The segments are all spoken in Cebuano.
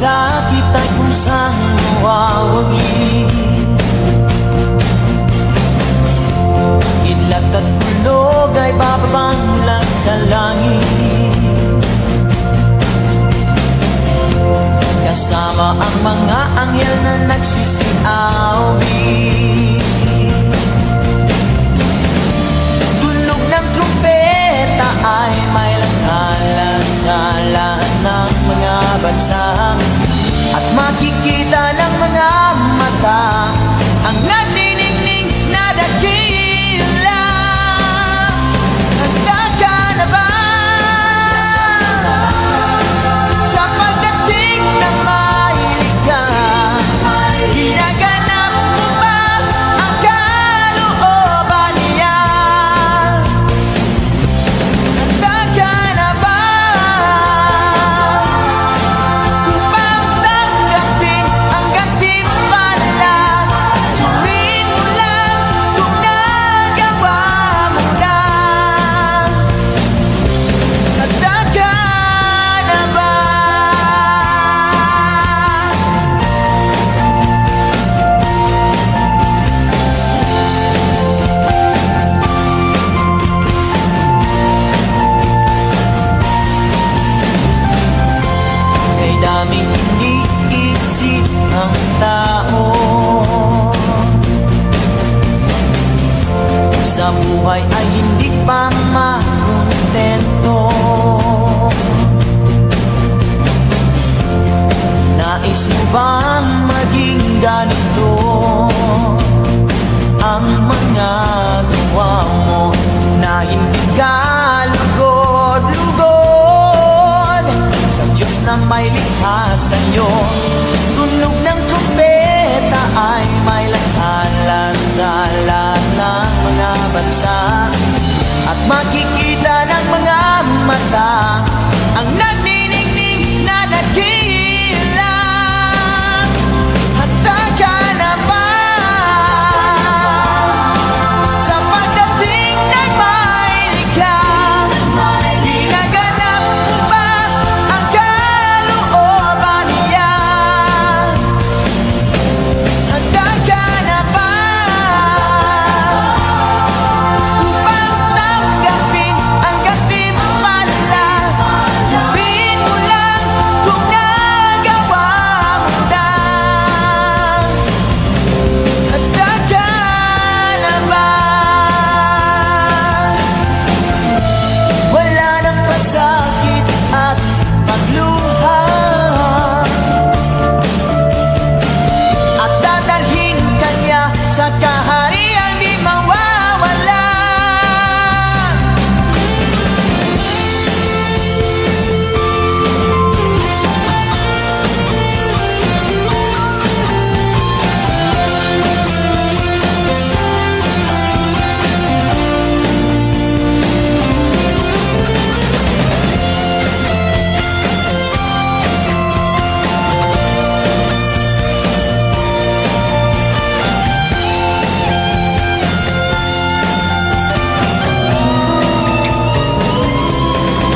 Pasakit ay kung saan mawawagi. Kidlat at kulog ay bababa mula sa langit, kasama ang mga anghel na nagsisiawit. Tunog ng trumpeta ay may lakala sa lahat ng mga bansa, at makikita ng mga mata ang nagniningning na dakila. Handa ka na ba sa pagdating ng mahilig? Ginaganap mo ba ang kalooban niya? Handa ka na ba upang tanggapin ang gantimpala? Suriin mo lang kung nagawa mo na. Handa ka na ba? Kay daming iniisip ang tao, sa buhay ay hindi pa makontento. Nais mo bang maging ganito ang mga gawa mo, na hindi ka lugod-lugod sa Diyos na may likha sa'yo? Tunog ng trumpeta ay may lakala sa lahat ng mga bansa, at makikita ng mga mata ang nagniningning na dakila. Handa ka na ba sa pagdating ng may likha? Ginaganap mo ba ang kalooban niya? Handa ka na ba upang tanggapin ang gantimpala? Suriin mo lang kung nagawa mo na. Handa ka na ba? Wala nang pasakit at pagluha, at dadalhin ka niya sa kahariang di mawawala.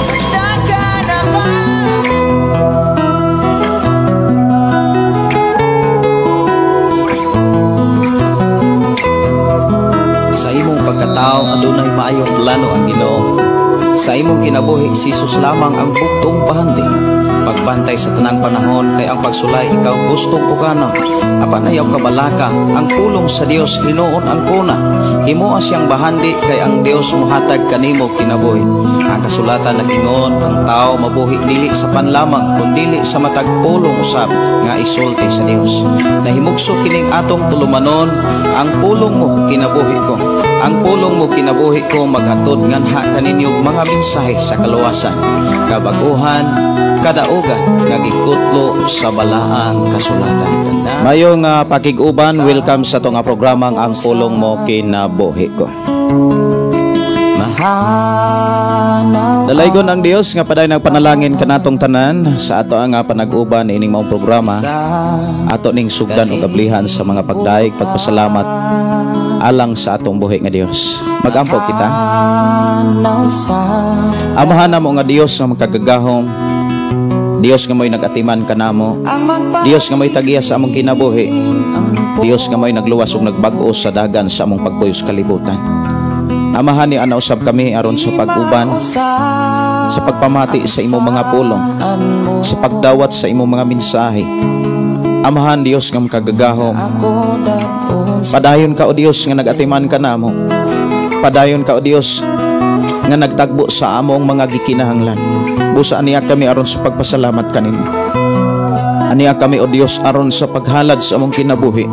Handa ka na ba? Sa imong pagkatao adunay maayong plano ang Ginoo. Sa imong kinabuhi si Jesus lamang ang bugtong bahandi. Pagbantay sa tanang panahon kay ang pagsulay ikaw gustong pukana. Apan ayaw kabalaka ang pulong sa Dios hinuon ang kuna. Himoa siyang bahandi kay ang Dios mohatag kanimo kinabuhi. Ang kasulatan nag-ingon ang tao mabuhi dili sa panlamang kundili sa matag pulong usab nga isulti sa Dios. Nahimugso kining atong tulumanon, ang pulong mo kinabuhi ko. Ang pulong mo kinabuhi ko maghatod nganha kaninyo mga mensahe sa kaluwasan, kabaguhan, kadaugan nga gikutlo sa balaang kasulatan. Mayong pakig-uban, welcome sa itong programang Ang Pulong Mo Kinabuhi Ko. Dalaygon ang Dios nga paday nagpanalangin kanatong tanan sa ato ang panag-uban ining maong programa. Ato ning sugdan og kablihan sa mga pagdaig, pagpasalamat alang sa atong buhi nga Dios. Magampo kita. Amahan namo nga Dios nga makagagahom, Dios nga mo'y nag-atiman kanamo. Dios nga mo'y tagiya sa among kinabuhi. Dios nga mo'y nagluwas ug nagbag-o sa dagan sa among pagpuyo sa kalibutan. Amahan ni ana usab kami aron sa pag-uban, sa pagpamati sa imong mga pulong, sa pagdawat sa imong mga mensahe. Amahan Dios nga makagagahom, padayon ka o Dios nga nag-atiman kanamo. Padayon ka o Dios nga nagtagbo sa among mga gikinahanglan. Busa aniya kami aron sa pagpasalamat kanimo. Aniya kami o Dios aron sa paghalad sa among kinabuhi.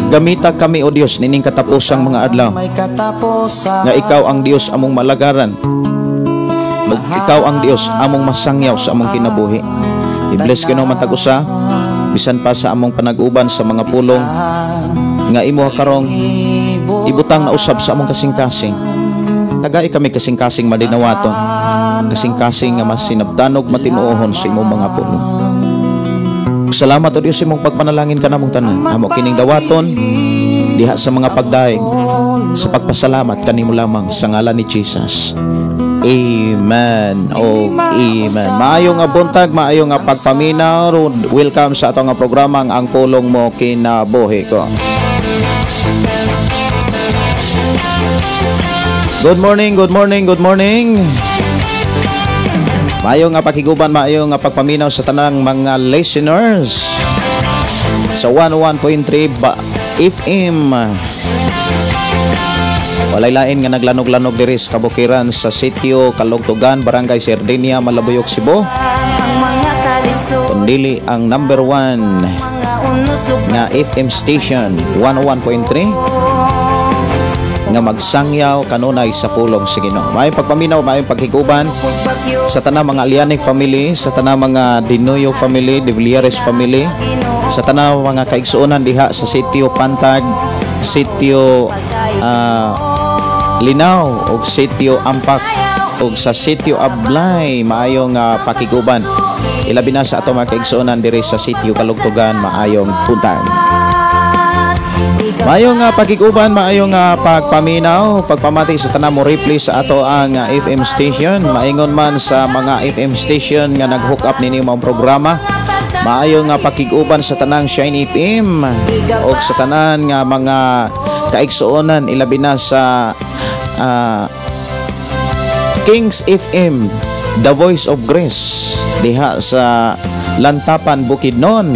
Gamita kami o Dios nining katapusang mga adlaw nga ikaw ang Dios among malagaran. Ug ikaw ang Dios among masangyaw sa among kinabuhi. I-bless Ginoo matag usa bisan pa sa among panag-uban sa mga pulong nga imo karong ibutang na usab sa among kasing-kasing. Tagai kami kasing-kasing madinawaton, kasing-kasing nga masinabtanog matinuohon sa imong mga pulong. Salamat o Dios imong pagpanalangin kanamong tanan. Amo kining dawaton diha sa mga pagdaig sa pagpasalamat kanimo lamang sa ngalan ni Jesus. Amen o amen. Maayo nga buntag, maayo nga pagpaminaw. Welcome sa atong nga programang Ang Pulong Mo Kinabuhi Ko. Good morning, good morning, good morning. Maayo nga pakiguban, maayo nga pagpaminaw sa tanang mga listeners sa 101.3 FM. Walay lain nga naglanog-lanog diri sa kabukiran sa sitio Kalugtugan, Barangay Sardinia, Malabuyok, Cebu. Kundili ang number 1 nga FM station 101.3 nga magsangyaw kanunay sa pulong sa Ginoo. Maayong pagpaminaw, maayong paghiguban sa tanang mga Alianic family, sa tanang mga Dinoyo family, De Villares family, sa tanang mga kaigsuonan diha sa sitio Pantag, sitio Linaw ug sitio Ampak ug sa sitio Ablay, maayong pakiguban. Ilabi na sa ato mga kaigsuonan diri sa sitio Kalugtugan, maayong buntag. Maayong pakiguban, maayong pagpaminaw, pagpamati sa tanan mo replay sa ato ang FM station. Maingon man sa mga FM station nga nag-hook up nini mga programa. Maayong pakiguban sa tanang Shine FM og sa tanan nga mga kaigsuonan, ilabi na sa Kings FM, The Voice of Grace diha sa Lantapan, Bukidnon.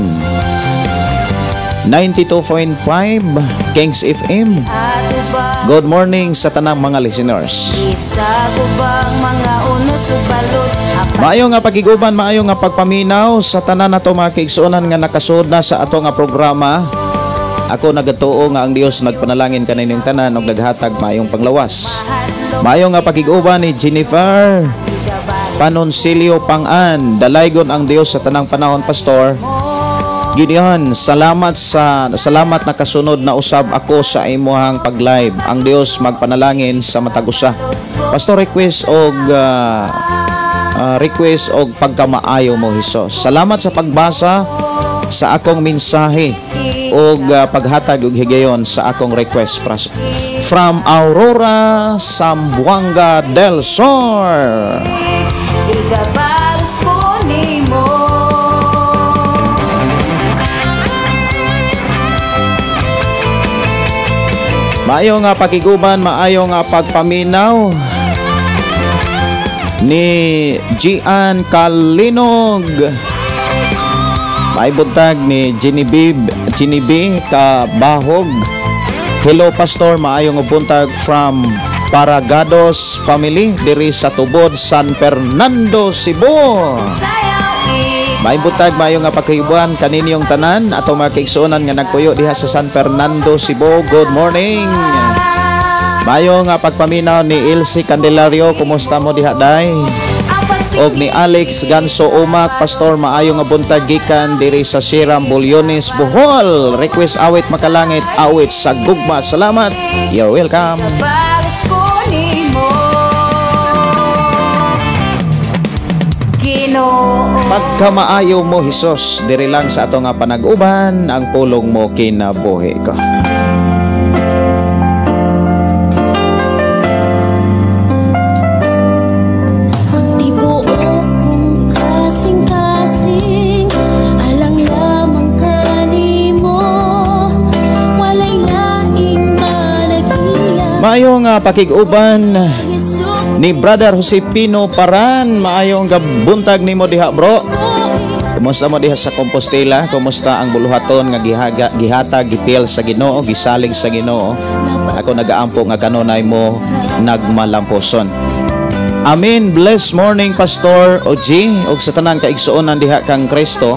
92.5 Kings FM. Good morning sa tanang mga listeners. Maayo nga pagiguban, maayo nga pagpaminaw sa tanan nato mga kaigsuonan nga nakasuod na sa ato nga programa. Ako nagatuo nga ang Dios nagpanalangin kaninyong tanan ug naghatag maayong panglawas. Maayo nga pagiguban ni Jennifer Panonsilio Pangan. Dalaygon ang Dios sa tanang panahon, Pastor Gideon. Salamat nakasunod na usab ako sa imuhang pag-live. Ang Dios magpanalangin sa matag usa. Pastor, request og pagkamaayo mo Hesus. Salamat sa pagbasa sa akong mensahe og paghatag og higayon sa akong request from Aurora, Zamboanga del Sur. Maayo nga pakiguban, maayo nga pagpaminaw ni Gian Kalinog. May buntag ni Genevieve Kabahog. Hello Pastor, maayong buntag from Paragados family diri sa Tubod, San Fernando, Cebu. May buntag, maayong nga pagkaibuan kaninyong tanan ato mga kaigsuonan nga nagpuyo diha sa San Fernando, Cebu. Good morning. Maayong nga pagpaminaw ni Elsie Candelario, kumusta mo diha day? Og ni Alex Ganso Umak, Pastor, maayo nga buntag gikan diri sa Siram Bulyones, Bohol. Request awit makalangit, awit sa gugma. Salamat. You're welcome. Pagkamaayo mo Hesus, diri lang sa ato nga panag-uban, ang pulong mo kinabuhi ko. pakig-uban ni Brother Jose Pino Paran. Maayong buntag nimo diha, bro. Kumusta mo diha sa Compostela? Kumusta ang buluhaton nga gihatag, gipil sa Ginoo, gisalig sa Ginoo? Ako nagaampo nga kanunay mo nagmalamposon. Amen. Blessed morning, Pastor OG, ug sa tanang kaigsuonan diha kang Kristo.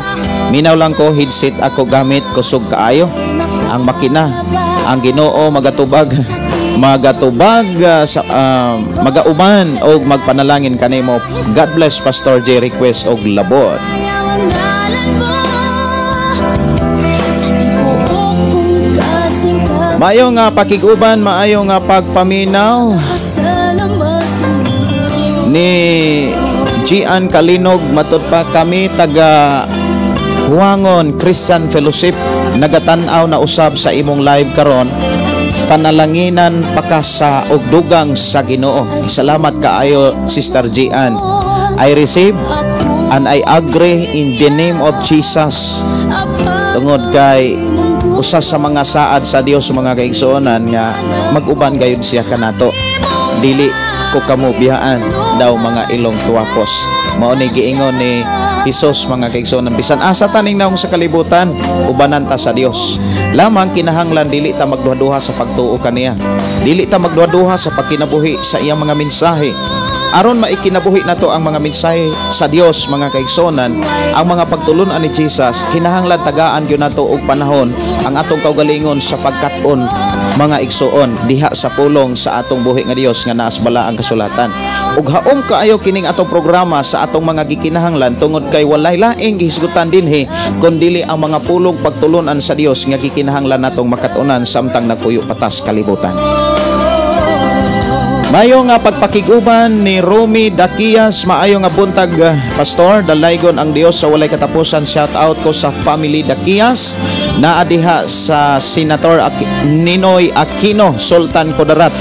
Minaw lang ko, headset ako gamit, kusog kaayo ang makina. Ang Ginoo magatubag magatubag sa magauban og magpanalangin kanimo. God bless, Pastor J. Request og "Labot." Ayaw ang ngalan mo sa tibuok kong kasing-kasing. Maayo nga pakig-uban, maayo nga pagpaminaw Pasalamat ni Gian Kalinog. Matud pa kami taga Huangon Christian Fellowship, nagatan-aw na usab sa imong live karon. Panalanginan pakasa og dugang sa Ginoo. Salamat kaayo, Sister Gian. I receive and I agree in the name of Jesus, tungod kay usa sa mga saad sa Dios, mga kaigsuonan, nga mag-uban gayud siya kanato, dili ko kamo biyaan daw mga ilong tuwapos. Mao ni giingon ni Hesus, mga kaigsuonan, bisan asa taning naong sa kalibutan, ubanan ta sa Dios. Lamang kinahanglan dili ta magduha-duha sa pagtuo kaniya, dili ta magduha-duha sa pagkinabuhi sa iyang mga mensahe. Aron maikinabuhi nato ang mga mensahe sa Dios, mga kaigsuonan, ang mga pagtulun-an ni Jesus, kinahanglan tagaan gyud nato og panahon ang atong kaugalingon sa pagkat-on, mga igsuon, diha sa pulong sa atong buhi nga Dios nga naas balaang kasulatan. Ug haom kaayo kining atong programa sa atong mga gikinahanglan, tungod kay walay laing gihisgutan dinhi kundili ang mga pulong pagtulunan sa Dios nga gikinahanglan natong makat-unan samtang nagpuyo patas kalibutan. Maayo nga pagpakiguban ni Romy Dakias. Maayo nga buntag, Pastor. Dalaygon ang Dios sa walay katapusan. Shout out ko sa family Dakias. Naa diha sa Senator Ninoy Aquino, Sultan Kudarat.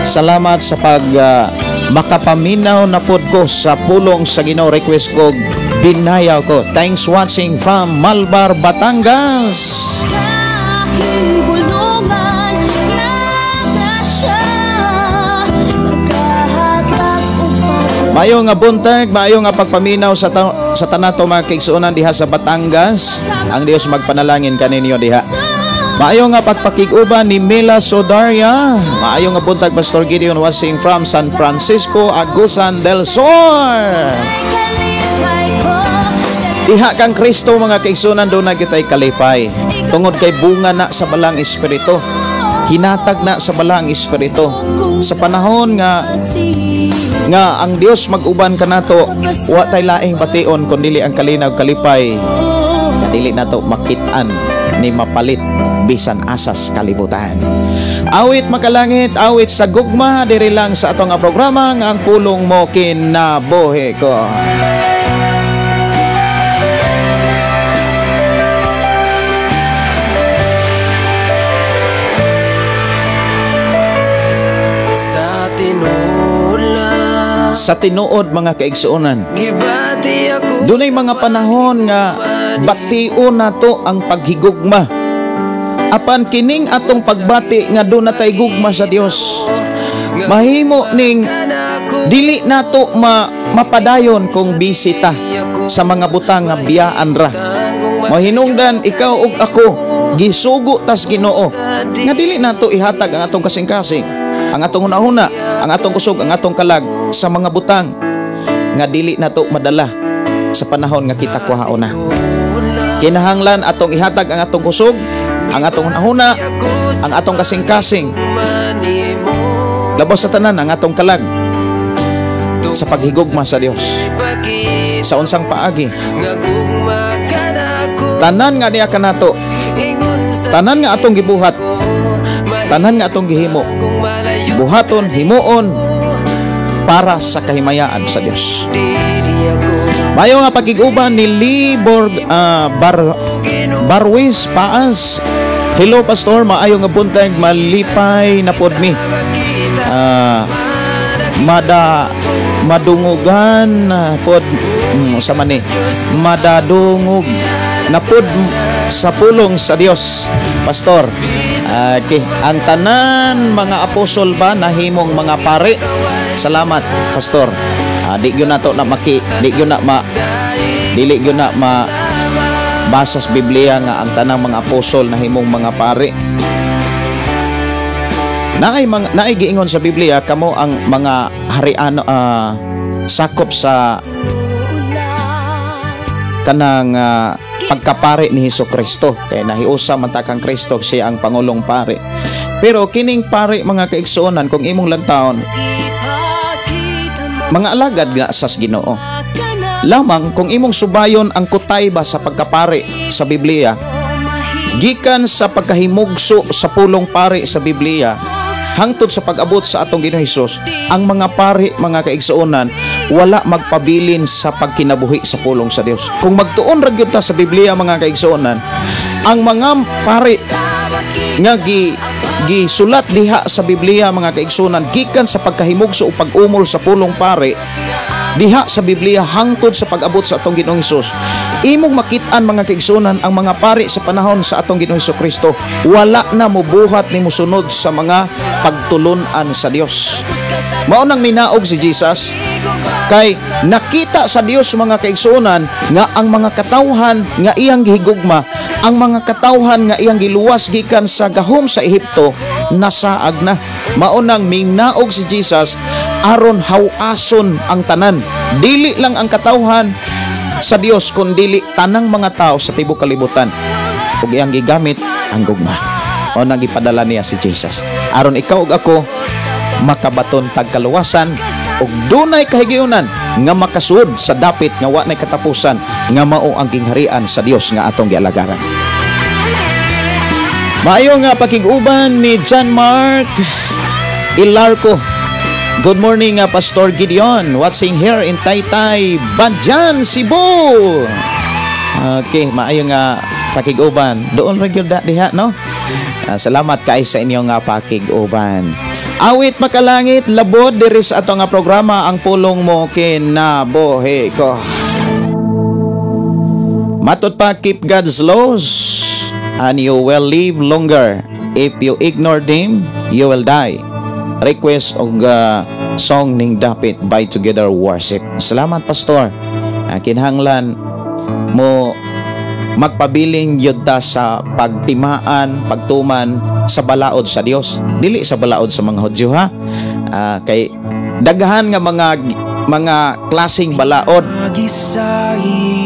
Salamat sa pag makapaminaw na pod ko sa pulong sa Ginoo. Request ko "Binayaw Ko." Thanks, watching from Malbar, Batangas. Kahigulungan na grasya, nagkahatag og Maayo nga buntag, maayo nga pagpaminaw sa tanato, mga kaigsuonan diha sa Batangas. Ang Dios magpanalangin kaninyo diha. Maayo nga pagpakig-uban ni Mela Sodaria. Maayo nga buntag, Pastor Gideon, watching from San Francisco, Agusan del Sur. Kalipay ko. Diha kang Kristo, mga kaigsuonan, duna kitay kalipay. Tungod kay bunga na sa Balaang Espiritu. Hinatag na sa Balaang Espiritu. Sa panahon nga nga ang Dios mag-uban kanato, wa tay laing bation kun dili ang kalinaw, kalipay nga dili nato makit-an ni mapalit bisan asas kalibutan. Awit makalangit, awit sa gugma, diri lang sa atong nga programa nga "Ang Pulong Mo Kinabuhi Ko." Sa tinuod lang. Sa tinuod, mga kaigsuonan, Gibati ako. Dunay mga panahon nga bation nato ang paghigugma. Apan kining atong pagbati nga duna tay gugma sa Dios, mahimo ning dili nato mapadayon kung bisita sa mga butang nga biyaan ra. Mahinungdan ikaw ug ako gisugo tas Ginoo nga dili nato ihatag ang atong kasing-kasing, ang atong hunahuna, ang atong kusog, ang atong kalag sa mga butang nga dili nato madala sa panahon nga kita kuhaon na. Kinahanglan atong ihatag ang atong kusog, ang atong hunahuna, ang atong kasing-kasing, labaw sa tanan ang atong kalag sa paghigugma sa Dios. Sa unsang paagi? Tanan nga niya kanato, tanan nga atong gibuhat, tanan nga atong gihimo, buhaton, himuon para sa kahimayaan sa Dios. Mayo nga pagkiguban ni Lee Borg, Barwis Paas. Hello, Pastor, maayo nga buntag, malipay na pod mi. Mada madungugan pod sa mani madadungog na pod sa pulong sa Dios, Pastor. Okay, ang tanan mga apostol ba nahimong mga pare? Salamat, Pastor. Di gyud nato na maki, di gyud na ma dili gyud na ma basa sa Biblia nga ang tanang mga apostol nahimong mga pare. Naay giingon sa Biblia, kamo ang mga hariano, sakop sa kanang pagkapare ni Hesus Kristo, kay nahiusa man ta kang Kristo, siya ang pangulong pare. Pero kining pare, mga kaigsuonan, kung imong lantawon, mga alagad nga sa Ginoo lamang. Kung imong subayon ang kutay ba sa pagkapare sa Biblia, gikan sa pagkahimugso sa pulong pare sa Biblia hangtod sa pag-abot sa atong Ginoong Hesus, ang mga pare, mga kaigsuonan, wala magpabilin sa pagkinabuhi sa pulong sa Dios. Kung magtuon ra gyud ta sa Biblia, mga kaigsuonan, ang mga pare nga gisulat diha sa Biblia, mga kaigsuonan, gikan sa pagkahimugso o pag-umol sa pulong pare diha sa Biblia hangtod sa pag-abot sa atong Ginoong Hesus, imong makit-an, mga kaigsuonan, ang mga pare sa panahon sa atong Ginoong Hesus Kristo wala na mobuhat ni mosunod sa mga pagtulun-an sa Dios. Mao nang minaog si Jesus kay nakita sa Dios, mga kaigsuonan, nga ang mga katawhan nga iyang gihigugma, ang mga katawhan nga iyang giluwas gikan sa gahom sa Ehipto, nasaag na. Mao nang minaog si Jesus aron hawason ang tanan, dili lang ang katawhan sa Dios kundili tanang mga tao sa tibuok kalibutan, ug iyang gigamit ang gugma. Mao nang gipadala niya si Jesus aron ikaw ug ako makabaton tag kaluwasan ug dunay kahigayunan nga makasuod sa dapit nga wa nay katapusan, nga mao ang gingharian sa Dios nga atong gialagaran. Maayo nga pakig-uban ni John Mark Ilarco. Good morning, Pastor Gideon, watching here in Taytay, Badian, Cebu. Okay, maayo nga pakig-uban. Doon ra gyud diha, no? Salamat kay sa inyong nga pakig-uban. Awit makalangit labod diri sa ato nga programa, Ang Pulong Mo Kinabuhi Ko. Matod pa, keep God's laws and you will live longer. If you ignore them, you will die. Request og song ning Dapit by Together Worship. Salamat, Pastor. Kinahanglan mo magpabiling gyud ta sa pagtimaan, pagtuman sa balaod sa Dios. Dili sa balaod sa mga Hudyo, ha. Kay daghan nga mga klaseng balaod,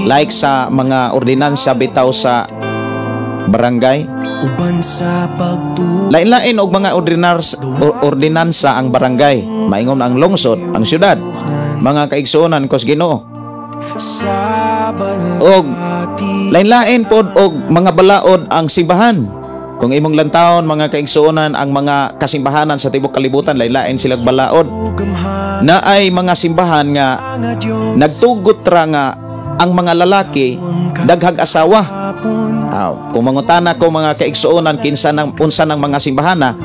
like sa mga ordinansa bitaw sa barangay. Uban sa pagtu Lain-lain og mga ordinansa ang barangay, maingon ang lungsod, ang syudad, mga kaigsuonan kos Ginoo. Sa Og balati. lain-lain pod og mga balaod ang simbahan. Kung imong lantawon, mga kaigsuonan, ang mga kasimbahanan sa tibuok kalibutan, lain-lain silang balaod. Gamhan Naay mga simbahan nga nga Diyos nagtugot ra nga ang mga lalaki daghag asawa. Hapon. Kung mangutana ko, mga kaigsuonan, kinsa nang unsa ng mga simbahana,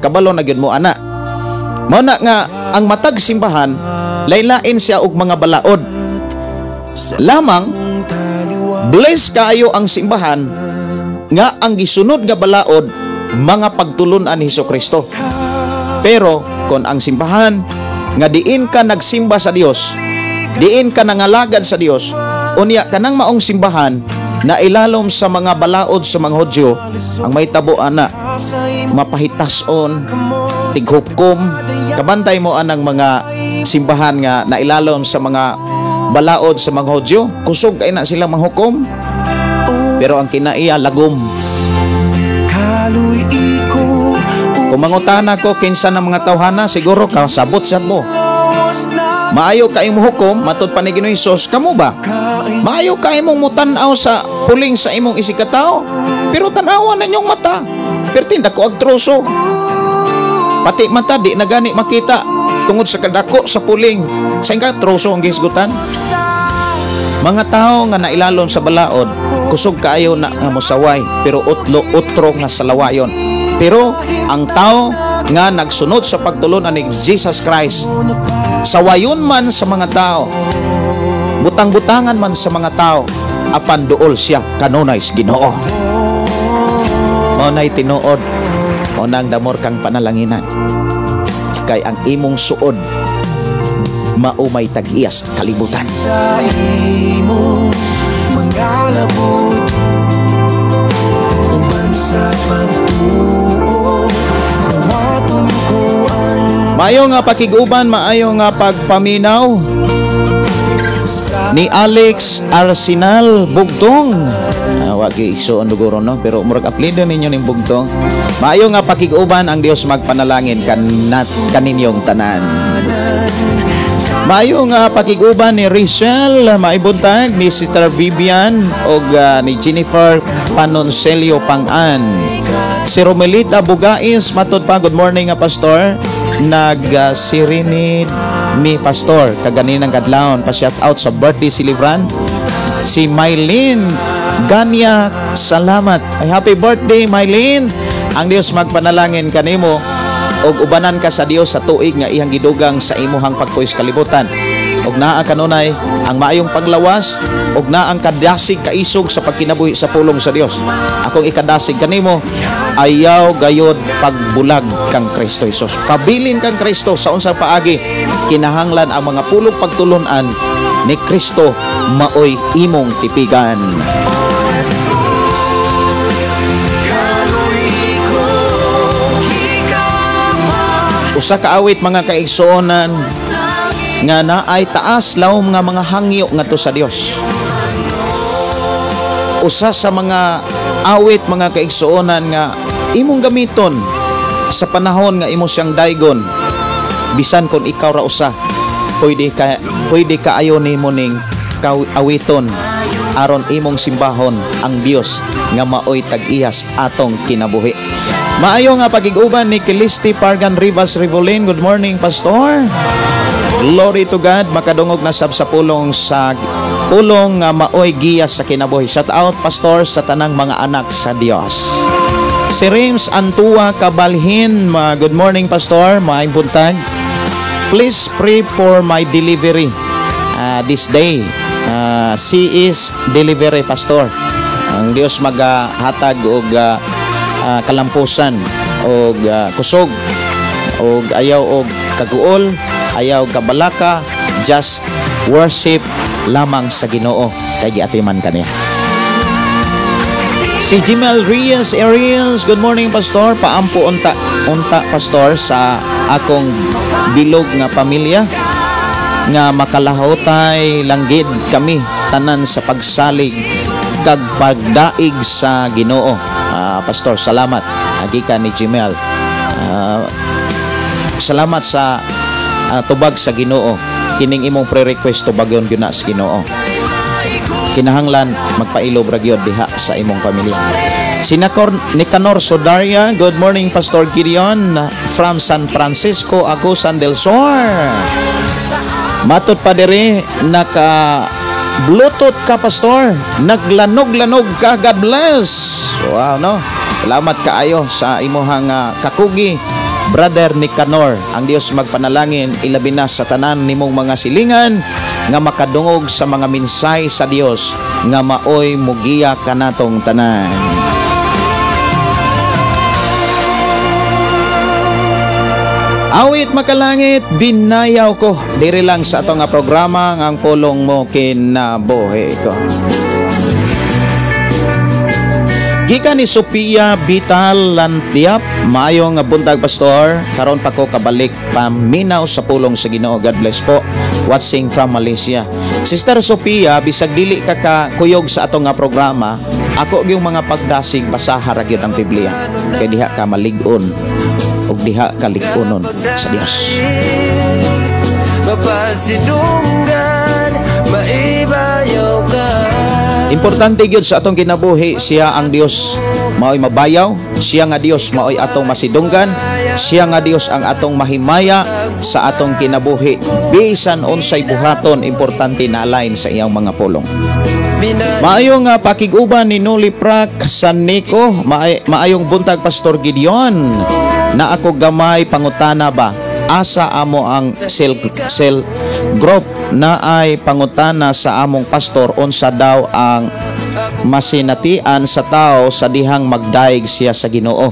kabalo na gyud mo ana. Mao na nga ang matag simbahan lain-lain siya og mga balaod. Lamang bless kaayo ang simbahan nga ang gisunod nga balaod mga pagtulun-an ni Hesus Kristo. Pero kung ang simbahan nga diin ka nagsimba sa Dios, diin ka nangalagad sa Dios, unya kanang maong simbahan na ilalom sa mga balaod sa mga Hudyo, ang may tabo ana mapahitason, tighukom. Kabantay mo anang mga simbahan nga nailalom sa mga balaod sa mga Hudyo, kusog kay na sila manghukom. Pero ang kinaiya lagom. Kaluy ko. Kung mangutana ko kinsa ng mga tawhana, siguro kasabot sad mo. Lawas na Maayo kay mo hukom, matud pa ni Ginoong Hesus, kamo ba? Kain. Maayo kay mong mutan-aw sa puling sa imong isigkatao, pero tan-awan na inyong mata. Perti dako ag troso. Pati mata di na gani makita tungod sa kadako sa puling. Sa inga troso ang gihisgutan. Mga tao nga nailalom sa balaod, kusog kaayo na nga mosaway, pero utlo utro nga salawayon. Pero ang tao nga nagsunod sa pagtulunan ni Jesus Christ, sawayon man sa mga tao, butang-butangan man sa mga tao, apan duol siya kanunay sa Ginoo. Mao nay tinuod. Mao nang damor kang panalanginan. Kay ang imong suod mao may tag-iyas kalibutan. Sa imong mga labot, uban sa pagtuo, dawaton ko ang Maayo nga pakig-uban, maayo nga pagpaminaw ni Alex Arsenal Bugtong. Wa gyud igsuon dugoron, no, pero murag apelyido ninyo ning Bugtong. Maayo nga pakig-uban, ang Dios magpanalangin kanat kaninyong tanan. Maayo nga pakig-uban ni Richelle, maibuntag ni Sister Vivian og ni Jennifer Panoncelio Pangan. Si Romelita Bugais, matod pa, good morning nga pastor. Nag serenade mi pastor kaganinang kadlawon, pa shout out sa birthday celebrant si Mylene Ganya, salamat. Ay, happy birthday, Mylene. Ang Dios magpanalangin kanimo og ubanan ka sa Dios sa tuig nga iyang gidugang sa imuhang pagpuyo sa kalibutan. Og naa kanunay ang maayong panglawas og naa ang kadasig kaisog sa pagkinabuhi sa pulong sa Dios. Akong ikadasig kanimo, ayaw gayod pagbulag kang Kristo Jesus. Pabilin kang Kristo sa unsang paagi, kinahanglan ang mga pulong pagtulunan ni Kristo maoy imong tipigan. Usa ka awit, mga kaigsuonan, nga naay taas lawom nga mga hangyo ngadto sa Dios. Usa sa mga awit, mga kaigsuonan, nga imong gamiton sa panahon nga imo siyang daygon, bisan kon ikaw ra usa, pwede kaayo nimo ning awiton aron imong simbahon ang Dios nga maoy tag-iyas atong kinabuhi. Maayo nga pagig-uban ni Kilisti Pargan Rivas Rivolin. Good morning, Pastor. Glory to God, makadungog na sab sa pulong nga maoy giya sa kinabuhi. Shout out, Pastor, sa tanang mga anak sa Dios. Si Rims Antua Kabalhin, good morning, Pastor, maayong buntag. Please pray for my delivery this day. She is delivery, Pastor. Ang Dios magahatag og kalampusan og kusog og ayaw og kaguol, ayaw kabalaka, just worship lamang sa Ginoo kay giatiman kaniya. Si Jimel Reyes Arias, good morning, Pastor. Paampo unta unta, Pastor, sa akong bilog nga pamilya nga makalahutay langgid kami tanan sa pagsalig kag pagdaig sa Ginoo. Pastor, salamat. Gikan ni Jimel. Salamat sa tubag sa Ginoo. Kining imong pre-request, tubagon gyud na sa Ginoo. Kinahanglan magpailob ra gyud diha sa imong pamilya. Si Nacor, Nicanor Sodaria, good morning, Pastor Gideon from San Francisco, Agusan del Sur. Matod pa diri, naka Bluetooth ka, Pastor. Naglanog-lanog ka. God bless. Wow, no? Salamat kaayo sa imuhang kakugi, Brother Nicanor. Ang Dios magpanalangin ilabi na sa tanan nimong mga silingan nga makadungog sa mga minsay sa Dios nga maoy mugiya kanatong tanan. Awit makalangit, binayaw ko. Diri lang sa atong nga programa nga ang pulong mo kinabuhi ko. Gikan ni Sophia Vital Lantiap, maayong buntag, Pastor. Karon pa ko kabalik paminaw sa pulong sa Ginoo. God bless po. Watching from Malaysia. Sister Sophia, bisag dili ka kakuyog sa atong nga programa, ako gyung mga pagdasig, basaha ra gyud ang Biblia. Kay diha ka malig-on ug diha ka lig-onon sa Dios. Mapasidunggan, maibayaw ka. Importante gyud sa atong kinabuhi, siya ang Dios maoy mabayaw, siya nga Dios maoy atong masidunggan, siya nga Dios ang atong mahimaya sa atong kinabuhi. Bisan unsay buhaton, importante na align sa iyang mga pulong. Maayong pakig-uban ni Noli Prak San Nico, maayong buntag, Pastor Gideon. Na ako gamay pangutana ba? Asa amo ang cell group na ay pangutana sa among pastor unsa daw ang masinatian sa tao sa dihang magdaig siya sa Ginoo.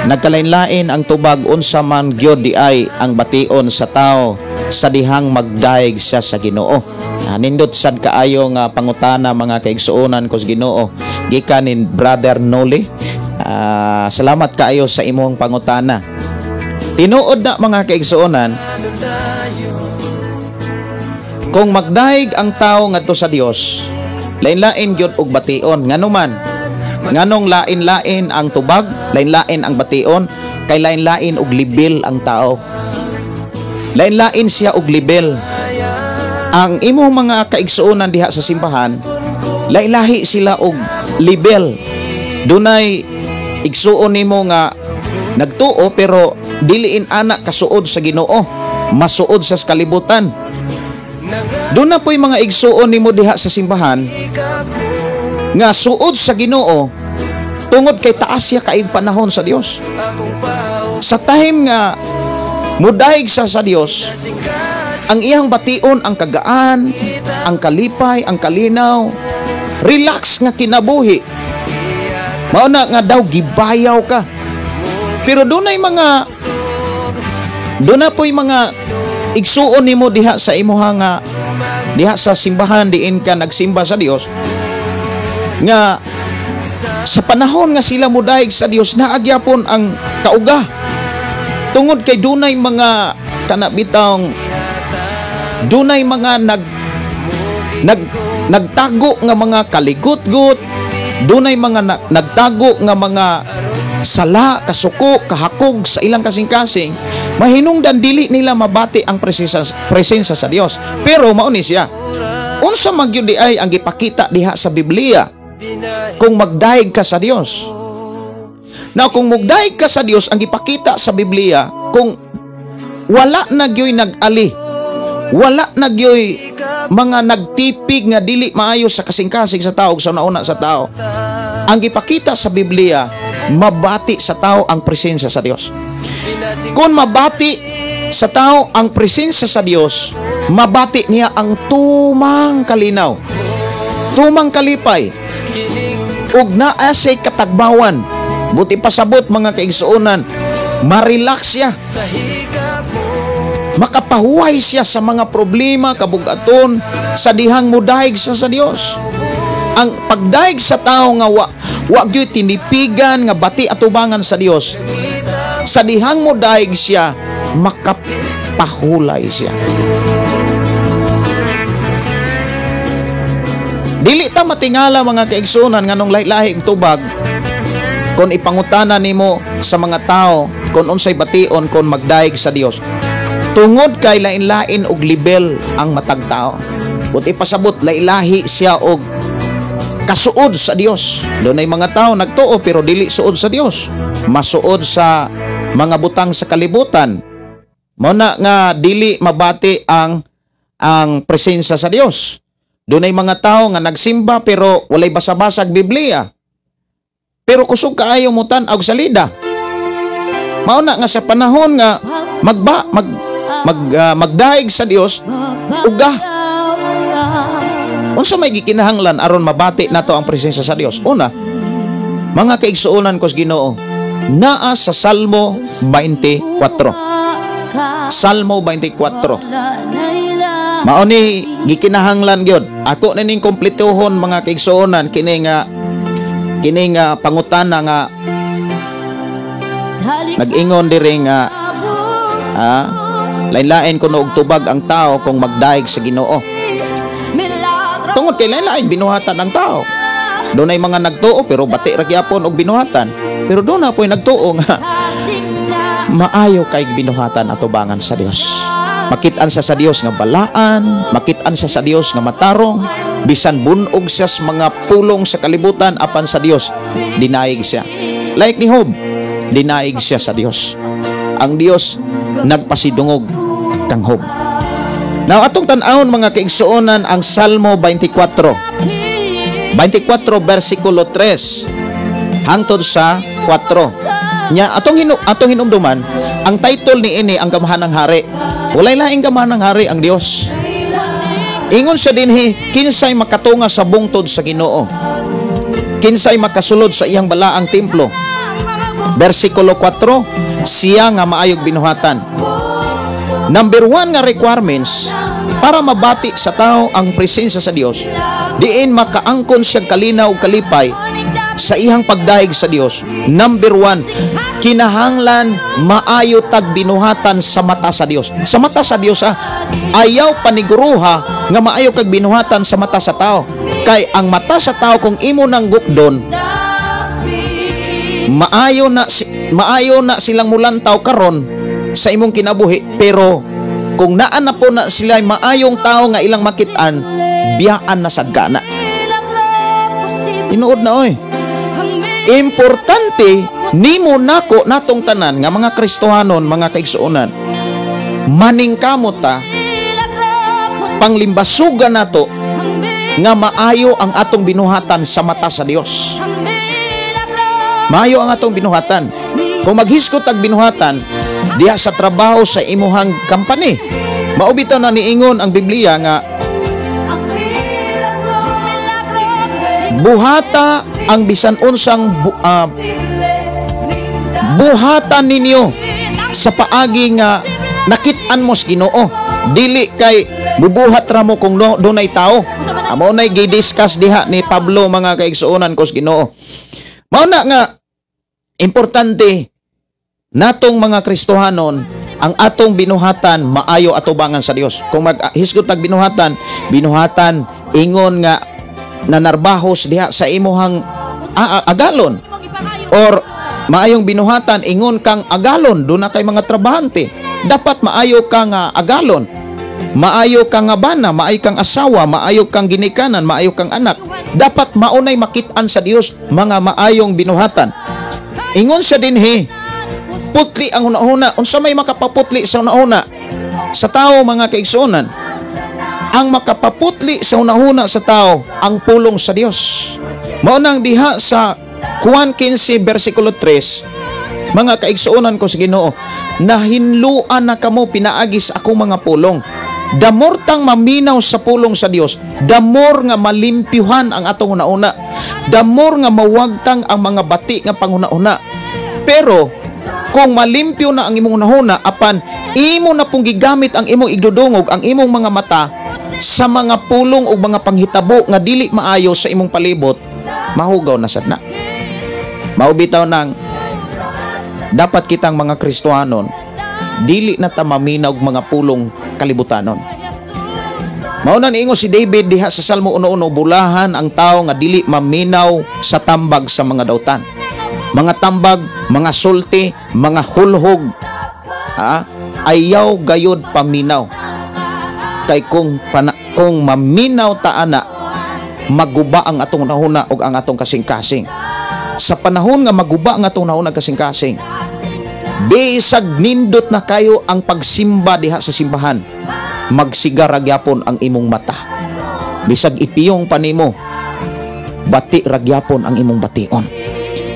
Nagkalain-lain ang tubag unsa man gyud di ay ang bation sa tao sa dihang magdayeg siya sa Ginoo. Nindot sad kaayo nga pangutana, mga kaigsuonan ko sa Ginoo, gikan ni Brother Noli. Salamat kaayo sa imong pangutana. Tinuod na, mga kaigsuonan, kung magdayeg ang tao ngadto sa Dios, lain-lain gyud og bation. Ngano man? Nganong lain-lain ang tubag, lain-lain ang bation? Kay lain-lain og level ang tao. Lain-lain siya og level. Ang imong mga kaigsuonan diha sa simbahan, lahi-lahi sila og level. Dunay igsuon nimo nga nagtuo pero diliin ana kasuod sa Ginoo, masuod sa kalibutan. Doon na po'y mga igsuon nimo diha sa simbahan nga suod sa Ginoo tungod kay taas siya kaig panahon sa Dios. Sa time nga mudayeg sa Dios, ang iyang bation ang kagaan, ang kalipay, ang kalinaw, relax nga kinabuhi. Mao na nga daw gibayaw ka. Pero doon na po'y mga igsuon nimo diha sa imuha nga diha sa simbahan diin ka nagsimba sa Dios nga sa panahon nga sila mudayeg sa Dios, naa gyapon ang kauga tungod kay dunay mga kana bitawng dunay mga nag nag nagtago nga mga kaligutgut, dunay mga nagtago nga mga sala, kasuko, kahakog sa ilang kasing-kasing. Mahinungdan dili nila mabati ang presensya sa Dios. Pero mao ni siya, unsa man gyud di ay ang gipakita diha sa Biblia kung magdayeg ka sa Dios? Now, kung magdayeg ka sa Dios, ang gipakita sa Biblia, kung wala na gyoy nag-ali, wala na gyoy mga nagtipig nga dili maayo sa kasing-kasing sa tao, sa nauna sa tao, ang gipakita sa Biblia, mabati sa tao ang presensya sa Dios. Kung mabati sa tao ang presensya sa Dios, mabati niya ang tumang kalinaw, tumang kalipay, ug naa siya'y katagbawan. Buti pasabot, mga kaigsuonan, marelax siya. Makapahuway siya sa mga problema, kabugaton, sa dihang mudayeg siya sa Dios. Ang pagdayeg sa tao nga wa gyud tinipigan nga bati atubangan sa Dios, sa dihang mudayeg siya, makapahulay siya. Dili ta matingala, mga kaigsuonan, nganong lahi-lahi og tubag kung ipangutana nimo sa mga tao kung unsay bation kung magdayeg sa Dios. Tungod kay lain-lain og level ang matag tao. Buti pasabot, lahi-lahi siya og kasuod sa Dios. Dunay mga tao nagtuo pero dili suod sa Dios. Masuod sa mga butang sa kalibutan. Mao na nga dili mabati ang presensya sa Dios. Dunay mga tao nga nagsimba pero walay basa-basag Biblia. Pero kusog kaayo mo tan-aw sa salida. Mao na nga sa panahon nga magba mag mag magdayeg sa Dios, uga. Unsa may gikinahanglan aron mabati nato ang presensya sa Dios? Una, mga kaigsuonan ko sa Ginoo, naa sa Salmo 24. Salmo 24. Mao ni gikinahanglan gyud. Ako na ning kompletuhon, mga kaigsuonan, kini nga pangutana nga nag-ingon diri nga lain-lain kuno og tubag ang tao kung magdayeg sa Ginoo. Tungod kay lain-lain binuhatan ang tao. Dunay mga nagtuo pero bati ra gyapon og binuhatan. Pero doon na po'y nagtuo nga maayo kay binuhatan atubangan sa Dios. Makit-an siya sa Dios nga balaan, makit-an siya sa Dios nga matarong, bisan bunog siya sa mga pulong sa kalibutan, apan sa Dios dinayeg siya. Like ni Job, dinayeg siya sa Dios. Ang Dios nagpasidungog kang Job. Now, atong tan-awon, mga kaigsuonan, ang Salmo 24. 24 versikulo 3 hangtod sa 4. Nya atong hinumduman, ang title ni ini ang Gamhanang Hari. Walay laing gamhanang hari ang Dios. Ingon siya dinhi, kinsay makatunga sa bungtod sa Ginoo? Kinsay makasulod sa iyang balaang templo? versikulo 4, siya nga maayog binuhatan. Number 1 nga requirements para mabati sa tao ang presensya sa Dios, diin makaangkon siya kalinaw ug kalipay sa iyang pagdayeg sa Dios. Number 1, kinahanglan maayo tag binuhatan sa mata sa Dios. Sa mata sa Dios, ayaw paniguruha nga maayo kag binuhatan sa mata sa tao. Kay ang mata sa tao, kung imo nang gukdon, maayo na silang mulantaw karon sa imong kinabuhi, pero kung naa na po na sila maayong tao nga ilang makit-an, biyaan na sad ka na. Tinuod na oy. Importante nimo, nako, natong tanan nga mga Kristohanon, mga kaigsuonan, maningkamot ta, panglimbasugan nato nga maayo ang atong binuhatan sa mata sa Dios. Maayo ang atong binuhatan. Kung maghisgot ag binuhatan diha sa trabaho sa imuhang company, mao bitaw na niingon ang Biblia nga buhata ang bisan unsang buhatan ninyo sa paagi nga nakit-an mo sa Ginoo, dili kay mubuhat ra mo kung no, dunay tao. Amo nay gi-discuss diha ni Pablo, mga kaigsuonan ko sa Ginoo. Mao na nga importante natong mga Kristohanon, ang atong binuhatan maayo atubangan sa Dios. Kung maghisgot tag binuhatan, binuhatan ingon nga nanarbahos diha sa imuhang agalon or maayong binuhatan ingon kang agalon, duna kay mga trabahante, dapat maayo ka nga agalon, maayo ka nga bana, maayo kang asawa, maayo kang ginikanan, maayo kang anak. Dapat maunay makit-an sa Dios mga maayong binuhatan. Ingon siya dinhi, putli ang hunahuna. Unsa may makapaputli sa hunahuna sa tao, mga kaigsuonan? Ang makapaputli sa hunahuna sa tao, ang pulong sa Dios. Mao nang diha sa Juan 15 versikulo 3, mga kaigsuonan ko sa Ginoo, nahinluan na kamo pinaagi sa akong mga pulong. The more tang maminaw sa pulong sa Dios, the more nga malimpyuhan ang atong hunahuna, the more nga mawagtang ang mga bati nga panghunahuna. Pero kung malimpyo na ang imong hunahuna, apan imo na pong gigamit ang imong igdudungog, ang imong mga mata sa mga pulong o mga panghitabo nga dili maayo sa imong palibot, mahugaw na sad na. Mao bitaw nang dapat kitang mga Kristohanon, dili na ta maminaw og mga pulong kalibutanon. Mao na niingon si David diha sa Salmo 1:1, bulahan ang tao nga dili maminaw sa tambag sa mga dautan. Mga tambag, mga sulti, mga hulhog, ha? Ayaw gayod paminaw. Kay kung maminaw ta ana, maguba ang atong nahuna ug ang atong kasing-kasing. Sa panahon nga maguba ang atong nahuna kasing-kasing, bisag nindot na kayo ang pagsimba diha sa simbahan, magsiga ra gyapon ang imong mata. Bisag ipiyong pa nimo, bati ra gyapon ang imong bation.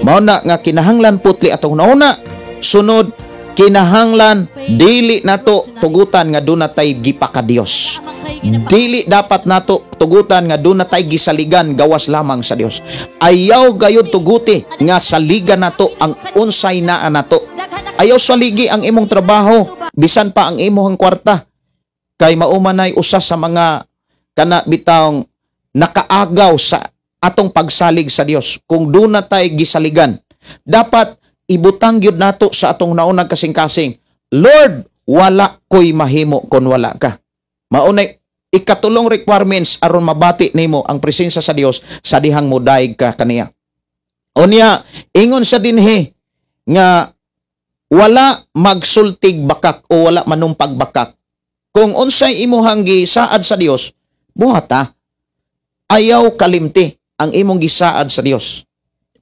Mao na nga kinahanglan putli atong nauna. Sunod, kinahanglan dili nato tugutan nga duna tay gipakadiyos. Dili dapat nato tugutan nga duna tay gisaligan gawas lamang sa Dios. Ayaw gayud tuguti nga saligan nato ang unsay naa nato. Ayaw saligi ang imong trabaho, bisan pa ang imong kwarta. Kay mao man ay usa sa mga kana bitawng nakaagaw sa atong pagsalig sa Dios. Kung duna tay gisaligan, dapat ibutang gyud nato sa atong naunang kasing-kasing. Lord, wala ko'y mahimo kon wala ka. Maunay ikatulong requirements aron mabati nimo ang presensya sa Dios sa dihang modaig ka kaniya. Unya, ingon sa dinhi nga wala magsultig bakak o wala manumpag bakak. Kung unsay imuhang gisaad sa Dios, buhata. Ayaw kalimti ang imong gisaad sa Dios.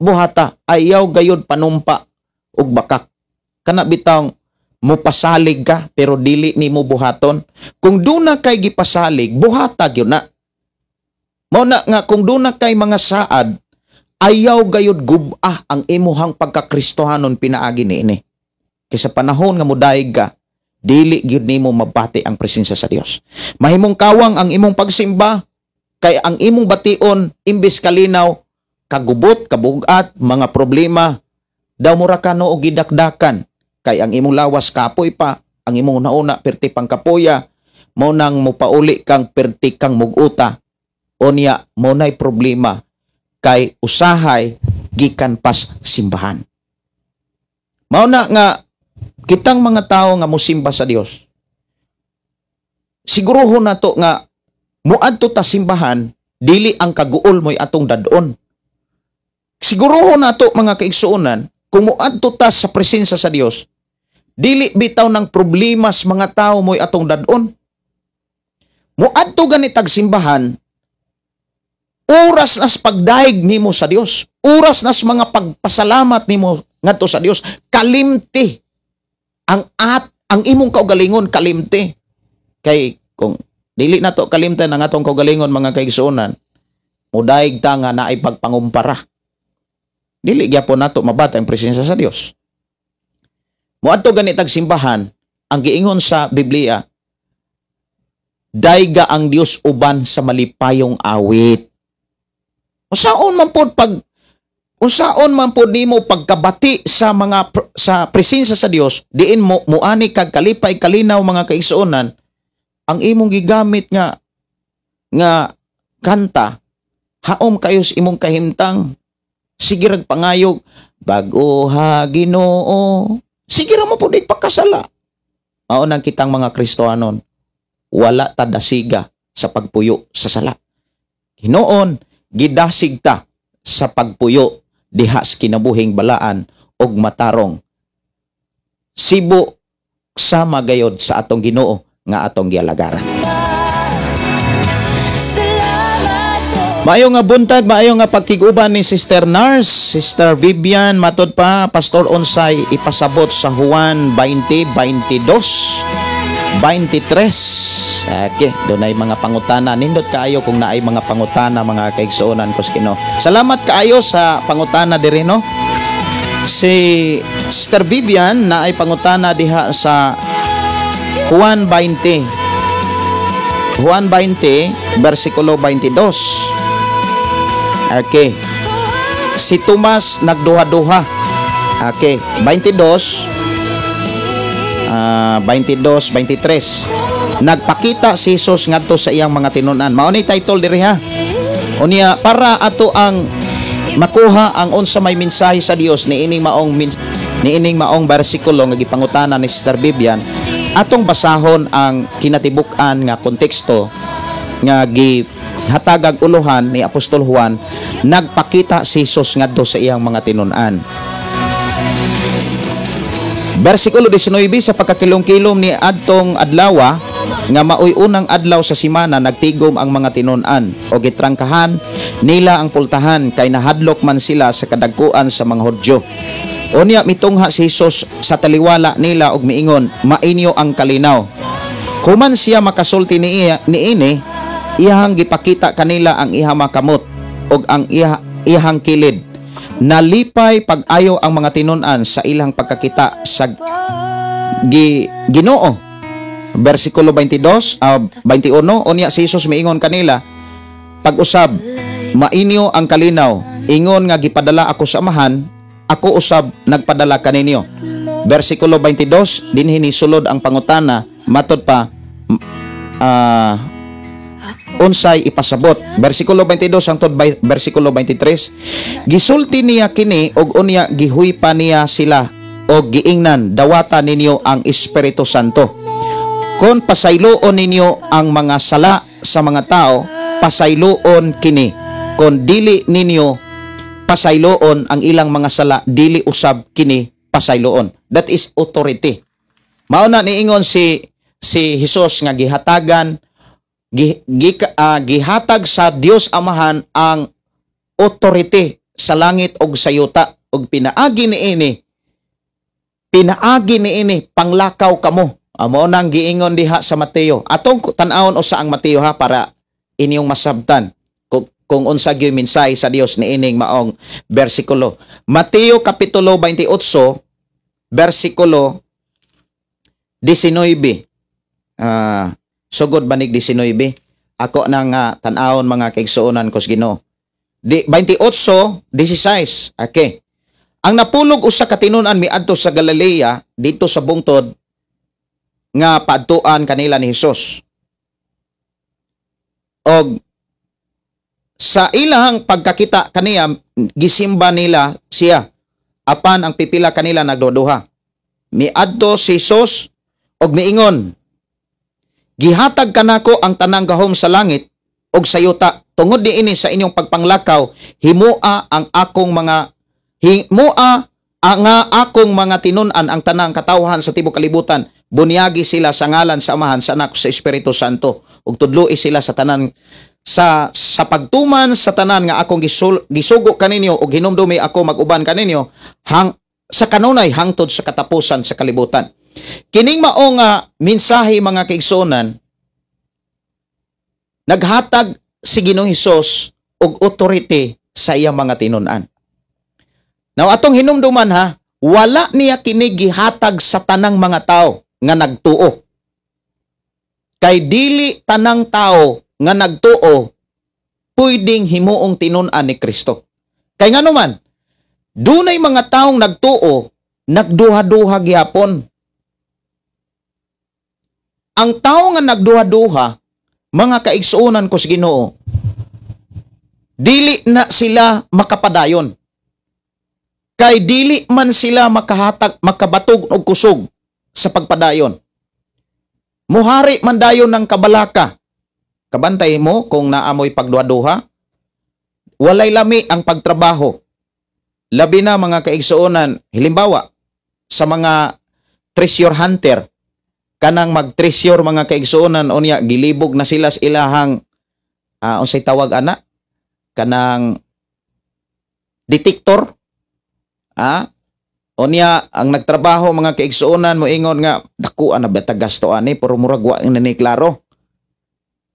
Buhata, ayaw gayud panumpa og bakak. Kana bitawng mupasalig ka pero dili nimo buhaton. Kung duna kay gipasalig, buhata gyud na. Mao na nga kung duna kay mga saad, ayaw gayud gub-a ang imuhang pagkakristohanon pinaagi niini. Kay sa panahon nga modaig ka, dili gyud nimo mabati ang presensya sa Dios. Mahimong kawang ang imong pagsimba kay ang imong bation imbes kalinaw, kagubot, kabugat, mga problema. Daw mura ka no og gidakdakan kay ang imong lawas kapoy pa, ang imong nauna perti pang kapoya, mo nang mopauli kang perti kang muguta. Unya mo nay problema kay usahay gikan pas simbahan. Mao na nga kitang mga tao nga mosimba sa Dios, siguruhon nato nga muadto ta simbahan, dili ang kaguol mo'y atong dadon. Siguruhon nato, mga kaigsuonan, kung muadto ta sa presensya sa Dios, dili bitaw ng problemas mga tao mo'y atong dadon. Muadto gani tag simbahan, oras nas pagdayeg nimo sa Dios, oras nas mga pagpasalamat nimo ngadto sa Dios, kalimti ang at ang imong kaugalingon, kalimti. Kay kung dili nato kalimtan ang atong kaugalingon, mga kaigsuonan, mudayeg ta nga naay pagpangumpara. Dili gyapon nato mabata ang presensya sa Dios. Moadto gani tag simbahan, ang giingon sa Biblia, dayga ang Dios uban sa malipayong awit. Unsaon man pod nimo pagkabati sa presensya sa Dios, diin mo muani kag kalipay, kalinaw, mga kaigsuonan, ang imong gigamit nga nga kanta, haom kayo sa imong kahimtang, sige rag pangayog, "Bag-oha, Ginoo," sige ra mo pud pakasala. Mao nang kitang mga Kristohanon, wala ta dasiga sa pagpuyo sa sala. Hinuon gidasig ta sa pagpuyo diha sa kinabuhing balaan og matarong, sibo sama gayod sa atong Ginoo nga atong gialagaran. Salamat po. Maayo nga buntag, maayo nga pagkiguban ni Sister Nars, Sister Vivian, matod pa, Pastor, unsay ipasabot sa Juan 20, 22, 23. Okay, doon ay mga pangutana. Nindot kaayo kung naay mga pangutana, mga kaigsuonan ko sa Ginoo. Salamat kaayo sa pangutana diri, no. Si Sister Vivian naay pangutana diha sa Juan 20. Juan 20, versikulo 22. Okay. Si Tomas nagduha-duha. Okay, 22, 22, 23. Nagpakita si Jesus ngadto sa iyang mga tinun-an. Mao ni title diri ha. Unya para ato ang makuha ang unsa may mensahe sa Dios niining maong bersikulo nga gipangutana ni Sister Vivian, atong basahon ang kinatibuk-an nga konteksto nga gihatagag uluhan ni Apostol Juan, "Nagpakita si Jesus ngadto sa iyang mga tinun-an." Bersikulo 19: Sa pagkakilom-kilom ni adtong adlawa nga maoy unang adlaw sa simana, nagtigom ang mga tinun-an o gitrangkahan nila ang pultahan kay nahadlok man sila sa kadagkuan sa mga Hudyo. Unya mitungha si Jesus sa taliwala nila og miingon, "Mainyo ang kalinaw." Human siya makasulti niini, iyahang gipakita kanila ang iha mga kamot og ang iyahang kilid. Nalipay pag-ayo ang mga tinun-an sa ilang pagkakita sa Ginoo. Versikulo 22, 21, unya si Jesus miingon kanila, "Pag-usab, mainyo ang kalinaw. Ingon nga gipadala ako sa Amahan, ako usab nagpadala kaninyo." Versikulo 22, dinhi ni sulod ang pangutana, matod pa, unsay ipasabot. Versikulo 22 hangtod versikulo 23, gisulti niya kini og unya gihuypa niya sila og giingnan, "Dawata ninyo ang Espiritu Santo. Kon pasayloon ninyo ang mga sala sa mga tao, pasayloon kini. Kon dili ninyo pasayloon ang ilang mga sala, dili usab kini pasayloon." That is authority. Mao na niingon si Jesus nga gihatagan gi, gi, gihatag sa Dios Amahan ang authority sa langit ug sa yuta ug pinaagi niini panglakaw kamo. Amo nang giingon diha sa Mateo. Atong tan-awon usa ang Mateo ha, para inyong masabtan kung unsa gyud mensahe sa Dios niining maong bersikulo. Mateo kapitulo 28 bersikulo 19. Sugod banig 19. Ako na nga tan-awon, mga kaigsuonan ko sa Ginoo. Di 28:16. Okay. Ang napulog usa ka tinun-an miadto sa Galilea didto sa bungtod nga paadtuan kanila ni Hesus. Og sa ilahang pagkakita kaniya, gisimba nila siya. Apan ang pipila kanila nagduduha. Miadto si Hesus og miingon, "Gihatag kanako ang tanang gahom sa langit og sa yuta. Tungod niini, sa inyong pagpanglakaw, himoa ang akong mga tinun-an ang tanang katawhan sa tibuok kalibutan. Bunyagi sila sa ngalan sa Amahan, sa Anak, sa Espiritu Santo, ug tudloi sila sa tanan sa pagtuman sa tanan nga akong gisugo kaninyo, ug hinumdumi, ako mag-uban kaninyo hang sa kanunay hangtod sa katapusan sa kalibutan." Kining mao nga mensahe, mga kaigsuonan, naghatag si Ginoong Hesus og authority sa iyang mga tinun-an. Now, atong hinumduman ha, wala niya kini gihatag sa tanang mga tao nga nagtuo. Kay dili tanang tao nga nagtuo pwedeng himuong tinun-an ni Kristo. Kay ngano man, dunay mga taong nagtuo, nagduha-duha gihapon. Ang tao nga nagduha-duha, mga kaigsuonan ko sa Ginoo, dili na sila makapadayon. Kay dili man sila makahatag, makabatog og kusog sa pagpadayon. Muhari man dayon ng kabalaka. Kabantay mo kung naamoy pagduha-duha, walay lami ang pagtrabaho. Labi na, mga kaigsuonan, halimbawa, sa mga treasure hunter, kanang mag-treasure, mga kaigsuonan, unya gilibog na sila sa ilahang unsay tawag ana, kanang detector, unya ang nagtrabaho, mga kaigsuonan, moingon nga dako ana ba gasto ani, pero murag wa na ni klaro.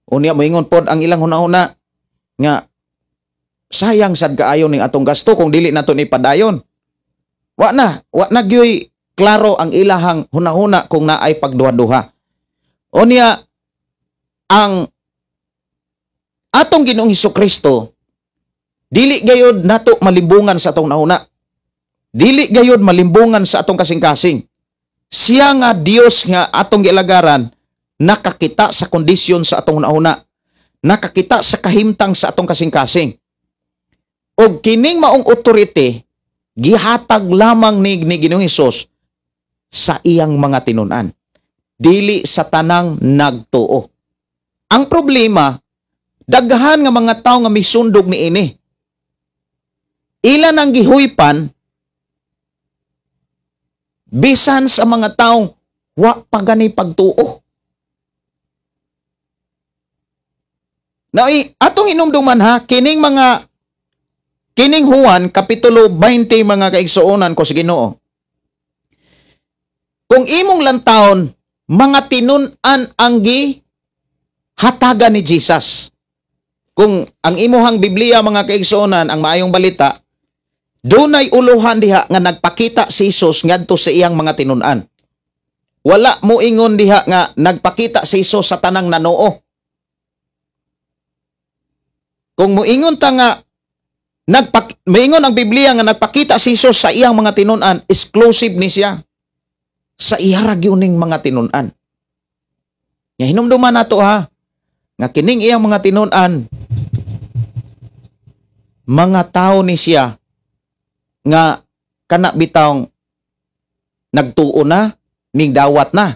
Unya moingon pod ang ilang hunahuna nga sayang sad kaayo ning atong gasto kung dili nato ni padayon. Wa na gyoy klaro ang ilahang hunahuna kung naay pagduha-duha. Unya ang atong Ginoong Kristo, dili gayod nato malimbungan sa atong nahuna. Dili gayod malimbungan sa atong kasing-kasing. Siya nga Dios nga atong gialagaran, nakakita sa kondisyon sa atong hunahuna. Nakakita sa kahimtang sa atong kasing-kasing. Og kining maong authority gihatag lamang ni Ginoong Hesus sa iyang mga tinun-an. Dili sa tanang nagtuo. Ang problema, daghan nga mga tao nga misundog niini. Ilan ang gihuypan bisan sa mga taong wa pa gani pagtuo. Now, atong inumduman ha, kining Juan kapitulo 20, mga kaigsuonan ko sa Ginoo. Kung imong lantawon, mga tinun-an ang gihatagan ni Jesus. Kung ang imuhang Biblia, mga kaigsuonan, ang Maayong Balita, dunay uluhan diha nga nagpakita si Jesus ngadto sa iyang mga tinun-an. Wala mo ingon diha nga nagpakita si Jesus sa tanang nanuo. Kung moingon ta nga moingon ang Biblia nga nagpakita si Jesus sa iyang mga tinun-an, exclusive ni siya sa iya ra gyud ning mga tinun-an. Nga hinumduman nato ha, nga kining iyang mga tinun-an, mga tao ni siya nga kana bitawng nagtuo na, mingdawat na.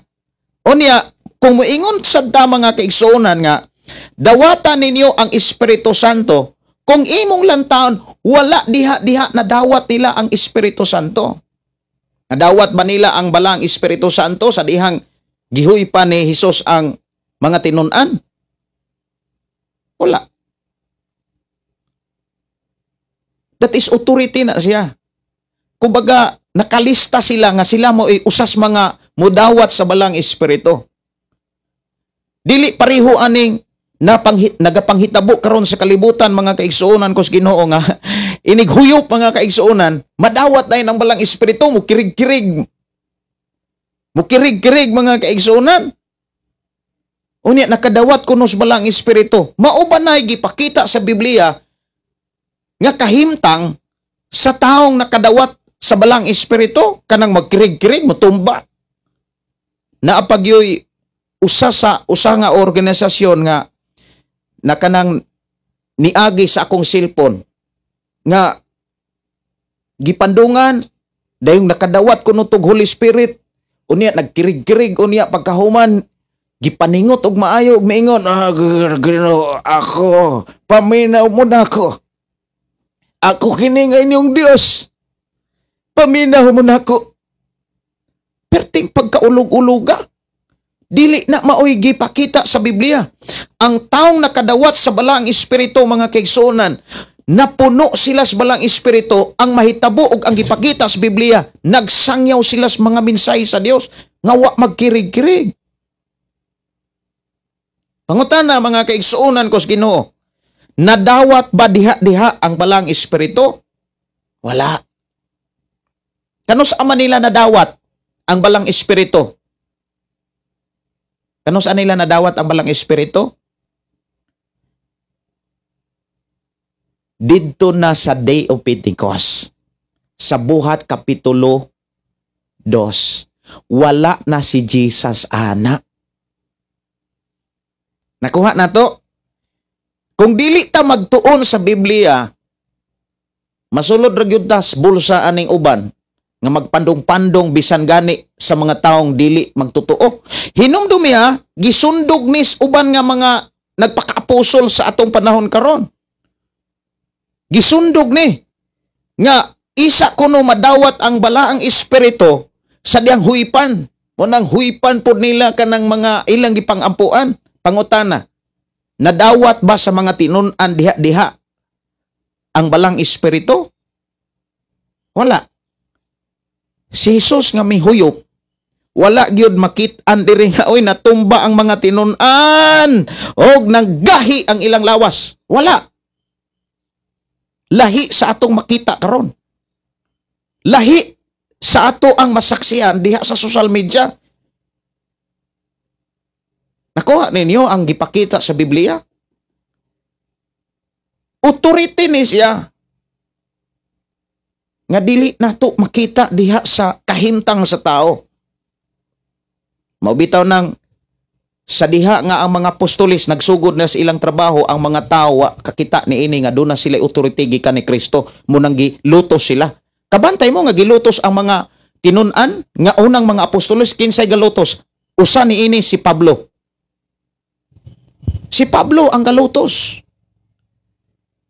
Unya, kung moingon sad ta, mga kaigsuonan, nga dawatan ninyo ang Espiritu Santo, kung imong lantawon, wala diha-diha na dawat nila ang Espiritu Santo. Nadawat ba nila ang balang Espiritu Santo sa dihang gihuy pa ni Hesus ang mga tinun-an? Wala. That is authority na siya. Kumbaga, nakalista sila nga sila mo ay usas mga mudawat sa balang Espiritu. Dili pareho aning nagapanghitabo karon sa kalibutan, mga kaigsuonan ko sa Ginoo, nga inighuyop, mga kaigsuonan, madawat na ang balang Espiritu, mukirig-kirig. Mukirig-kirig, mga kaigsuonan. Unya nakadawat kuno sa balang Espiritu. Mao ba na gipakita sa Biblia nga kahimtang sa taong nakadawat Sa balang espiritu kanang magkirig-kirig motumba. Naapagyoy usa sa usa nga organisasyon nga na kanang niagi sa akong cellphone nga gipandungan dayong nakadawat kuno tog Holy Spirit, unya nagkirig-kirig, unya pagkahuman gipaningot og maayo og miingon, Ginoo, ako paminaw mo nako, ako kini nga inyong Dios, paminaw mo nako. Perting pagkaulog-uloga. Dili na maoy gipakita sa Biblia. Ang taong nakadawat sa balang espiritu, mga kaigsuonan, napuno sila sa balang espiritu, ang mahitabo og ang gipakita sa Biblia, nagsangyaw sila sa mga mensahe sa Dios nga wa magkirig-kirig. Pangutana, mga kaigsuonan ko sa Ginoo, nadawat ba diha-diha ang balang espiritu? Wala. Kano sa ama nila nadawat ang balang espiritu? Kano sa nila nadawat ang balang espiritu? Didto na sa Day of Pentecost, sa Buhat Kapitulo 2, wala na si Jesus ana. Nakuha na to? Kung dili ta magtuon sa Biblia, masulod ra gyud tas bulsa aning uban nga magpandong-pandong bisan gani sa mga taong dili magtotoo. Hinumdumi ha, gisundog nis uban nga mga nagpaka-aposol sa atong panahon karon. Gisundog ni nga isa kuno madawat ang balaang espiritu sa diyang huypan. Munang huypan pod nila kanang mga ilang gipang-ampuan. Pangutana, nadawat ba sa mga tinun-an diha-diha ang balang espiritu? Wala. Si Jesus nga mihuyop, wala gyud makit-an diri nga oy natumba ang mga tinun-an og nanggahi ang ilang lawas. Wala. Lahi sa atong makita karon. Lahi sa ato ang masaksihan diha sa social media. Nakuha ninyo ang gipakita sa Biblia? Authority ni siya nga dili nato makita diha sa kahimtang sa tao. Maubitaw nang sa diha nga ang mga apostolis nagsugod na sa ilang trabaho, ang mga tao wa kakita niini nga doon na sila authority gikan ni Kristo, munang gilutos sila. Kabantay mo nga gilutos ang mga tinun-an nga unang mga apostolis. Kinsay galutos? Usa niini si Pablo. Si Pablo ang galutos.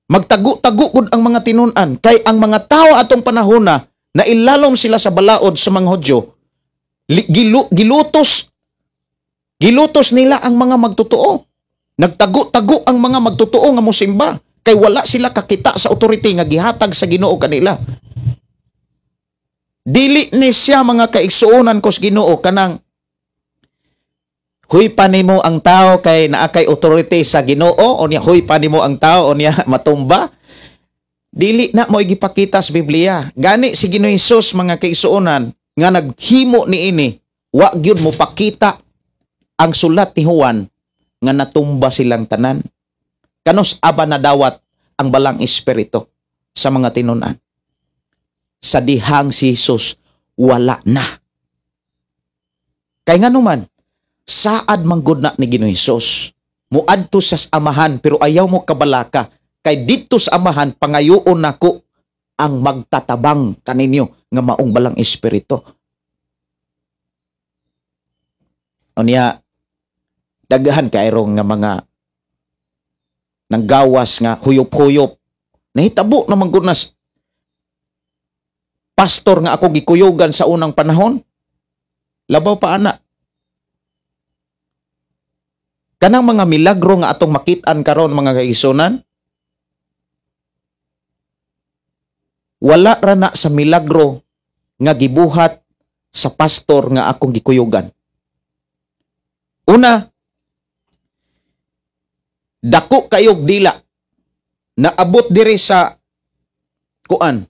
Magtago-tago gud ang mga tinun-an kay ang mga tao atong panahona na ilalom sila sa balaod sa mga Hudyo. Gilutos nila ang mga magtotoo. Nagtago-tago ang mga magtotoo nga mosimba kay wala sila kakita sa authority nga gihatag sa Ginoo kanila. Dili ni siya, mga kaigsuonan ko sa Ginoo, kanang huy pa nimo ang tao kay naa kay authority sa Ginoo o niya huy pa nimo ang tao o niya matumba. Dili na mo gipakita sa Biblia. Gani si Ginoo Hesus, mga kaigsuonan, nga naghimo niini, wa gyud mo pakita ang sulat ni Juan nga natumba silang tanan. Kanos aba nadawat ang balang espiritu sa mga tinun-an? Sa dihang si Jesus wala na. Kay nganuman, saad manggod na ni Ginoo Hesus. Muadto sa Amahan pero ayaw mo kabalaka kay didto sa Amahan pangayoon nako ang magtatabang kaninyo nga maong balang espiritu. Unya daghan kayrong nga mga nanggawas nga huyop-huyop. Nahitabo naman gud na pastor nga ako gikuyugan sa unang panahon. Labaw pa ana. Kanang mga milagro nga atong makit-an karon, mga kaigsunan, wala ra na sa milagro nga gibuhat sa pastor nga akong gikuyugan. Una, dako kayog dila naabot diri sa kuan,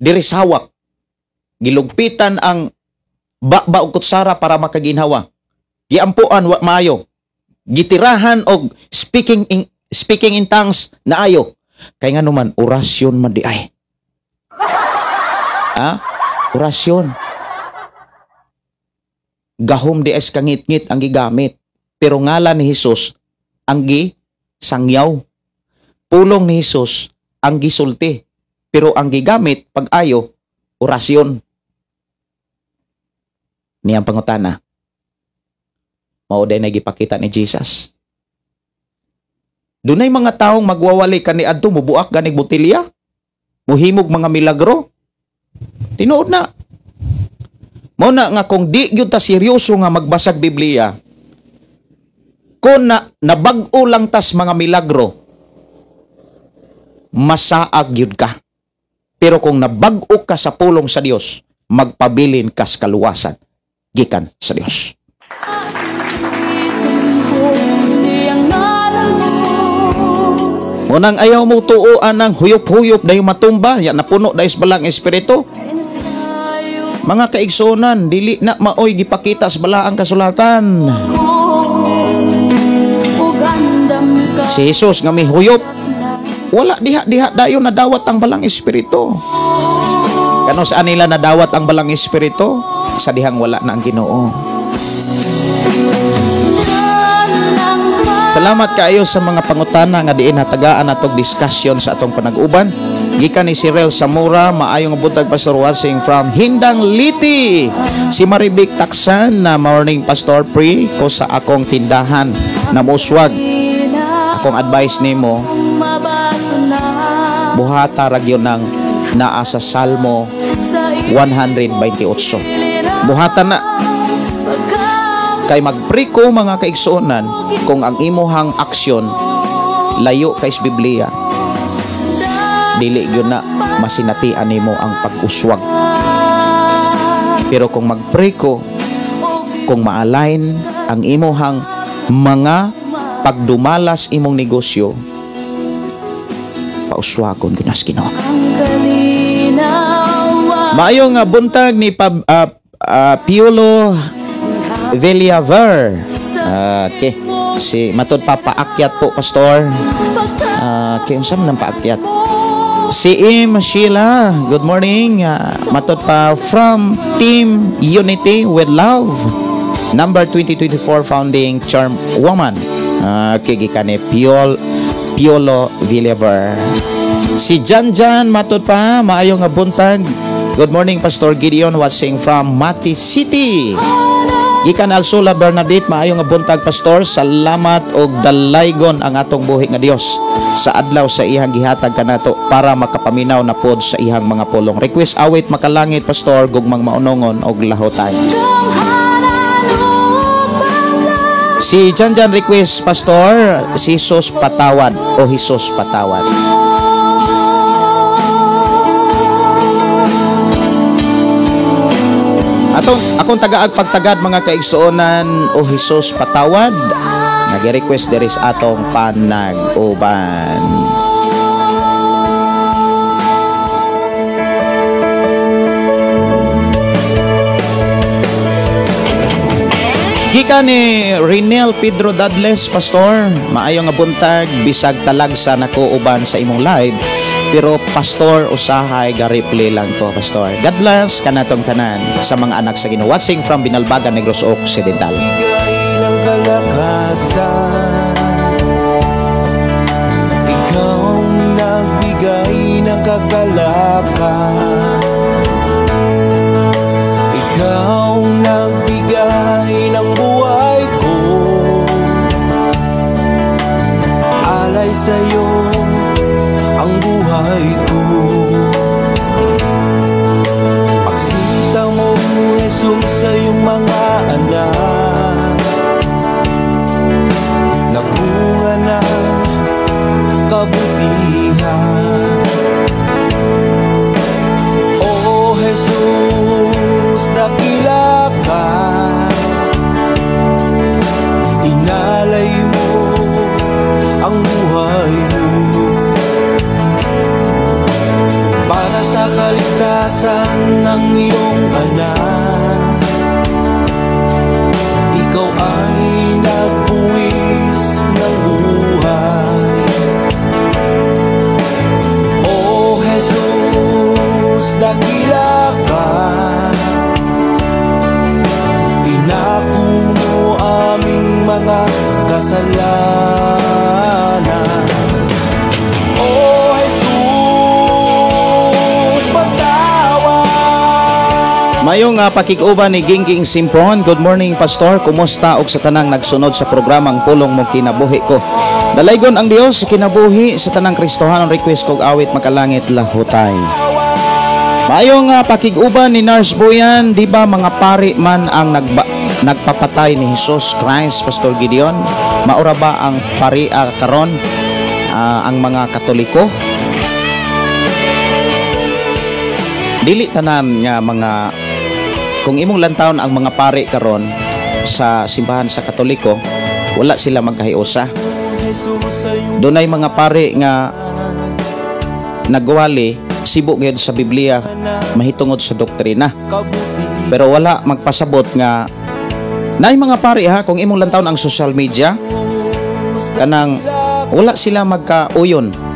diri sa hawak. Gilugpitan ang baba og kutsara para makaginhawa. Giampuan wa maayo. Gitirahan og speaking in tongues naayo. Kay nganuman orasyon man di ay. Ha? Orasyon. Gahom di es kangit-ngit ang gigamit. Pero ngalan ni Jesus ang gisangyaw. Pulong ni Jesus ang gisulti. Pero ang gigamit pag-ayo, orasyon. Niyang pangutana. Mao day na gipakita ni Jesus. Dunay mga taong magwawali kaniadto, mubuak ganig botelya, muhimog mga milagro. Tinuod na. Mao na nga kung di gyud ta seryoso nga magbasag Biblia, kung na nabag-o lang tas mga milagro, masaag gyud ka. Pero kung nabag-o ka sa pulong sa Dios, magpabilin kas kaluwasan gikan sa Dios. Unang ayaw mo tuoan ng huyop-huyop na yung matumba, ya napuno na isbalang espiritu. Mga kaigsunan, dili na maoy gipakita sa balaang kasulatan. Si Jesus nga may huyop, wala diha-diha dayon nadawat ang balang espiritu. Kano saan nila nadawat ang balang espiritu? Sa dihang wala na ang Ginoo. Salamat kaayo sa mga pangutana nga diin hatagaan atong discussion sa atong panag-uban. Gikan ni Cyril Zamora, maayong buntag Pastor watching from Hindang Liti. Si Marivic Taksan na morning Pastor, pre ko sa akong tindahan na muswag. Akong advice nimo, buhata ra gyud nang naa sa Salmo 128. Buhata na. Kay magpre ko mga kaigsuonan, kung ang imuhang aksyon layo kay sa Biblia, dili gyud na masinatian nimo ang pag-uswag. Pero kung magpre ko, kung ma-align ang imuhang mga pagdumalas imong negosyo, pauswagon gyud nas Ginoo. Maayo nga buntag ni Piolo Villaver. Okay. Si matod pa paakyat po Pastor. Okay, unsa man ang paakyat? Si Im Sheila, good morning. Matod pa from Team Unity with Love. Number 2024 founding charm woman. Okay, gikan ni Piolo Villaver. Si Jan Jan matod pa maayo nga buntag. Good morning Pastor Gideon watching from Mati City. Gikan Alsula Bernadette, maayo nga buntag Pastor. Salamat og dalaygon ang atong buhi nga Dios sa adlaw sa iyang gihatag kanato para makapaminaw na pod sa iyang mga pulong. Request awit makalangit Pastor, gugmang maunongon og lahotay. Si Jan Jan request Pastor, si Jesus patawad o Jesus patawad. Atong akong tagaag pagtagad mga kaigsuonan, o Jesus patawad, nag-request diri sa atong panag-uban. Gikan ni Renel Pedro Dadles, Pastor, maayo nga buntag, bisag talagsa nako uban sa imong live. Pero Pastor, usahay ga-replay lang ko, Pastor. God bless kanatong tanan sa mga anak sa Ginoo. Watching from Binalbagan, Negros Occidental. Bigay ng kalakasan, ikaw nagbigay ng kagalakan, ikaw nagbigay ng buhay ko. Alay sa'yo ang buhay ko. Pagsinta mo, Jesus, sa iyong mga anak, nagbunga ng kabutihan. O Jesus, dakila ka, inalay mo ang buhay mo para sa kaligtasan ng iyong anak. Ikaw ay nagbuwis ng buhay. Mayong pakig-uban ni Gingging Simpron. Good morning, Pastor. Kumusta og sa tanang nagsunod sa programang Pulong Mo Kinabuhi Ko. Dalaygon ang Dios sa kinabuhi sa tanang Kristohanon. Request kog awit Makalangit Lahutay. Mayong pakig-uban ni Nurse Boyan, di ba mga pari man ang nagpapatay ni Jesus Christ, Pastor Gideon? Maura ba ang pari karon ang mga Katoliko? Dili tanan nga mga, kung imong lantawon ang mga pari karon sa simbahan sa Katoliko, wala sila magkahiusa. Dunay mga pari nga nagwali sibo gyud sa Biblia mahitungod sa doktrina. Pero wala magpasabot nga naay mga pari ha, kung imong lantawon ang social media kanang wala sila magkauyon.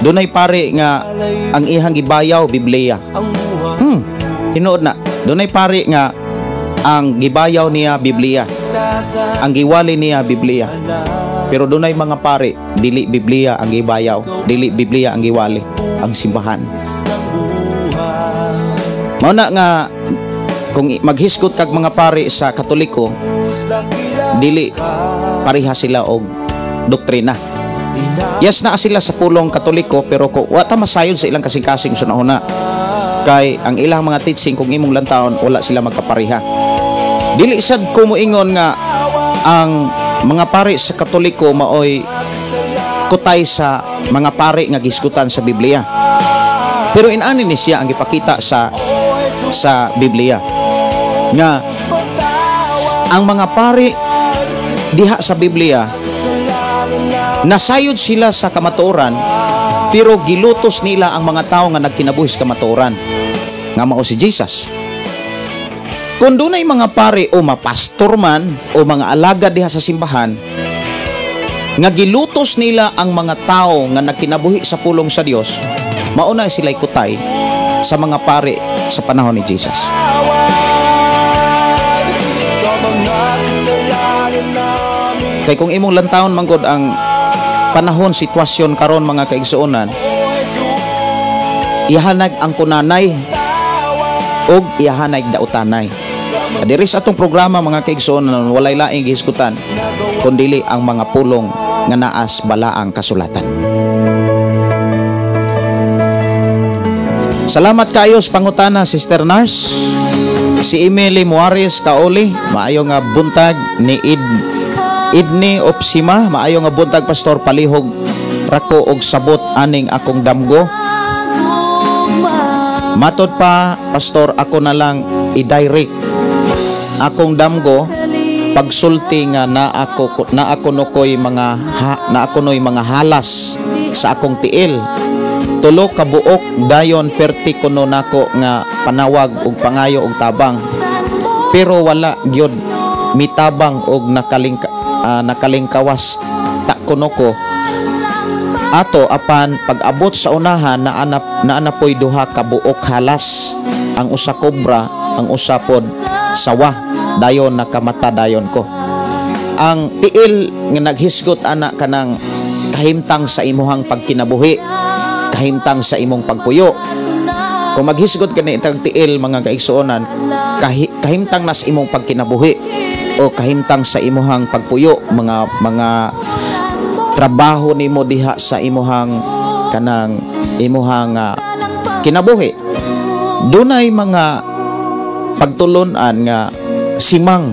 Dunay pari nga ang ihang gibayaw Biblia. Tinuod na. Dunay pari nga ang gibayaw niya Biblia. Ang giwali niya Biblia. Pero dunay mga pari dili Biblia ang gibayaw, dili Biblia ang giwali ang simbahan. Mao na nga kung maghisgot kag mga pari sa Katoliko, dili pareha sila og doktrina. Yes, naa sila sa pulong Katoliko, pero ko wa ta masayod sa ilang kasing-kasing sa una. Kay ang ilang mga teaching kung imong lantawon wala sila magkapareha. Dili sad ko moingon nga ang mga pari sa Katoliko maoy kutay sa mga pari nga gisgutan sa Biblia. Pero inani ni siya ang gipakita sa Biblia nga ang mga pari diha sa Biblia nasayod sila sa kamatuoran, pero gilutos nila ang mga tao nga nagkinabuhi sa kamatuoran nga mao si Jesus. Kung dunay mga pari o mapastor man o mga alagad diha sa simbahan nga gilutos nila ang mga tao nga nagkinabuhi sa pulong sa Dios, mauna sila'y kutay sa mga pari sa panahon ni Jesus. Kay kung imong lantawon manggod ang panahon, sitwasyon karon mga kaigsuonan, ihanag ang kunanay og ihanag dautanay. Diri sa atong programa mga kaigsuonan, walay laing gihisgutan kundili ang mga pulong nga naas balaang kasulatan. Salamat kayo sa pangutana, Sister Nurse. Si Emily Muares Kaoli, maayo nga buntag ni Idni Opsima, maayo nga buntag Pastor, palihog rako og sabot aning akong damgo. Matod pa Pastor, ako na lang i-direct akong damgo pagsulti nga na ako nokoy mga na ako noy mga halas sa akong tiil. Tulo ka buok dayon perti kuno nako nga panawag og pangayo og tabang. Pero wala gyud mitabang og nakalingkawas ta kuno ko ato apan pag-abot sa unahan naanapoy duha ka buok halas, ang usa kobra, ang usa pod sawa, dayon nakamata dayon ko. Ang tiil nga naghisgot ana kanang kahimtang sa imuhang pagkinabuhi, kahimtang sa imong pagpuyo. Kung maghisgot kani itang tiil mga kaigsuonan, kahimtang nas imong pagkinabuhi o kahimtang sa imuhang pagpuyo, mga trabaho nimo diha sa imuhang kanang imuhang kinabuhi. Dunay mga pagtulon-an nga simang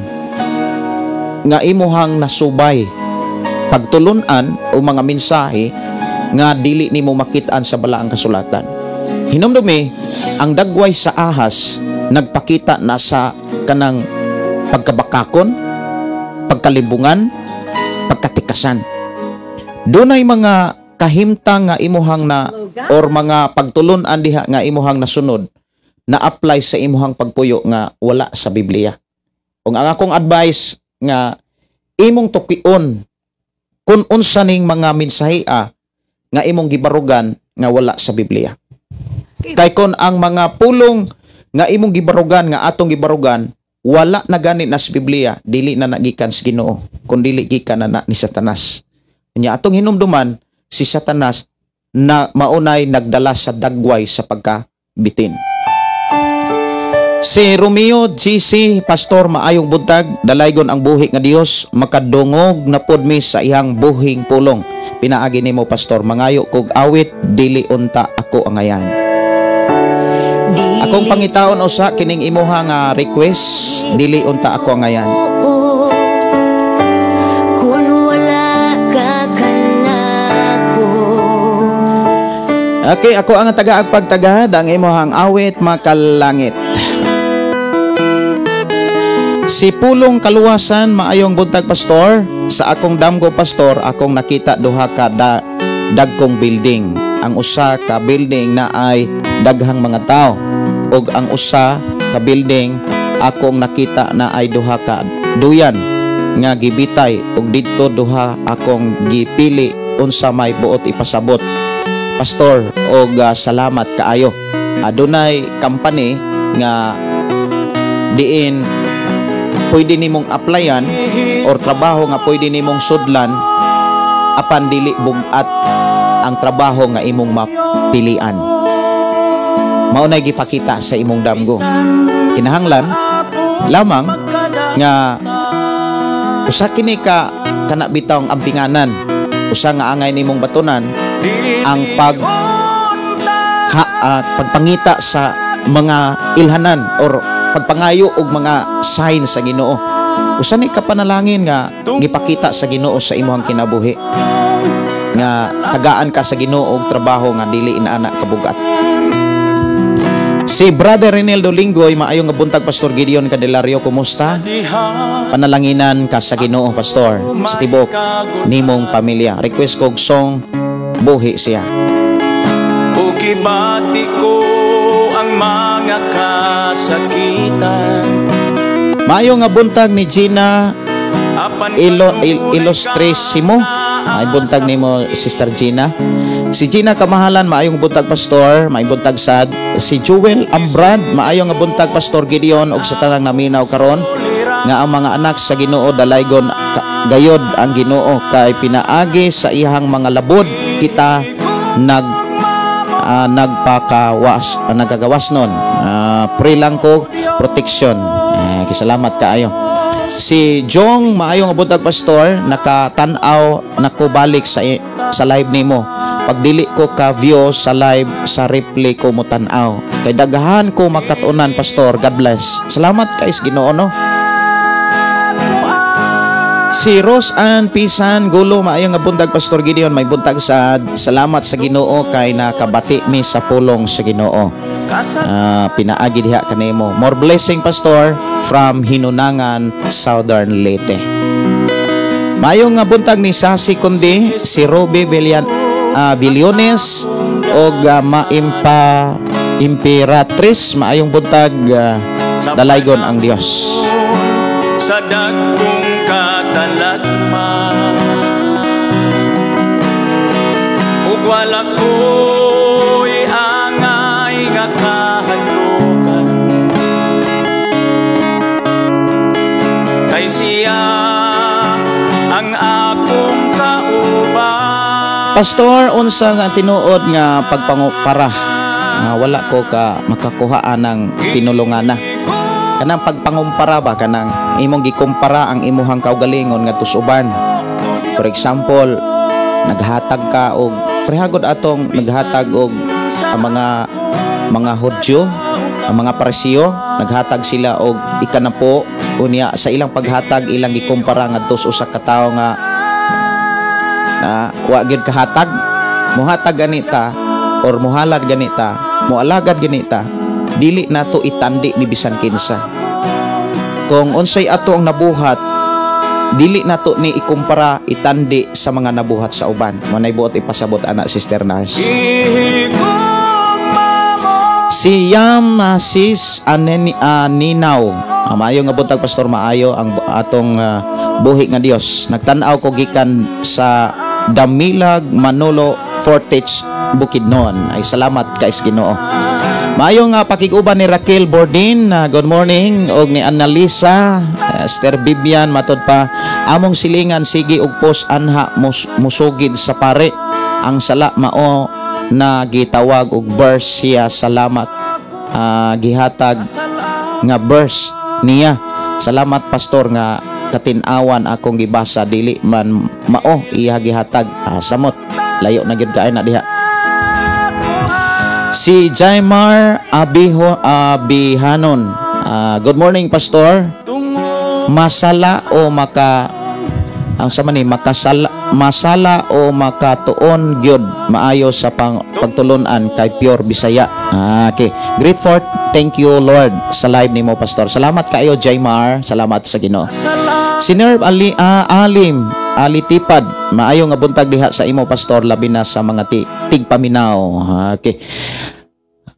nga imuhang nasubay, pagtulun-an o mga mensahe nga dili nimo makit-an sa balaang kasulatan. Hinumdumi, ang dagway sa ahas nagpakita na sa kanang pagkabakakon, pagkalibungan, pagkatikasan. Dunay mga kahimtang nga imuhang na or mga pagtulun-an diha nga imuhang nasunod na apply sa imuhang pagpuyo nga wala sa Biblia. Kung ang akong advice nga imong tukion kung unsa ning mga mensahea nga imong gibarugan nga wala sa Biblia. Kay kon ang mga pulong nga imong gibarugan nga atong gibarugan wala na gani na sa Biblia, dili na nagikan sa Ginoo, kun dili gikan na ni Satanas. Nya atong hinumduman si Satanas na maunay nagdala sa dagway sa pagkabitin. Si Romeo GC, "Pastor, maayong buntag, dalaygon ang buhi nga Dios, makadungog na pod mi sa iyang buhing pulong. Pinaagi nimo, Pastor, mangayo kog awit 'Dili Unta Ako Angayan.'" Akong pangitaon usa kining imuha nga request, 'Dili Unta Ako Angayan. Kung wala ka kanako. Okay, ako ang taga agpagtagad ang imuhang awit, "Makalangit." Si Pulong Kaluwasan, "Maayong buntag, Pastor. Sa akong damgo, Pastor, akong nakita duha ka dagkong building. Ang usa ka building na ay daghang mga tao ug ang usa ka building akong nakita na ay duha ka duyan nga gibitay ug didto duha akong gipili. Unsa may buot ipasabot, Pastor, og salamat kaayo." Adunay company nga diin pwede nimong applyan or trabaho nga pwede nimong sudlan, apan dili bug-at ang trabaho nga imong mapilian. Mao nay gipakita sa imong damgo. Kinahanglan lamang nga usa kini ka kana bitawng ampinganan, usa nga angay nimong batunan ang pagpangita sa mga ilhanan or pagpangayo og mga sign sa Ginoo. Usa ni ka panalangin nga gipakita sa Ginoo sa imong kinabuhi nga tagaan ka sa Ginoo og trabaho nga dili inaana kabugat. Si Brother Reneldo Linggoy, "Maayong nga buntag, Pastor Gideon Candelario, kumusta? Panalanginan ka sa Ginoo, Pastor, sa tibuok nimong pamilya. Request kog song 'Buhi Siya.'" Ug gibati ko ang mga kasakitan. Maayo nga buntag ni Gina Apan Illustrissimo. May buntag nimo, Sister Gina. Si Gina Kamahalan, "Maayong buntag, Pastor, may buntag sad." Si Jewel Ambrad, "Maayong nga buntag, Pastor Gideon, ug sa tanang naminaw karon nga ang mga anak sa Ginoo. Dalaygon gayod ang Ginoo kay pinaagi sa iyang mga labod kita nagpakawas nagkagawas nun. Pray lang ko protection." Eh, kisalamat kaayo. Si Jong, "Maayong buntag, Pastor, nakatan-aw nako balik sa live nimo. Pag dili ko ka view sa live, sa replay ko mo tan-aw. Kay daghan ko makatunan, Pastor. God bless." Salamat kay sa Ginoo, no. Si Rose Ann Pisan Gulo, "Maayong nga buntag, Pastor Gideon, may buntag sad. Salamat sa Ginoo kay nakabati mi sa pulong sa Ginoo. Pinaagi diha kanimo. More blessing, Pastor, from Hinunangan, Southern Leyte." Maayong nga buntag ni Sasi Kundi, si Ruby Villones og Maimpa Imperatrice, maayong buntag, dalaygon ang Dios. Sa dagkong katalagman ug wala ko'y angay nga kahadlukan kay siya ang akong kauban. "Pastor, unsa nga tinuod nga pagpangupara? Wala ko ka makakuha ng pinulungana." Kanang pagpangumpara ba, kanang imong gikumpara ang imuhang kaugalingon ngadto sa uban. For example, naghatag ka og prehagod atong naghatag og ang mga Hudyo, ang mga Pariseo, naghatag sila og ikanapo, unya sa ilang paghatag ilang gikumpara ngadto sa usa ka tawo nga na wa gyud kahatag. Muhatag ganita or muhalad ganita, mualagad ganita, dili nato itandi ni bisan kinsa. Kung unsay ato ang nabuhat, dili nato ni ikumpara, itandi sa mga nabuhat sa uban. Mao nay buot ipasabot ana, Sister Nars. Si Yam Sis Aneni Ninaw. Maayo nga buntag, Pastor, maayo ang atong buhi nga Dios. Nagtan-aw ko gikan sa Damilag, Manolo Fortich, Bukidnon. Ay, salamat kay sa Ginoo. Maayo nga pakig-uban ni Raquel Bordin, good morning, og ni Annalisa, Esther Bibian, matod pa among silingan sige og post anha musugid sa pare. Ang sala mao na gitawag og verse siya. Salamat, gihatag. nga verse niya. Salamat pastor nga katin-awan akong gibasa, dili man mao iya gihatag. Samot layo na gyud kaay na diha. Si Jaimar Abiho Abihanon. Good morning pastor. Masala o maka ang sama ni makasala, masala o makatuon gyud maayo sa pagtulunan kay pure Bisaya. Okay. Great for thank you Lord sa live nimo pastor. Salamat kaayo Jaimar, salamat sa Ginoo. Si Nerv Ali Alim Ali Tipad, maayo nga buntag diha sa imo pastor, labi na sa mga tigpaminaw. Okay.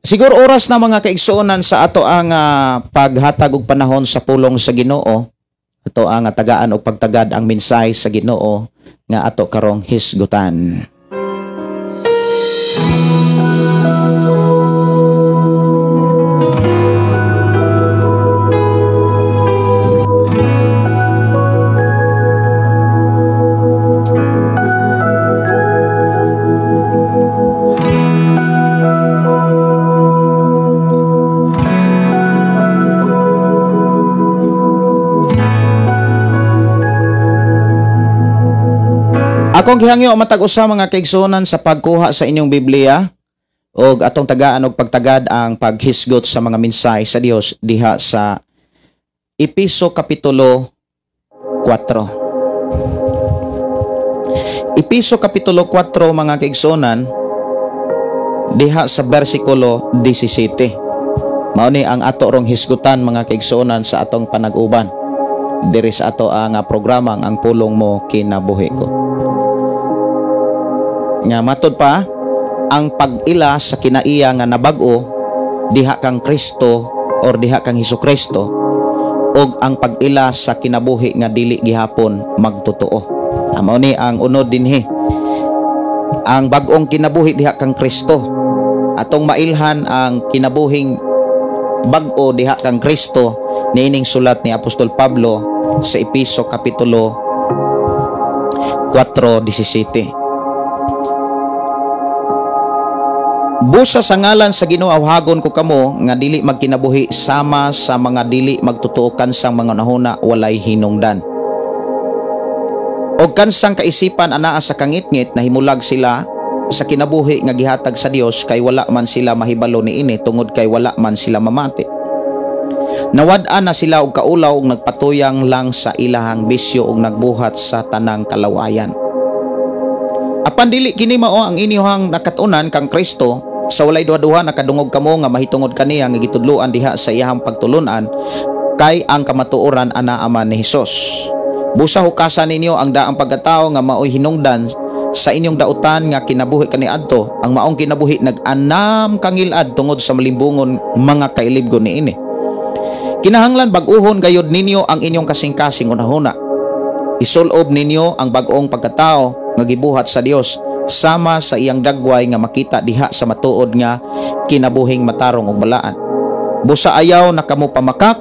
Siguro oras na mga kaigsuonan sa ato ang paghatag og panahon sa pulong sa Ginoo. Ato ang tagaan og pagtagad ang mensahe sa Ginoo nga ato karong hisgutan. Akong gihangyo matag usa mga kaigsuonan sa pagkuha sa inyong Biblia og atong tagaan og pagtagad ang paghisgot sa mga mensahe sa Dios diha sa Epeso Kapitulo 4. Epeso Kapitulo 4 mga kaigsuonan diha sa bersikulo 17. Mao ni ang ato rong hisgutan mga kaigsuonan sa atong panag-uban. Diri sa ato ang programa ang Pulong Mo Kinabuhi Ko. Nga matod pa ang pag-ila sa kinaiya nga nabag-o diha kang Kristo or diha kang Hesukristo og ang pag-ila sa kinabuhi nga dili gihapon magtotoo. Mao ni ang unod dinhi. Ang bag-ong kinabuhi diha kang Kristo. Atong mailhan ang kinabuhing bag-o diha kang Kristo niining sulat ni Apostol Pablo sa Epeso Kapitulo 4:17. Busa sa ngalan sa Ginoo awhagon ko kamo nga dili magkinabuhi sama sa mga dili magtotoo kansang mga nahuna walay hinungdan. Og kansang kaisipan anaa sa kangitngit na himulag sila sa kinabuhi nga gihatag sa Dios kay wala man sila mahibalo niini tungod kay wala man sila mamati. Nawad-an na sila og kaulaw og nagpatuyang lang sa ilahang bisyo og nagbuhat sa tanang kalawayan. Apan dili kini mao ang inyuhang nakat-unan kang Kristo. Sa walay duha-duha nakadungog kamo nga mahitungod kaniya nga gitudloan diha sa iyahang pagtulunan kay ang kamatuoran ana ama ni Hesus. Busa hukasan ninyo ang daang pagkatao nga maoy hinungdan sa inyong dautan nga kinabuhi kaniadto. Ang maong kinabuhi nag-anam kangilad tungod sa malimbungon mga kailibgon niini. Kinahanglan bag-uhon gayod ninyo ang inyong kasing-kasing hunahuna. Isulob ninyo ang bag-ong pagkatao nga gibuhat sa Dios sama sa iyang dagway nga makita diha sa matuod nga kinabuhing matarong ug balaan. Busa ayaw na kamo pamakak,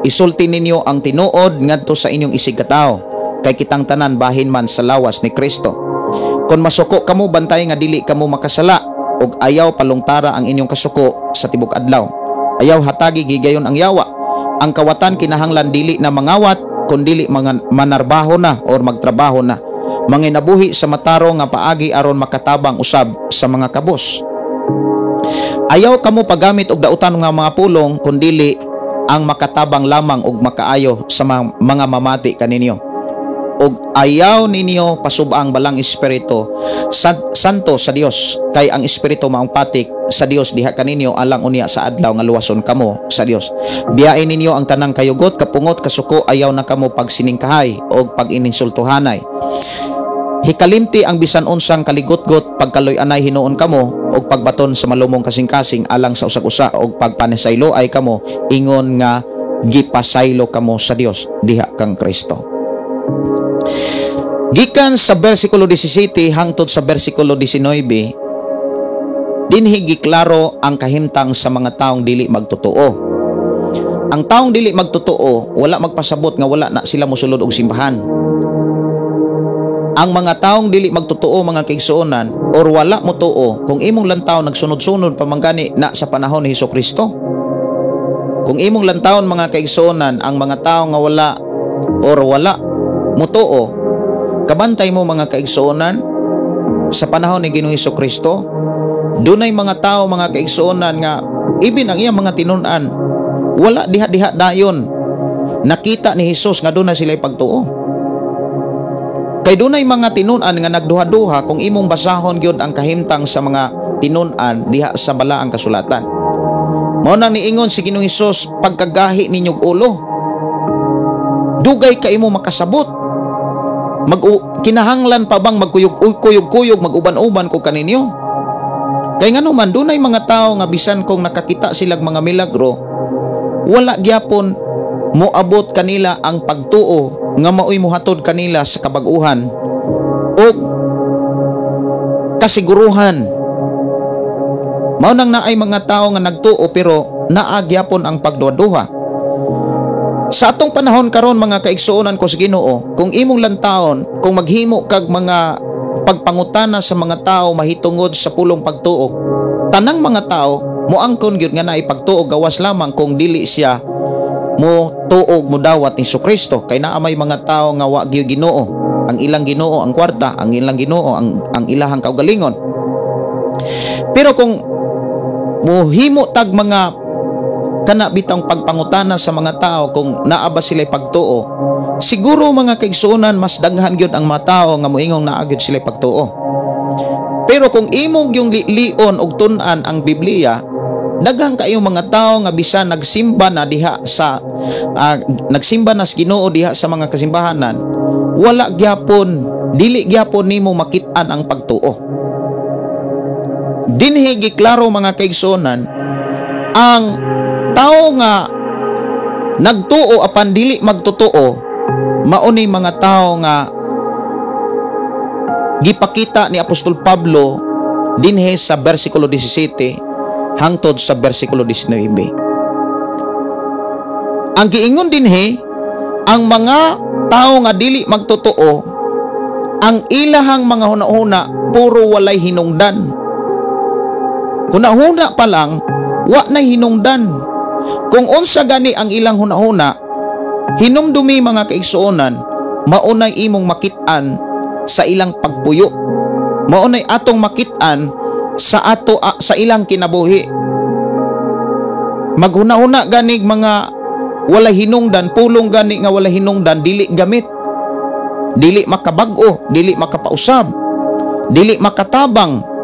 isulti ninyo ang tinuod ngadto sa inyong isig katawo, kay kitang tanan bahin man sa lawas ni Kristo. Kon masuko kamo bantay nga dili kamo makasala ug ayaw palungtara ang inyong kasuko sa tibok adlaw. Ayaw hatagi gigayon ang yawa. Ang kawatan kinahanglan dili na mangawat kun dili manarbaho na or magtrabaho na. Manginabuhi sa matarong nga paagi aron makatabang usab sa mga kabos. Ayaw kamo paggamit og dautan nga mga pulong kundili ang makatabang lamang og makaayo sa mga mamati kaninyo. Og ayaw ninyo pasubang balang espiritu santo sa Dios kay ang espiritu maong patik sa Dios diha kaninyo alang unya sa adlaw nga luwason kamo sa Dios. Biyain ninyo ang tanang kayugot, kapungot, kasuko, ayaw na kamo pagsiningkahay og pagininsultuhanay. Hikalimti ang bisan unsang kaligotgot, pagkaloy-anay hinuon kamo og pagbaton sa malumong kasing-kasing alang sa usag-usa og pagpanisaylo ay kamo ingon nga gipasaylo kamo sa Dios diha kang Kristo. Gikan sa bersikulo 17 hangtod sa bersikulo 19, dinhi giklaro ang kahimtang sa mga taong dili magtotoo. Ang taong dili magtotoo, wala magpasabot nga wala na sila mosulod og simbahan. Ang mga taong dili magtotoo mga kaigsuonan or wala motuo, kung imong lantaw nagsunod-sunod pa man gani na sa panahon ni Hesukristo. Kung imong lantawon, mga kaigsuonan, ang mga tao nga wala or wala mutuo, kabantay mo, mga kaigsuonan, sa panahon ni Ginoong Kristo, dunay mga tao, mga kaigsuonan, nga ibin ang iyang mga tinun-an wala diha-diha dayon nakita ni Hesus nga dunay sila pagtuo. Kay dunay mga tinun-an nga nagduha-duha kung imong basahon gyud ang kahimtang sa mga tinun-an diha sa balaang kasulatan. Mao nang niingon si Ginoong Hesus, "Pagkagahi ninyog ulo. Dugay ka imo makasabot. Mag kinahanglan pa bang magkuyog-kuyog-kuyog, mag-uban-uban ko kaninyo?" Kay ngano man dunay mga tao nga bisan kung nakakita silag mga milagro, wala gyapon moabot kanila ang pagtuo nga maoy mohatod kanila sa kabag-uhan o kasiguruhan. Mao nang naay mga tao nga nagtuo pero naa gyapon ang pagduha-duha. Sa atong panahon karon, mga kaigsuonan ko sa Ginoo, kung imong lantawon, kung maghimo kag mga pagpangutana sa mga tao mahitungod sa pulong pagtuo, tanang mga tao moangkon gyud nga naay pagtuo, gawas lamang kung dili siya mo tuog, mo dawat ni Kristo, kay naa may mga tao nga wa gyud Ginoo. Ang ilang Ginoo ang kwarta, ang ilang Ginoo ang ilahang kaugalingon. Pero kung muhimo tag mga kana bitang pagpangutana sa mga tao kung naa ba sila pagtuo, siguro, mga kaigsuonan, mas daghan gyud ang mga tao nga moingong naa gyud sila pagtuo. Pero kung imong yung lilion og tun-an ang Biblia, daghan kayo mga tao nga bisan nagsimba na sa Ginoo diha sa mga kasimbahanan, wala gyapon, dili gyapon nimo makit-an ang pagtuo. Dinhi giklaro, mga kaigsuonan, ang tao nga nagtuo apan dili magtotoo, mao ni mga tao nga gipakita ni Apostol Pablo dinhi sa bersikulo 17 hangtod sa bersikulo 19. Ang giingon dinhi, ang mga tao nga dili magtotoo, ang ilahang mga hunahuna puro walay hinungdan. Hunahuna pa lang, wa na hinungdan. Kung unsa gani ang ilang hunahuna, hinumdumi, mga kaigsuonan, maunay imong makit-an sa ilang pagpuyo. Maunay atong makit-an sa ilang kinabuhi. Maghuna-huna ganig mga wala hinungdan, pulong gani nga wala hinungdan, dili gamit. Dili makabag-o, dili makapausab, dili makatabang,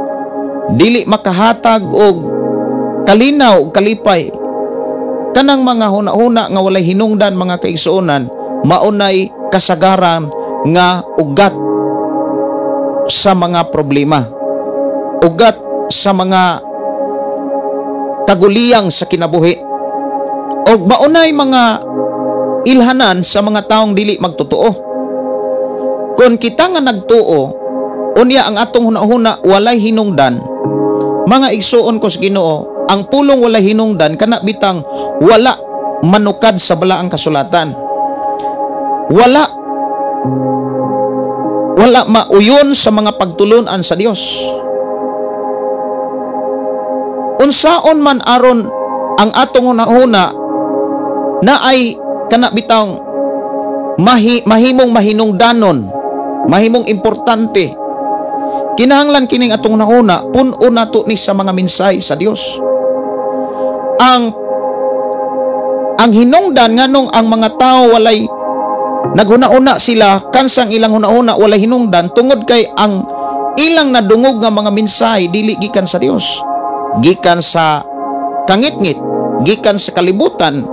dili makahatag og kalinaw og kalipay. Kanang mga huna-huna nga walay hinungdan, mga kaigsuonan, maunay kasagaran nga ugat sa mga problema. Ugat sa mga kaguliyang sa kinabuhi. Og maunay mga ilhanan sa mga taong dili magtotoo. Kung kita nga nagtuo, unya ang atong hunahuna walay hinungdan, mga igsuon ko sa Ginoo, ang pulong walay hinungdan, kana bitang wala manukad sa balaang kasulatan. Wala mauyon sa mga pagtulunan sa Dios. Unsaon man aron ang atong hunahuna na ay kana bitang mahimong mahinungdanon, mahimong importante? Kinahanglan kining atong hunahuna pun-o nato ni sa mga mensahe sa Dios. Ang hinungdan nganong ang mga tao walay naghuna-una sila, kansang ilang hunahuna walay hinungdan, tungod kay ang ilang nadungog nga mga mensahe dili gikan sa Dios, gikan sa kangitngit, gikan sa kalibutan.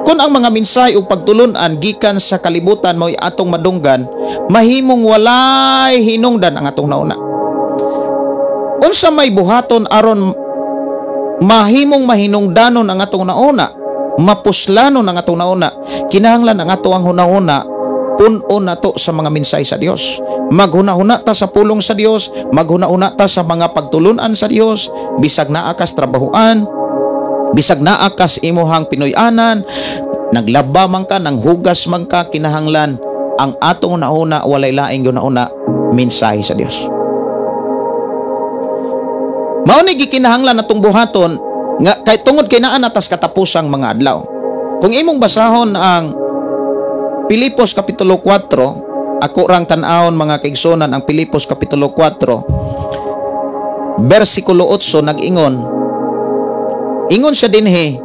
Kung ang mga mensahe ug pagtulunan gikan sa kalibutan mao'y atong madunggan, mahimong walay hinungdan ang atong nauna. Unsa may buhaton aron mahimong mahinungdanon ang atong nauna, mapuslanon ang atong nauna? Kinahanglan ang ato ang hunahuna pun-o nato sa mga mensahe sa Dios. Maghuna-huna ta sa pulong sa Dios, maghuna-huna ta sa mga pagtulunan sa Dios, bisag naa kas trabahuan, bisag naa kas imuhang Pinoy-anan, naglaba man ka, nanghugas man ka, kinahanglan ang atong hunahuna walay laing hunahuna, mensahe sa Dios. Mao ni gikinahanglan natong buhaton. Nga kay tungod kay naa na tas katapusang mga adlaw. Kung imong basahon ang Pilipos Kapitulo 4, ako rang tan-awon, mga kaigsunan, ang Pilipos Kapitulo 4 bersikulo 8, nag-ingon ingon siya dinhi,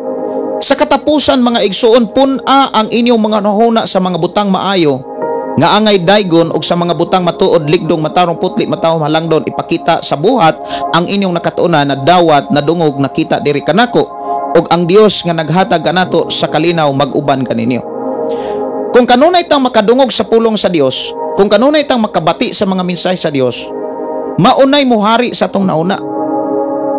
"Sa katapusan, mga igsuon, pun-a ang inyong mga hunahuna sa mga butang maayo nga angay daygon ug sa mga butang matuod, ligdong, matarong, putli, matahom, halangdon. Ipakita sa buhat ang inyong nakatuonan, na dawat, nadungog, nakita diri kanako, ug ang Dios nga naghatag kanato sa kalinaw mag-uban kaninyo." Kung kanunay tang makadungog sa pulong sa Dios, kung kanunay tang makabati sa mga mensahe sa Dios, maunay muhari sa atong nauna.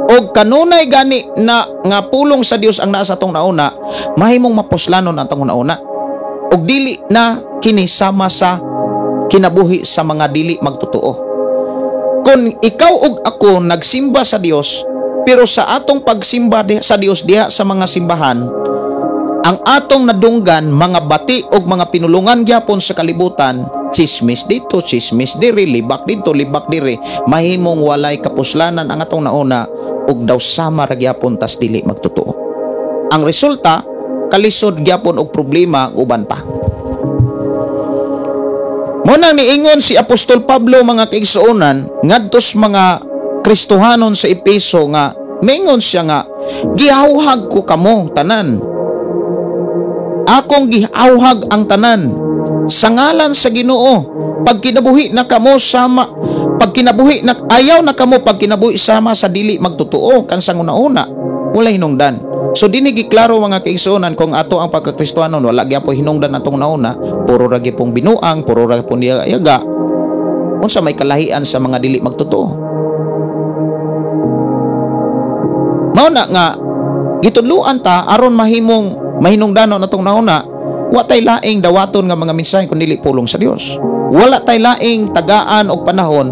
Og kanunay gani na nga pulong sa Dios ang naa sa atong nauna, mahimong mapuslanon ang atong nauna. Og dili na kini sama sa kinabuhi sa mga dili magtotoo. Kung ikaw ug ako nagsimba sa Dios, pero sa atong pagsimba sa Dios diha sa mga simbahan, ang atong nadunggan mga bati og mga pinulungan gyapon sa kalibutan, chismis dito, chismis diri, libak dito, libak diri, mahimong walay kapuslanan ang atong nauna ug daw sama ra gyapon tas dili magtotoo. Ang resulta, kalisod gyapon og problema uban pa. Mo nang niingon si Apostol Pablo, mga kaigsuonan, ngadto sa mga Kristohanon sa Epeso nga mingon siya nga, "Gihawhag ko kamo tanan. Akong gihawhag ang tanan sa ngalan sa Ginoo. Pagkinabuhi na kamo sama pagkinabuhi na ayaw na kamo pagkinabuhi sama sa dili magtotoo kansang una-una wala hinungdan." So dinhi giklaro, mga kaigsuonan, kung ato ang pagkakristohanon wala gyapon hinungdan atong nauna, puro ra gyapong binuang, puro ra gyapon yaga, unsa may kalahian sa mga dili magtotoo? Mao na nga gitudloan ta aron mahimong mahinungdanon atong nauna, wa tay laing dawaton nga mga mensahe kun dili pulong sa Dios. Wala tay laing tagaan og panahon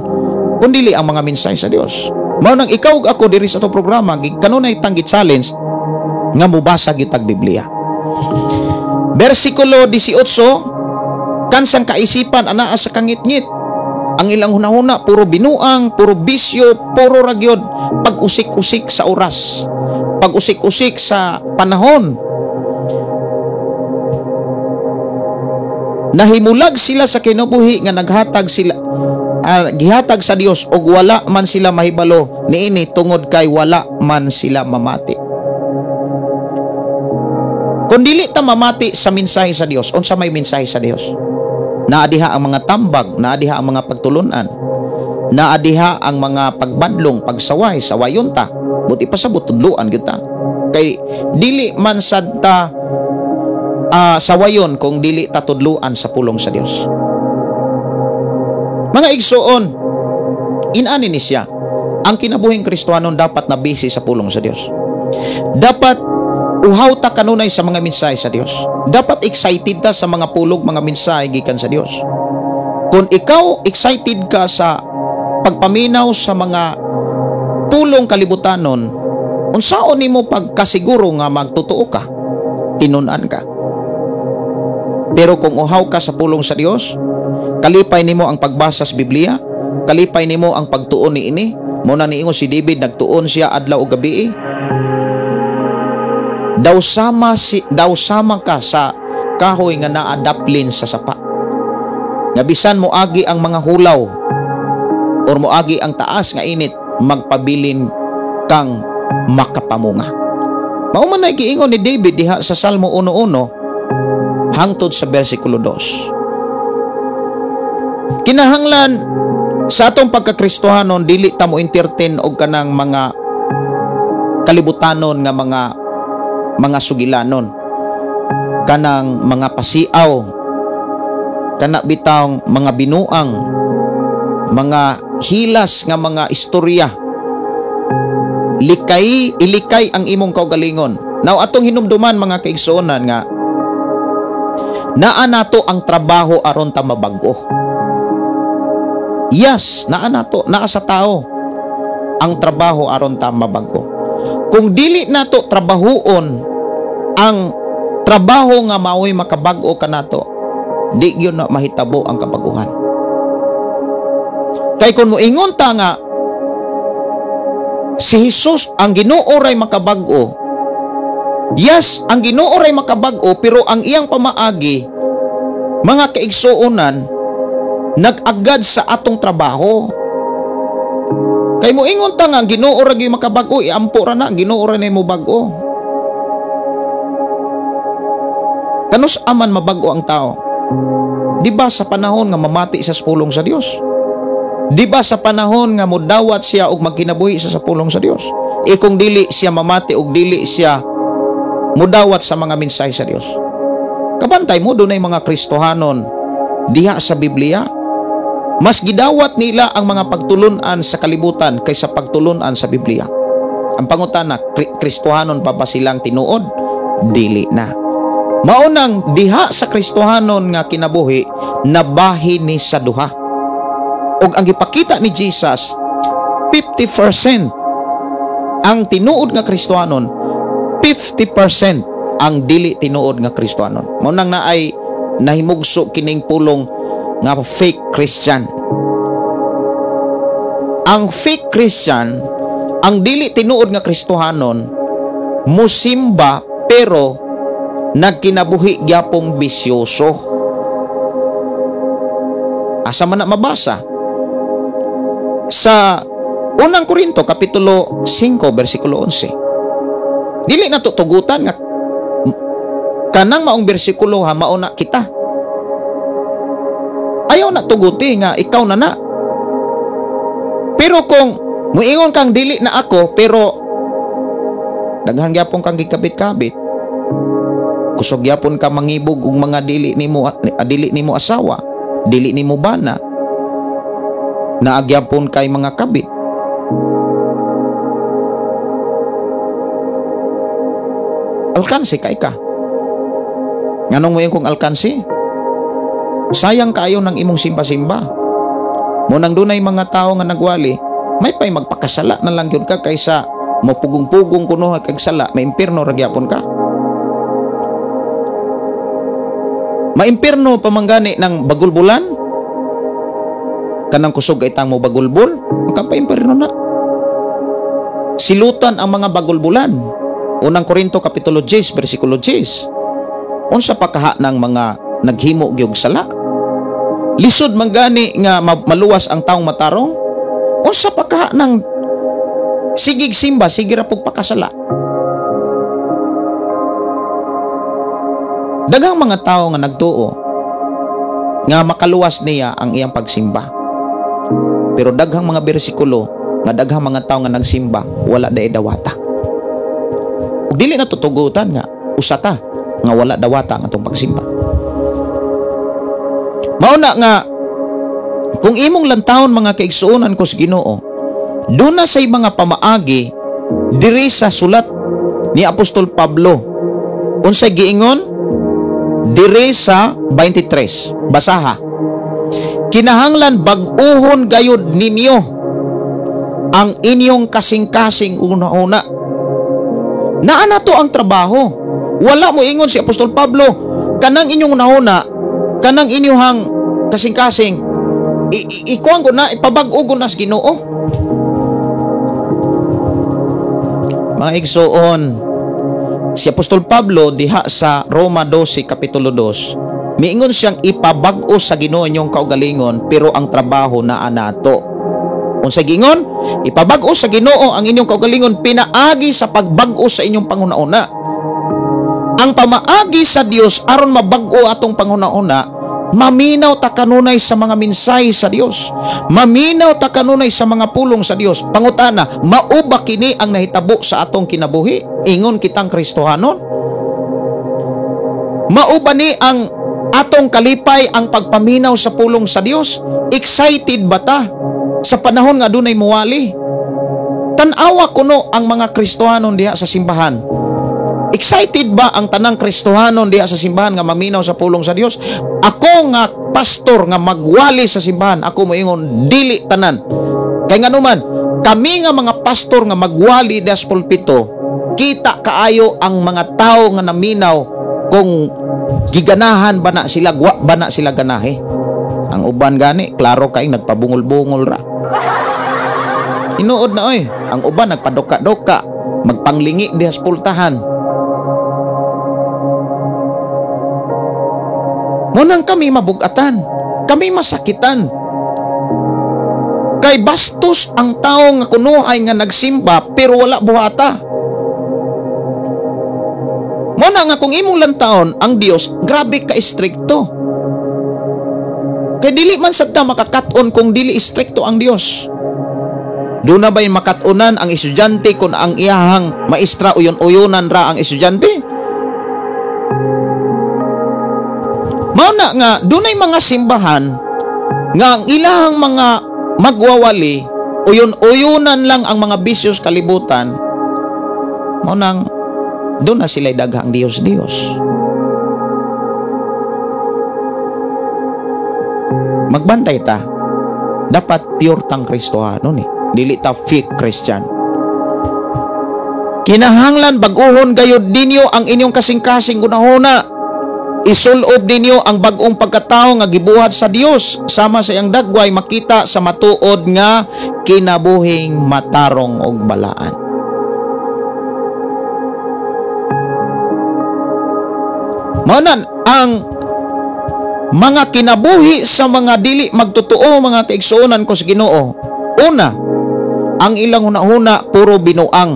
kun dili ang mga mensahe sa Dios. Mao nang ikaw ug ako diri sa atong programa kanunay tang gi-challenge nga mobasa gyud tag Biblia. Bersikulo 18, kansang kaisipan anaa sa kangitngit. Ang ilang hunahuna puro binuang, puro bisyo, puro ra gyud pag-usik-usik sa oras, pag-usik-usik sa panahon. Nahimulag sila sa kinabuhi nga naghatag sila gihatag sa Dios og wala man sila mahibalo niini tungod kay wala man sila mamati. Kung dili ta mamati sa mensahe sa Dios, unsa may mensahe sa Dios? Naa diha ang mga tambag, naa diha ang mga pagtulunan, naa diha ang mga pagbadlong, pagsaway, sawayon ta. Buti pa sabot tudloan gyud ta. Kay dili man sad ta sawayon kung dili ta tudloan sa pulong sa Dios. Mga igsuon, inani ni siya, ang kinabuhing Kristohanon dapat na busy sa pulong sa Dios. Dapat uhaw ta kanunay sa mga mensahe sa Dios. Dapat excited ta sa mga pulog, mga mensahe gikan sa Dios. Kung ikaw excited ka sa pagpaminaw sa mga pulong kalibutanon, unsaon nimo pagkasiguro nga magtotoo ka, tinun-an ka? Pero kung uhaw ka sa pulong sa Dios, kalipay nimo ang pagbasa sa Biblia, kalipay nimo ang pagtuon niini. Mo na niingon si David, nagtuon siya adlaw ug gabi. Daw sama ka sa kahoy nga naadaplin sa sapa. Nga bisan moagi ang mga hulaw or moagi ang taas nga init, magpabilin kang makapamunga. Mao man ay giingon ni David diha sa Salmo 1:1 hangtod sa bersikulo 2. Kinahanglan sa atong pagkakristohanon dili ta mo entertain og kanang mga kalibutanon nga mga sugilanon, kanang mga pasiaw, kana bitawng mga binuang, mga hilas nga mga istorya. Likay, ilikay ang imong kaugalingon. Now atong hinumduman, mga kaigsuonan, nga naa nato ang trabaho aron ta mabag-o. Yes, naa nato, naa sa tao ang trabaho aron ta mabag-o. Kung dili nato trabahoon ang trabaho nga maoy makabag-o kanato, di gyud na mahitabo ang kabaguhan. Kay kung moingon ta nga Si Jesus, ang Ginoo ray makabag-o. Yes, ang Ginoo ray makabag-o, pero ang iyang pamaagi, mga kaigsuonan, nag-agad sa atong trabaho. Kay moingon ta nga ang Ginoo ra gyud makabag-o, iampo ra na ang Ginoo ra nimo bag-o. Kanus aman mabag-o ang tao? Di ba sa panahon nga mamati sa pulong sa Dios? Di ba sa panahon nga modawat siya og magkinabuhi sa pulong sa Dios? E kung dili siya mamati og dili siya mudawat sa mga mensahe sa Dios. Kabantay mo dunay mga Kristohanon diha sa Biblia, mas gidawat nila ang mga pagtulunan sa kalibutan kaysa pagtulunan sa Biblia. Ang pangutana, Kristohanon pa ba silang tinuod? Dili na. Maunang diha sa Kristohanon nga kinabuhi, nabahin ni sa duha. Og ang gipakita ni Jesus, 50% ang tinuod nga Kristohanon, 50% ang dili tinuod nga Kristohanon. Maunang naay nahimugso kining pulong nga fake Christian. Ang fake Christian, ang dili tinuod nga Kristohanon, musimba pero nagkinabuhi gyapong bisyoso. Asa man na mabasa? Sa Unang Korinto kapitulo 5 bersikulo 11. Dili na tutugutan nga kanang maong bersikulo ha mauna kita. Ayaw na tuguti nga ikaw na na. Pero kung muingon kang dili na ako pero daghan gyapon kang gikabit-kabit, kusog gyapon ka mangibog og mga dili nimo asawa, dili nimo bana, naagyapon kay mga kabit. Alkansi kay ka. Nganong moingon kong alkansi? Sayang kaayo ng imong simba-simba. Munang dunay mga tao nga nagwali, may pay magpakasala na lang gyud ka kaysa mapugong-pugong kuno kag sala, maimpirno ra gyapon ka. Maimpirno pamanggani ng bagulbulan, kanang kusog ay tang mo bagulbul, magkapaimpirno na. Silutan ang mga bagulbulan. Unang Korinto kapitulo 10 bersikulo 10. Unsa pa kaha ng mga naghimo gyud sala? Lisod manggani nga maluwas ang taong matarong? Unsa pa kaha ng sigig simba, sige ra pug pakasala? Daghang mga tao nga nagtuo nga makaluwas niya ang iyang pagsimba. Pero daghang mga bersikulo nga daghang mga tao nga nagsimba wala day dawata. Ug dili na tutugutan nga usa ta nga wala dawata ang atong pagsimba. Mao na nga kung imong lantawon mga kaigsuonan ko sa Ginoo, duna say mga pamaagi diri sa sulat ni Apostol Pablo. Unsay giingon? Diri sa 23, basaha. Kinahanglan bag-uhon gayud ninyo ang inyong kasing-kasing una-una. Naa na to ang trabaho. Wala mo ingon si Apostol Pablo, kanang inyong una-una, kanang inyong kasing-kasing, ikuan ko na, ipabag-o ko na sa Ginoo. Mga igsoon, si Apostol Pablo diha sa Roma 12 kapitulo 2, miingon siyang ipabag-o sa Ginoo inyong kaugalingon, pero ang trabaho naa nato. Unsa giingon? Ipabag-o sa Ginoo ang inyong kaugalingon pinaagi sa pagbag-o sa inyong panghuna-una. Ang pamaagi sa Dios aron mabag-o atong panghuna-una, maminaw ta kanunay sa mga mensahe sa Dios. Maminaw ta kanunay sa mga pulong sa Dios. Pangutana, mao ba kini ang nahitabo sa atong kinabuhi? Ingon kitang Kristohanon? Mao ba ni ang atong kalipay ang pagpaminaw sa pulong sa Dios? Excited ba ta sa panahon nga dunay muwali? Tan-awa kuno ang mga Kristohanon diha sa simbahan. Excited ba ang tanang Kristohanon diha sa simbahan nga maminaw sa pulong sa Dios? Ako nga pastor nga magwali sa simbahan, ako moingon dili tanan. Kay nganuman, kami nga mga pastor nga magwali diha sa pulpito, kita kaayo ang mga tao nga naminaw kung giganahan ba na sila, wa ba na sila ganahe. Ang uban gani, klaro kay nagpabungol-bungol ra. Tinuod na oy, ang uban nagpaduka-duka, magpanglingi diha sa pultahan. Munang kami mabugatan, kami masakitan. Kay bastos ang tao nga kunuhay nga nagsimba pero wala buhata. Muna nga kung imong lantaon ang Dios, grabe ka istrikto. Kay dili man sad ta makakat-on kung dili istrikto ang Dios. Doon na ba'y makatunan ang estudyante kung ang iyahang maestra uyon-uyonan ra ang estudyante? Mao na nga dunay mga simbahan nga ang ilahang mga magwawali uyon-uyonan lang ang mga bisyos kalibutan. Mao nang doon na sila'y daghang Diyos-Diyos. Magbantay ta. Dapat pure tang Kristohano ni. Dili ta fake Christian. Kinahanglan bag-uhon gayud ninyo ang inyong kasing-kasing gunahona. Isulob ninyo ang bag-ong pagkatao nga gibuhat sa Dios sama sa iyang dagway makita sa matuod nga kinabuhing matarong og balaan. Maonan ang mga kinabuhi sa mga dili magtotoo, mga kaigsuonan ko sa Ginoo. Una, ang ilang hunahuna puro binuang.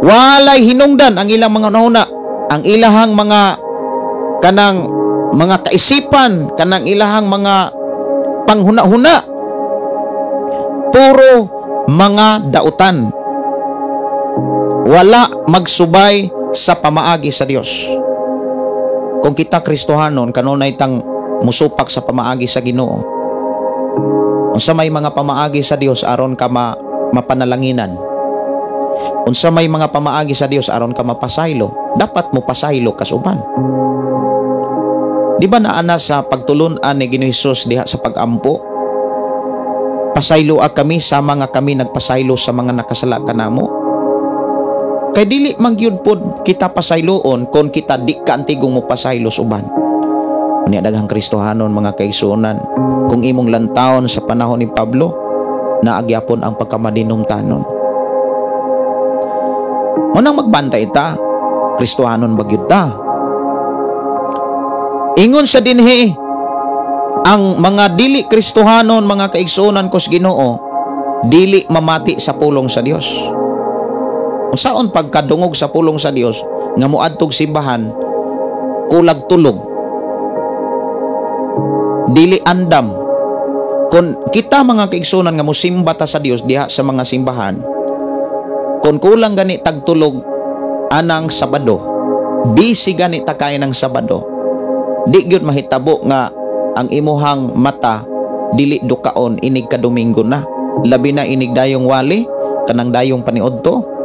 Walay hinungdan ang ilang mga hunahuna, ang ilahang mga kanang mga kaisipan, kanang ilahang mga panghunahuna, puro mga dautan. Wala magsubay sa pamaagi sa Dios. Kung kita Kristohanon, kanunay tang musupak sa pamaagi sa Ginoo. Unsa may mga pamaagi sa Dios aron ka mapanalanginan. Unsa may mga pamaagi sa Dios aron ka mapasaylo, dapat mo pasaylo kas uban. Di ba naana sa pagtulun-an ni Ginoo Hesus diha sa pag-ampo? Pasaylo a kami sama nga kami nagpasaylo sa mga nakasala kanamo. Kay dili man gyud pod kita pasayloon kon kita di ka antigong mo pasaylo sa uban. Unya daghang Kristohanon mga kaigsuonan, kung imong lantawon sa panahon ni Pablo, naagyapon ang pagkamadinumtanon. Munang magbantay ta, Kristohanon ba gyud ta? Ingon sa dinhi, ang mga dili Kristohanon mga kaigsuonan ko sa Ginoo, dili mamati sa pulong sa Dios. Unsaon pagkadungog sa pulong sa Dios nga moadtog simbahan, kulag tulog, dili andam. Kon kita mga kaigsuonan nga mosimba ta sa Dios diha sa mga simbahan, kon kulang gani tagtulog anang Sabado, busy gani ta kay ng Sabado, di gyud mahitabo nga ang imuhang mata dili dukaon inig ka Domingo na, labi na inig dayong wali kanang dayong paniudto.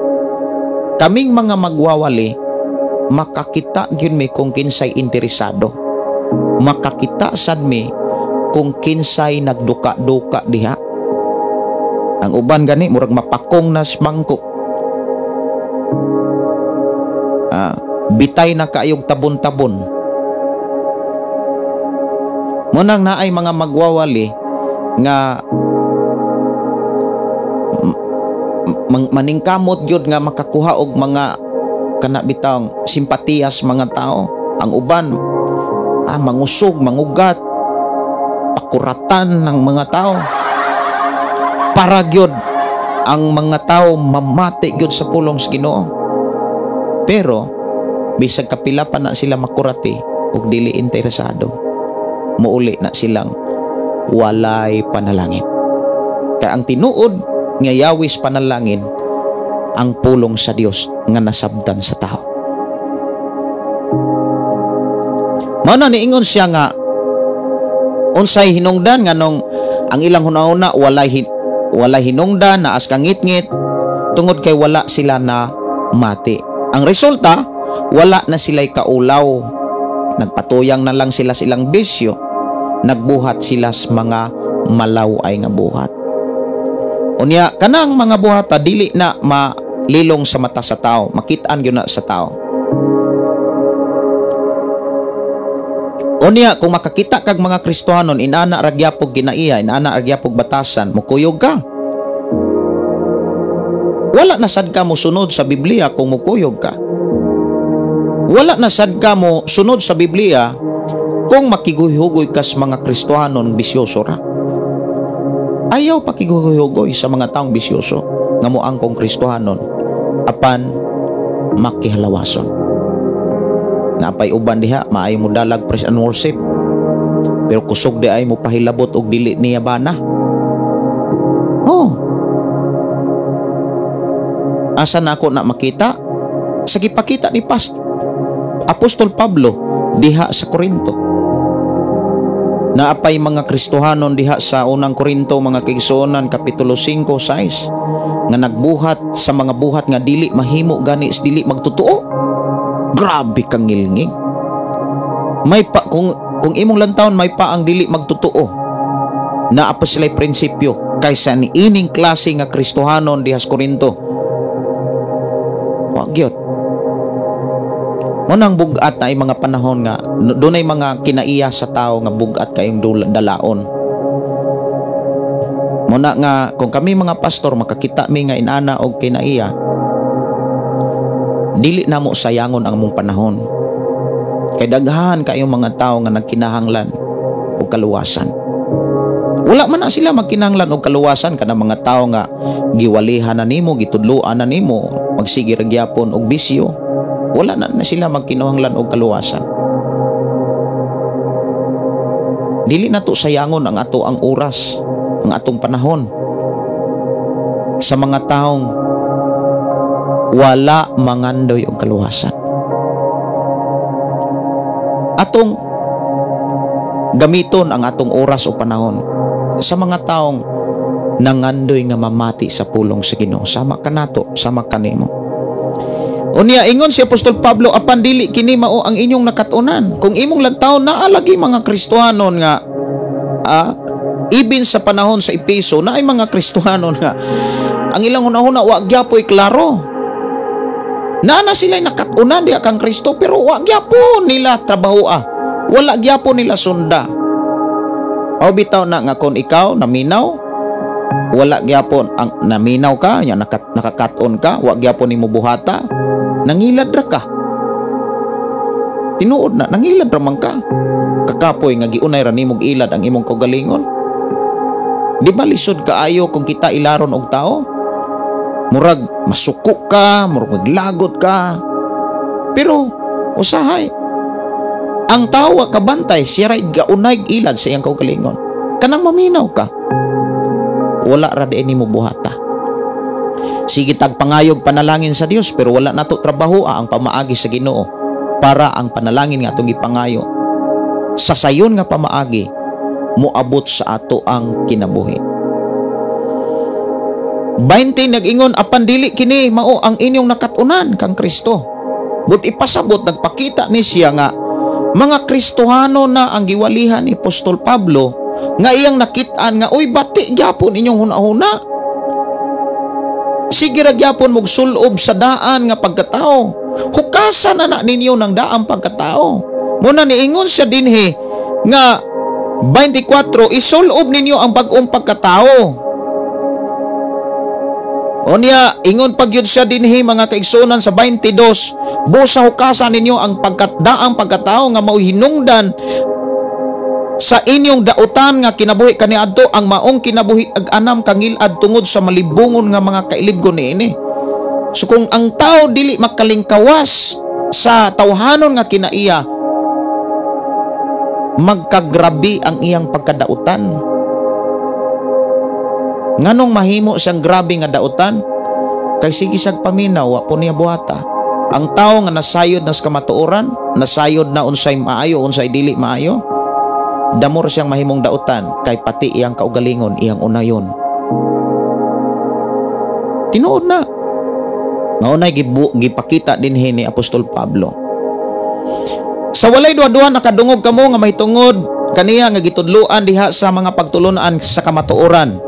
Kaming mga magwawali, makakita gyud mi kung kinsay interesado. Makakita sad mi kung kinsay nagduka-duka diha. Ang uban gani murag mapakong na bangko. Bitay na kaayog tabon-tabon. Munang naay mga magwawali nga maningkamot gyud nga makakuha og mga kana bitang simpatiyas mga tao. Ang uban mangusog, mangugat, pakuratan ng mga tao para gyud ang mga tao mamati gyud sa pulong sa Ginoo. Pero bisag kapila pa na sila makurati ug dili interesado, muuli na silang walay panalangin. Kay ang tinuod nga yawis panalangin ang pulong sa Dios nga nasabtan sa tao. Mao na niingon siya nga unsay hinungdan nganong ang ilang hunahuna walay hinungdan, naas kangitngit, tungod kay wala sila na mati. Ang resulta, wala na sila'y kaulaw. Nagpatuyang na lang sila silang bisyo. Nagbuhat sila sa mga malaw-ay nga buhat. Unya, kanang mga buhata dili na malilong sa mata sa tao, makitaan gyud na sa tao. Unya, kung makakita kag mga Kristohanon, inana ra gyapog ginaiya, inana ra gyapog batasan, mukuyog ka. Wala na sad ka mo sunod sa Biblia kung mukuyog ka. Wala na sad ka mo sunod sa Biblia kung makiguhugoy ka sa mga Kristohanon bisyoso ra. Ayaw pakiguhugoy sa mga taong bisyoso nga moangkong Kristohanon apan makihalawason. Napay uban diha, maayo mo dalag praise and worship, pero kusog di ay mo pahilabot og dili niya bana. Oh. Asa na ako na makita? Sa gipakita ni Apostol Pablo diha sa Korinto. Naapay mga Kristohanon diha sa unang Korinto, mga kaigsuonan, kapitulo 5:6, nga nagbuhat sa mga buhat nga dili mahimo gani dili magtotoo. Grabe kang ngilngig. May pa kung imong lantawon may pa ang dili magtotoo. Naa pa sila'y prinsipyo kaysa ni ining klase nga Kristohanon diha sa Korinto. Wa gyud. Mo nang bugat na ay mga panahon nga dunay mga kinaiya sa tao nga bugat kayong dalaon. Mo na nga kung kami mga pastor makakita mi nga inana og kinaiya, dili namo sayangon ang among panahon. Kay daghan kayong mga tao nga nagkinahanglan og kaluwasan. Wala man na sila magkinahanglan og kaluwasan kanang mga tao nga giwalihan na nimo, gitudloan na nimo, magsige ra gyapon og bisyo. Wala na sila magkinahanglan og kaluwasan. Dili na to sayangon ang ato ang oras, ang atong panahon sa mga taong wala mangandoy og kaluwasan. Atong gamiton ang atong oras o panahon sa mga taong nangandoy nga mamati sa pulong sa Ginoo. Sama ka nato, sama kanimo. Unya ingon si Apostol Pablo, apan dili kini mao ang inyong nakatunan. Kung imong lantaw naa lagi mga Kristohanon nga ibin sa panahon sa Epeso na ay mga Kristohanon nga ang ilang hunahuna wa gyapoy klaro. Naa na sila'y nakatunan diha kang Kristo pero wa gyapon nila trabahoa. Wala gyapon nila sunda. Aw bitaw na nga kon ikaw naminaw, wala gyapon ang naminaw ka, nya nakakaton ka, wa gyapon nimo buhata, nangilad ra ka. Tinuod na nangilad ra man ka. Kakapoy nga giunay ra nimog ilad ang imong kaugalingon. Di ba lisod kaayo kung kita ilaron og tao? Murag masuko ka, murag maglagot ka. Pero usahay ang tao wa kabantay, siya ray gaunay ilad sa iyang kaugalingon. Kanang maminaw ka, wala ra di nimo buhata. Sige tag pangayog panalangin sa Dios pero wala nato trabaho ang pamaagi sa Ginoo para ang panalangin nga atong gipangayo sa sayon nga pamaagi moabot sa ato ang kinabuhi. 20 nag-ingon, apan dili kini mao ang inyong nakatunan kang Kristo. But ipasabot nagpakita ni siya nga mga Kristohano na ang giwalihan ni Apostol Pablo nga iyang nakit-an nga uy bati gyapon inyong hunahuna. Sige ra gyapon mog sulob sa daan nga pagkatao. Hukasan na na ninyo ng daang pagkatao. Muna niingon siya dinhi nga 24, isulob ninyo ang bag-ong pagkatao. Unya ingon pagyud siya dinhi mga kaigsunan sa 22, busa hukasan ninyo ang daang pagkatao nga mao'y hinungdan sa inyong dautan nga kinabuhi kaniadto ang maong kinabuhi ag anam kangilad tungod sa malibungon nga mga kailibgon niini. So kung ang tao dili makalingkawas sa tawhanon nga kinaiya, magkagrabi ang iyang pagkadautan. Nganong mahimo siyang grabe nga dautan? Kay sige siyag paminaw, wa po niya buhata. Ang tao nga nasayod na sa kamatuoran, nasayod na unsay maayo, unsay dili maayo, damor siyang mahimong dautan kay pati iyang kaugalingon iyang unayon. Tinuod na. Maunay gipakita dinhi ni Apostol Pablo. Sa walay duha-duha nakadungog kamo nga mahitungod kaniya nga gitudloan diha sa mga pagtulunan sa kamatuoran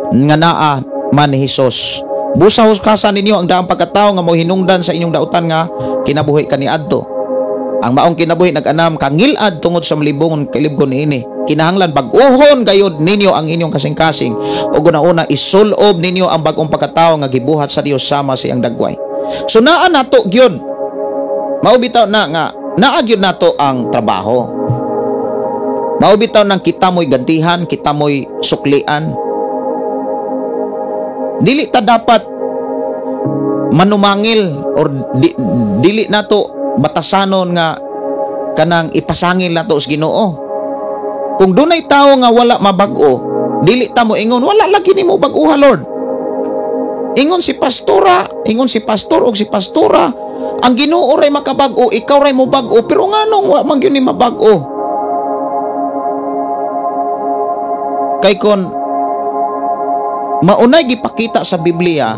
nga naa man ni Hesus. Busa huskasan ninyo ang daang pagkatao nga mohinungdan sa inyong dautan nga kinabuhi kaniadto. Ang maong kinabuhi nag-anam kangilad tungod sa malibongon kailibgon niini. Kinahanglan bag-uhon gayud ninyo ang inyong kasing-kasing ug una-una isulob ninyo ang bag-ong pagkatawo nga gibuhat sa Dios sama sa iyang dagway. So naa nato gyud. Mao bitaw na nga naa gyud nato ang trabaho. Mao bitaw nang kita mo'y gantihan, kita mo'y suklian. Dili ta dapat manumangil or dili nato batasanon nga kanang ipasangil nato sa Ginoo. Kung dunay tawo nga wala mabag-o, dili ta mo ingon wala lagi nimo bag-oha, Lord. Ingon si pastora, ingon si pastor og si pastora, ang Ginoo ray makabag-o, ikaw ray mo bag-o, pero nganong wa man gyud ni mabag-o? Kay kon maunay gipakita sa Biblia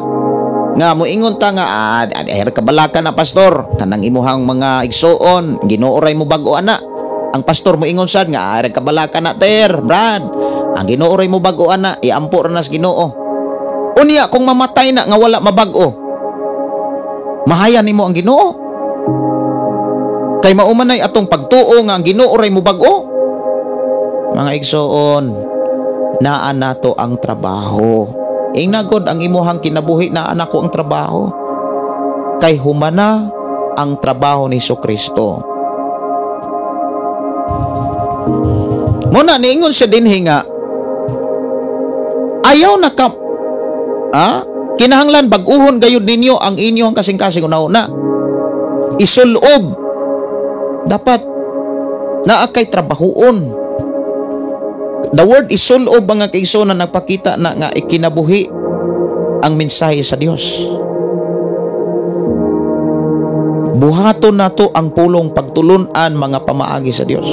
nga moingon ta nga kabalakan na pastor, kanang imuhang mga igsuon, Ginoo ray mo bag-o ana. Ang pastor moingon sad nga kabalakan na ter, Brad. Ang Ginoo ray mo bag-o ana, iampo ra na sa Ginoo. Unya kung mamatay na nga wala mabag-o, mahaya nimo ang Ginoo. Kay maumanay atong pagtuo nga ang Ginoo ray mo bag-o. Mga igsuon, naa nato ang trabaho. Ingnagod ang imuhang kinabuhi, naa nako ang trabaho. Kay humana ang trabaho ni Jesucristo. Muna niingon siya dinhi nga ayaw na ka kinahanglan bag-uhon gayud ninyo ang inyong kasing-kasing una-una. Isulob dapat naa kay trabahuon. The word isulob, mga kaigsoon, na nagpakita na nga ikinabuhi ang mensahe sa Dios. Buhaton nato ang pulong pagtulun-an mga pamaagi sa Dios.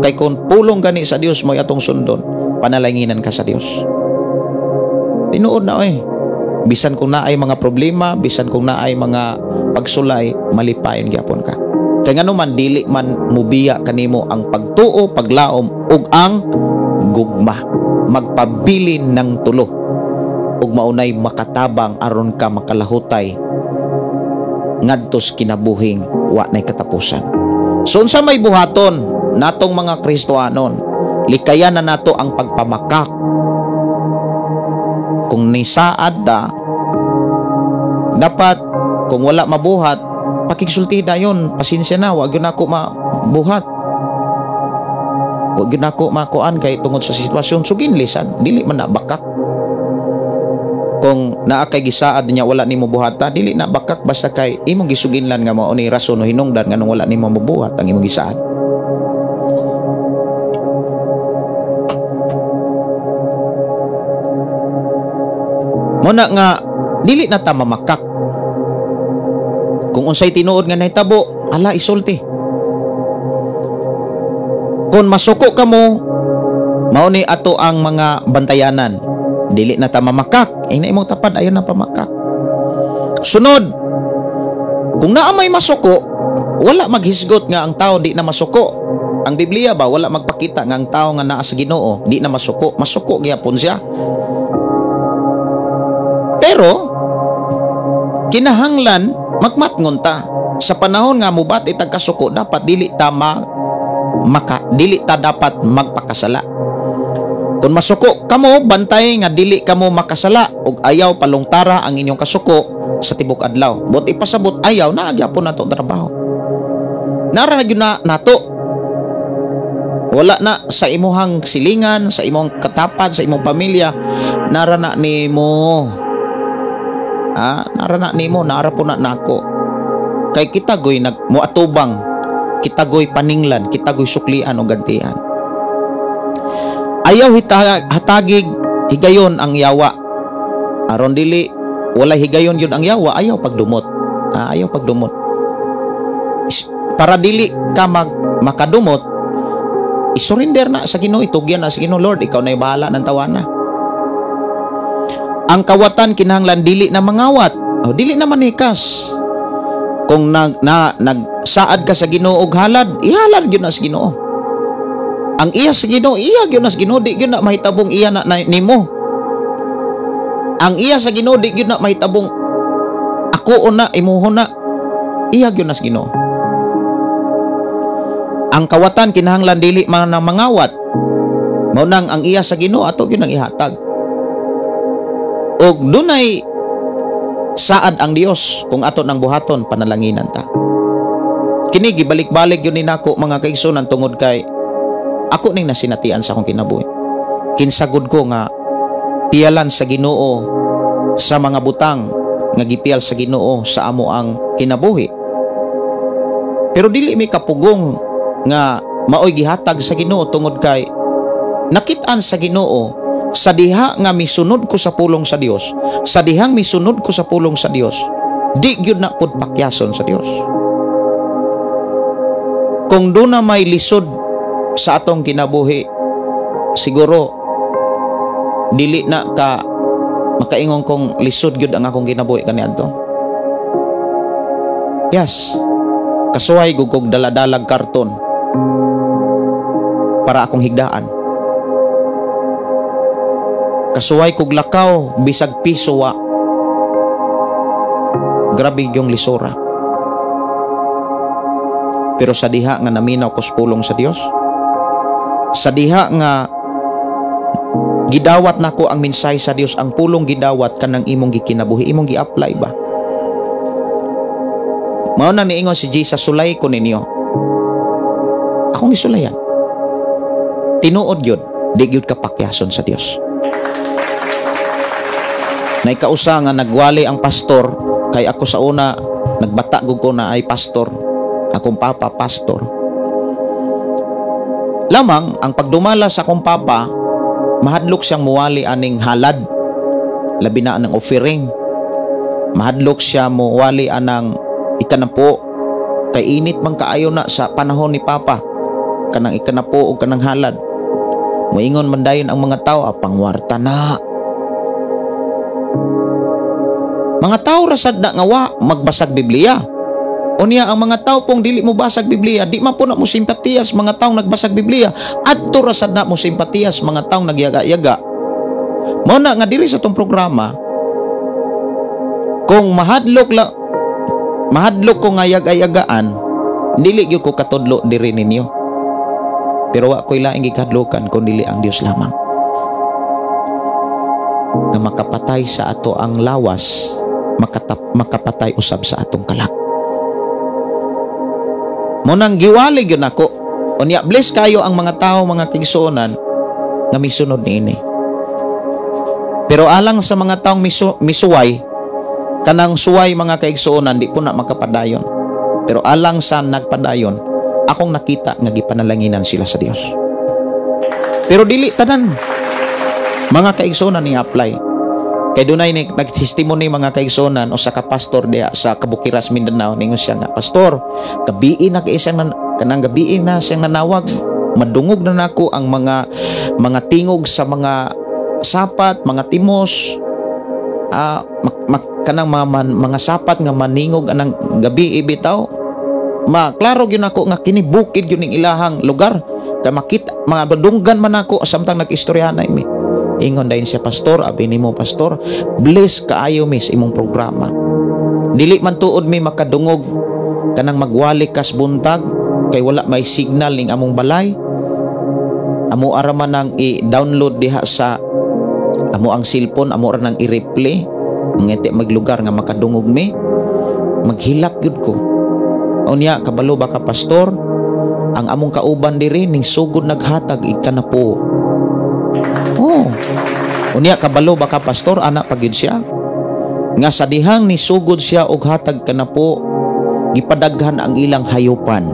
Kay kung pulong gani sa Dios mo'y atong sundon, panalanginan ka sa Dios. Tinuod na oy. Bisan kung naay mga problema, bisan kung naay mga pagsulay, malipayon gyapon ka. Kay ngano man dili man mubiya kanimo ang pagtuo, paglaom ug ang gugma. Magpabilin ng tulo ug maunay makatabang aron ka makalahutay ngadto sa kinabuhing wa nay katapusan. So unsa may buhaton natong mga Kristohanon? Likayan na nato ang pagpamakak. Kung nisaad ta, dapat kung wala mabuhat, pakigsulti dayon, pasensya na, wag gyud nako mabuhat. Wag gyud nako makuan kay tungod sa sitwasyon, sugin lisan, dili man na bakak. Kung naa kay gisaad niya wala nimo buhata, dili na bakak basta kay imong gisuginlan nga mao ni rason o hinungdan nganong wala nimo mabuhat ang imong gisaad. Muna nga dili na ta mamakak. Kung unsay tinuod nga nahitabo, ala isulti. Kung masuko kamo, mao ni ato ang mga bantayanan. Dili na ta mamakak, ay na imong tapad ayon na pamakak. Sunod, kung naa may masuko, wala maghisgot nga ang tao di na masuko. Ang Biblia ba wala magpakita nga ang tao nga naa sa Ginoo di na masuko, masuko gyapon siya. Pero kinahanglan magmatngon ta. Sa panahon nga mubat itag kasuko, dapat dili ta dili ta dapat magpakasala. Kung masuko kamo, bantay nga dili kamo makasala ug ayaw palungtara ang inyong kasuko sa tibok adlaw. But ipasabot ayaw na gyapon nato trabaho. Nara na gyud na nato. Wala na sa imuhang silingan, sa imong katapad, sa imong pamilya, nara na nimo. Nara na nimo, nara po na nako. Kay kita goy nagmuatubang, kita goy paninglan, kita goy suklian o gantian. Ayaw hatagig higayon ang yawa. Aron dili wala higayon yun ang yawa, ayaw pagdumot. Ayaw pagdumot. Para dili ka makadumot, isurrender na sa Ginoo, itugyan na sa Ginoo, Lord, ikaw na bahala ng tawana. Ang kawatan kinahanglan dili na mangawat, o dili na manikas. Kung nagsaad ka sa Ginoo og halad, ihalad gyud na sa Ginoo. Ang iya sa Ginoo, iya gyud na sa Ginoo, di gyud na mahitabong iya na nimo. Ang iya sa Ginoo, di gyud na mahitabong ako na, imuho na, iya gyud na sa Ginoo. Ang kawatan kinahanglan dili man ang mangawat. Mao nang ang iya sa Ginoo ato gyud ang ihatag. Og dunay saad ang Dios kung ato nang buhaton, panalanginan ta. Kini gibalik-balik yun ni nako, mga kaigsunan, tungod kay ako ning nasinatian sa akong kinabuhi. Kinsagod ko nga piyalan sa Ginoo sa mga butang nga gipiyal sa Ginoo sa amo ang kinabuhi. Pero dili may kapugong nga maoy gihatag sa Ginoo tungod kay nakit-an sa Ginoo sa diha nga misunod ko sa pulong sa Dios, sa dihang misunod ko sa pulong sa Dios, di gyud na pud pakyason sa Dios. Kung duna may lisod sa atong kinabuhi, siguro dili na ka makaingon kong lisod gyud ang akong kinabuhi kaniadto. Yes. Kasuway gugog daladalag karton para akong higdaan. Kasuway kog lakaw bisag piso wa. Grabe yung lisora. Pero sa diha nga naminaw ko sa pulong sa Dios, sa diha nga gidawat nako ang mensahe sa Dios, ang pulong gidawat kanang imong gikinabuhi, imong gi-apply ba? Mao na niingon si Jesus, "Sulay ko ninyo." Akong gisulayan. Tinuod gyud, di gyud ka pakyason sa Dios. Naikausa nga nagwali ang pastor kay ako sa una nagbata gud ko na ay pastor. Akong papa pastor. Lamang ang pagdumala sa akong papa, mahadlok siyang muwali aning halad. Labi na anang offering. Mahadlok siya muwali anang ikanapo kay init man kaayo na sa panahon ni papa kanang ikanapo o kanang halad. Moingon man dayon ang mga tao, ah, pangwarta na. Mga tao rasad na nga wa magbasag Biblia. Unya ang mga tao pong dili mo basag Biblia, di man po na mo simpatiyas mga taong nagbasag Biblia. Adto rasad na mo simpatiyas mga taong nagyaga-yaga. Mao na nga diri sa tong programa, kung mahadlok la mahadlok ko nga yaga-yagaan, dili gyud ko katudlo diri ninyo. Pero wa ko'y laing gikadlokan kun dili ang Dios lamang. Nga makapatay sa ato ang lawas, makapatay usab sa atong kalag. Munang giwali gyud nako. Unya bless kayo ang mga tao, mga kaigsuonan, nga misunod niini. Pero alang sa mga taong misuway, kanang suway, mga kaigsuonan, di po na makapadayon. Pero alang sa nagpadayon, akong nakita nga gipanalanginan sila sa Dios. Pero dili tanan mga kaigsuonan ni apply. Kay dunay ni nagtestimony, mga kaigsuonan, o sa ka pastor diha sa Kabukiras, Mindanao. Ningon siya nga, "Pastor, gabii na kay siyang kanang gabii na siyang nanawag, madungog na nako ang mga tingog sa mga sapat, mga timos, kanang mga sapat nga maningog anang gabi bitaw. Maklaro gyud nako nga kini bukid gyud ning ilahang lugar kay makita mga badunggan man ako samtang nag-istoryahan na imi." Ingon dayon siya, "Pastor, abi nimo pastor, bless kaayo mi sa imong programa. Dili man tuod mi makadungog kanang magwali kas buntag kay wala may signal ning among balay. Amo ara man ang i-download diha sa amo ang cellphone, amo ra nang i-replay ngiti maglugar nga makadungog mi. Maghilak gyud ko. Unya kabalo ba ka, pastor, ang among kauban diri ning sugod naghatag ikanapo. Oh. Unya kabalo ba ka, pastor, ana pa gyud siya nga sa dihang ni sugod siya og hatag kanapo, gipadaghan ang ilang hayupan."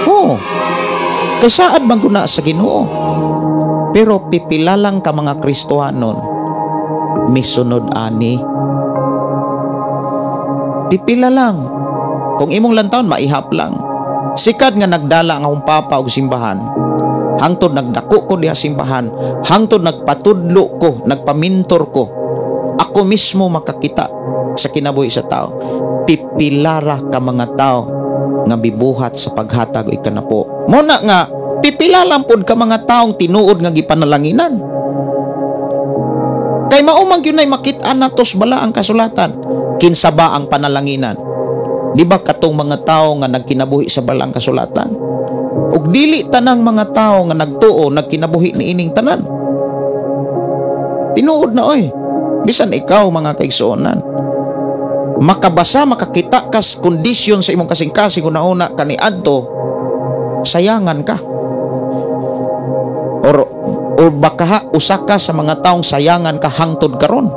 Oh. Kay saad man guna sa Ginoo. Pero pipila lang ka mga Kristohanon misunod ani. Pipila lang. Kung imong lantawon, maihap lang. Sikad nga nagdala ang akong papa og simbahan, hangtod nagdako ko diha simbahan, hangtod nagpatudlo ko, nagpamintor ko, ako mismo makakita sa kinabuhi sa tao. Pipilara ka mga tao nga bibuhat sa paghatag o ikanapo. Muna nga, pipila lang pod ka mga taong tinuod nga gipanalanginan. Kay mao man gyud nay makit-an natos bala ang kasulatan. Kinsa ba ang panalanginan? Di ba katong mga tao nga nagkinabuhi sa balaang kasulatan? Ug dili tanang mga tawo nga nagtuo nagkinabuhi niining tanan. Tinuod na oy. Bisan ikaw, mga kaigsuonan, makabasa, makakita kas kondisyon sa imong kasing-kasing una-una kaniadto, sayangan ka. Or baka usa ka sa mga taong sayangan ka hangtod karon.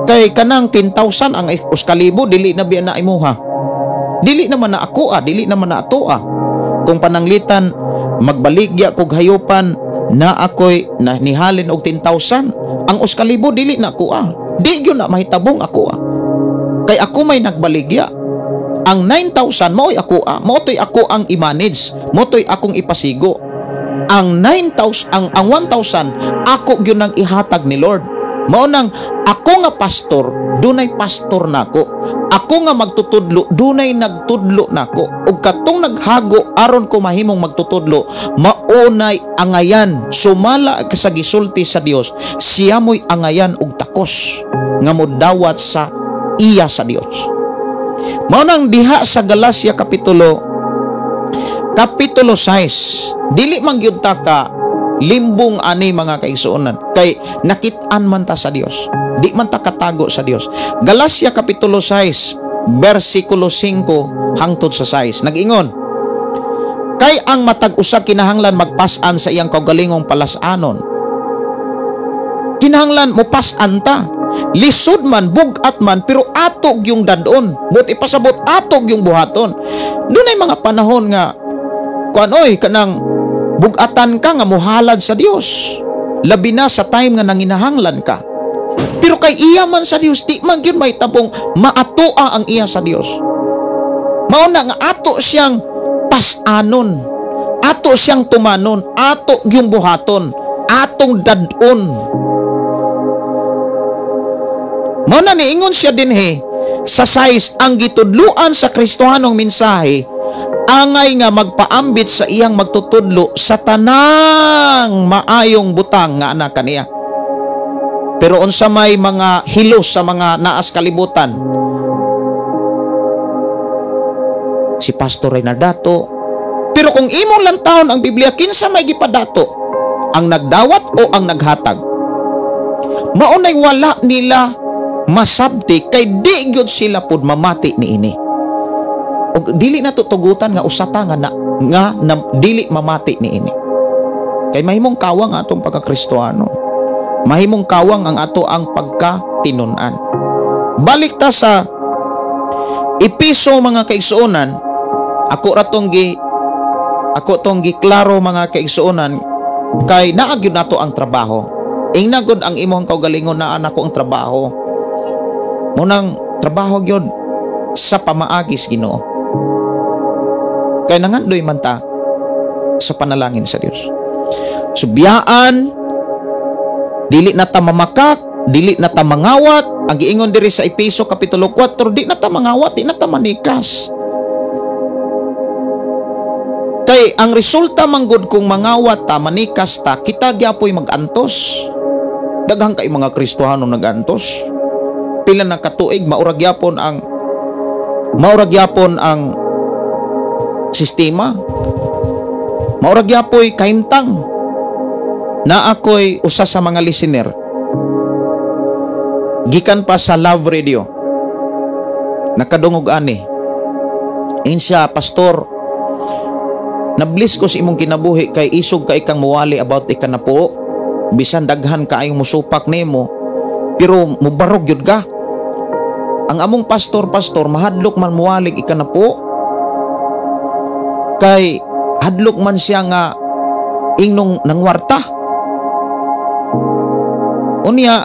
Kay kanang 10,000, ang 1,000, dili na biya na imuha. Dili naman na ako ah, dili naman na ato ah. Kung pananglitan magbaligya kog hayupan na ako'y na nihalin og 10,000, ang 1,000 dili na ako ah. Di gyud na mahitabong ako ah. Kay ako may nagbaligya. Ang 9,000 mao'y ako ah. Mao to'y ako ang i-manage. Mao to'y akong ipasigo. Ang 9,000, ang 1,000 ako gyud nang ihatag ni Lord. Mao nang ako nga pastor, dunay pastor nako. Ako nga magtutudlo, dunay nagtudlo nako. Ug katong naghago aron ko mahimong magtutudlo, maunay angayan sumala sa gisulti sa Dios. Siya mo'y angayan og takos nga modawat sa iya sa Dios. Mao nang diha sa Galacia kapitulo 6, dili man gyud ta ka limbong ani, mga kaigsuonan, kay nakit-an man ta sa Dios, di man ta katago sa Dios. Galacia kapitulo 6 bersikulo 5 hangtod sa 6, nag-ingon, "Kay ang matag usa kinahanglan magpas-an sa iyang kaugalingong palas-anon." Kinahanglan mo pas-an ta, lisod man, bug-at man, pero ato gyung dadon. But ipasabot, ato gyung buhaton. Dunay mga panahon nga kuan oy, kanang bugatan ka nga muhalad sa Dios, labi na sa time nga nanginahanglan ka. Pero kay iya man sa Dios, di man gyud may tabong maatoa ang iya sa Dios. Mao na nga ato siyang pas-anon, ato siyang tumanon, ato gyung buhaton, atong dadon. Mao na niingon siya dinhi sa 6, ang gitudluan sa Kristohanong mensahe angay nga magpaambit sa iyang magtutudlo sa tanang maayong butang nga anak kaniya. Pero unsa may mga hilos sa mga naas kalibutan, si Pastor ay nadato. Pero kung imong lantawon ang Biblia, kinsa may gipadato? Ang nagdawat o ang naghatag? Maunay wala nila masabti kay di gyud sila pud mamati niini. Og dili na tutugutan nga usa ta nga, na dili mamati niini. Kay mahimong kawang atong pagka-Kristohano. Mahimong kawang ang ato ang pagkatinun-an. Balik ta sa Episo, mga kaigsuonan, ako tong giklaro, mga kaigsuonan, kay naa gyud nato ang trabaho. Ingna gud ang imong kaugalingon, naa nako ang trabaho. Munang trabaho gyud sa pamaagis Ginoo. Kay nangandoy man ta sa panalangin sa Dios. Subiyaan, dili na ta mamakak, dili na ta mangawat. Ang giingon diri sa Epeso kapitulo 4, di na ta mangawat, di na ta manikas. Kay ang resulta manggod kung mangawat ta, manikas ta, kita gyapoy magantos. Daghang kay mga Kristohano nagantos. Pila na katuig maura gyapon ang sistema. Maura gyapoy kahimtang. Na ako'y usa sa mga listener. Gikan pa sa Love Radio. Nakadungog ani. Insiya, "Pastor, nabliss ko sa imong kinabuhi kay isog kay kang muwali about ikanapuo. Bisan daghan kaayong musupak nimo, pero mubarog gyud ka. Ang among pastor, pastor, mahadlok man muwalig ikanapuo. Kay hadlok man siya nga ingnong nangwarta." Unya,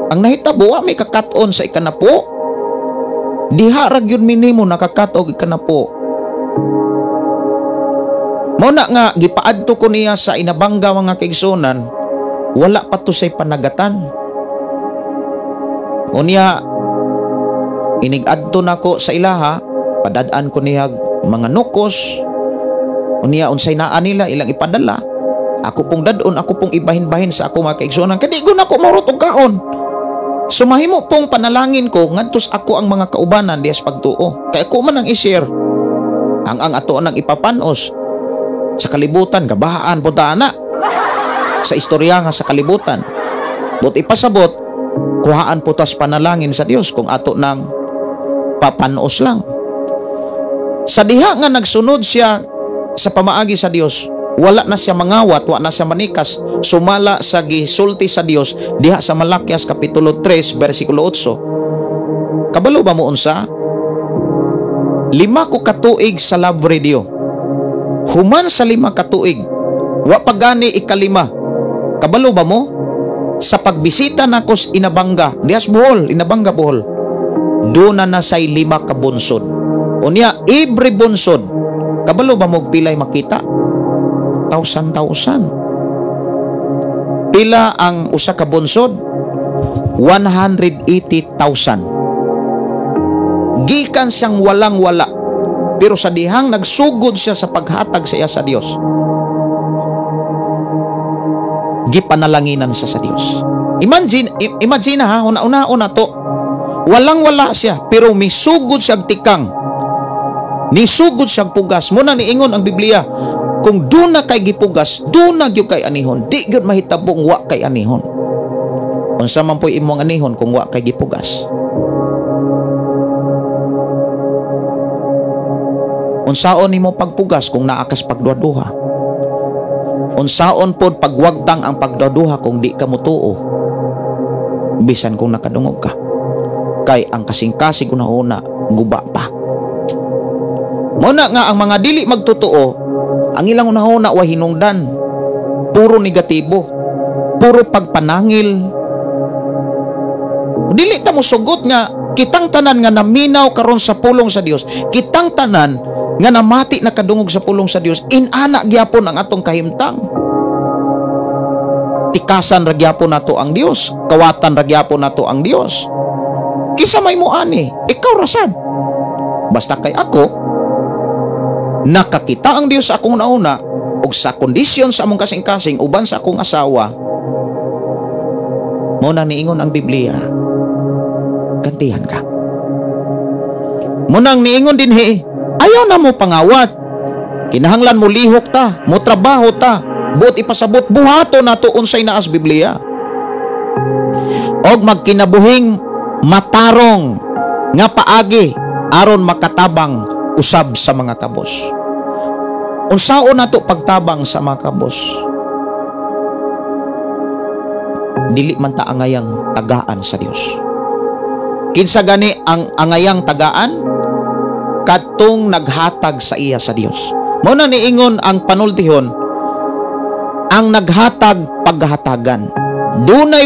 ang nahitabo, wa may kakat-on sa ikanapuo. Diha ra gyud minimo nakakat-og ikanapuo. Mao na nga gipaadto ko niya sa Inabanga, mga kaigsuonan, wala pa to say panagatan. Unya, inig-adto nako sa ilaha, padad-an ko niya mga nukos. Unya, unsay naa nila ilang ipadala. Ako pong dadon, ako pong ibahin-bahin sa ako, mga kaigsuonan. Kay di ko nako maurot og kaon. So mahimo pong panalangin ko ngadto sa ako ang mga kaubanan diha sa pagtuo. Kay ako man ang i-share. Ang ato nang ipapanos sa kalibutan, gabahaan po ta ana sa istorya nga sa kalibutan. But ipasabot, kuhaan po tas panalangin sa Dios kung ato nang papanos lang. Sa diha nga nagsunod siya sa pamaagi sa Dios, wala na siya mangawat, wala na siya manikas, sumala sa gisulti sa Dios diha sa Malakias kapitulo 3 bersikulo 8. Kabalo ba mo unsa? 5 ko katuig sa Love Radio. Human sa 5 katuig, wa pa gani ikalima. Kabalo ba mo? Sa pagbisita nako sa Inabanga, dihas Bohol, Inabanga Bohol, doon na say 5 ka bunsod. Unya, every bunsod, kabalo ba mo pilay makita? Tausan-tausan. Pila ang usa ka bunsod? 180,000. Gikan siyang walang-wala, pero sa dihang nagsugod siya sa paghatag sa iya sa Dios, gipanalanginan siya sa Dios. Imagine ha, una-una to, walang-wala siya, pero misugod siyang tikang, nisugod siyang pugas. Muna niingon ang Biblia, kung doon na kay gipugas, doon na gyud kay anihon. Di gyud mahitabong wa kay anihon. Unsa man po'y imong anihon kung wa kay gipugas? Unsaon nimo pagpugas kung naa kas pagduha-duha? Unsaon pod pagwagtang ang pagduha-duha kung di ka motuo? Bisan kung nakadungog ka. Kay ang kasing-kasing una-una guba pa. Mao na nga ang mga dili magtotoo, ang ilang una-una wa hinungdan, puro negatibo, puro pagpanangil. Dili ta mosugot nga kitang tanan nga naminaw karon sa pulong sa Dios, kitang tanan nga namati nakadungog sa pulong sa Dios, inana gyapon ang atong kahimtang. Tikasan ra gyapon nato ang Dios, kawatan ra gyapon nato ang Dios. Kinsa may moani, ikaw ra sad. Basta kay ako nakakita ang Dios sa akong nauna og sa kondisyon sa among kasing-kasing uban sa akong asawa, mao na niingon ang Biblia, gantihan ka. Mao nang niingon dinhi, ayaw na mo pangawat. Kinahanglan mo lihok ta, mo trabaho ta, buot ipasabot, buhato nato unsay naas Biblia. Og magkinabuhing matarong nga paagi aron makatabang usab sa mga kabos. Unsaon nato pagtabang sa mga kabos? Dili man ta angayang tagaan sa Dios. Kinsa gani ang angayang tagaan? Katong naghatag sa iya sa Dios. Mao na niingon ang panultihon, ang naghatag paghatagan. Dunay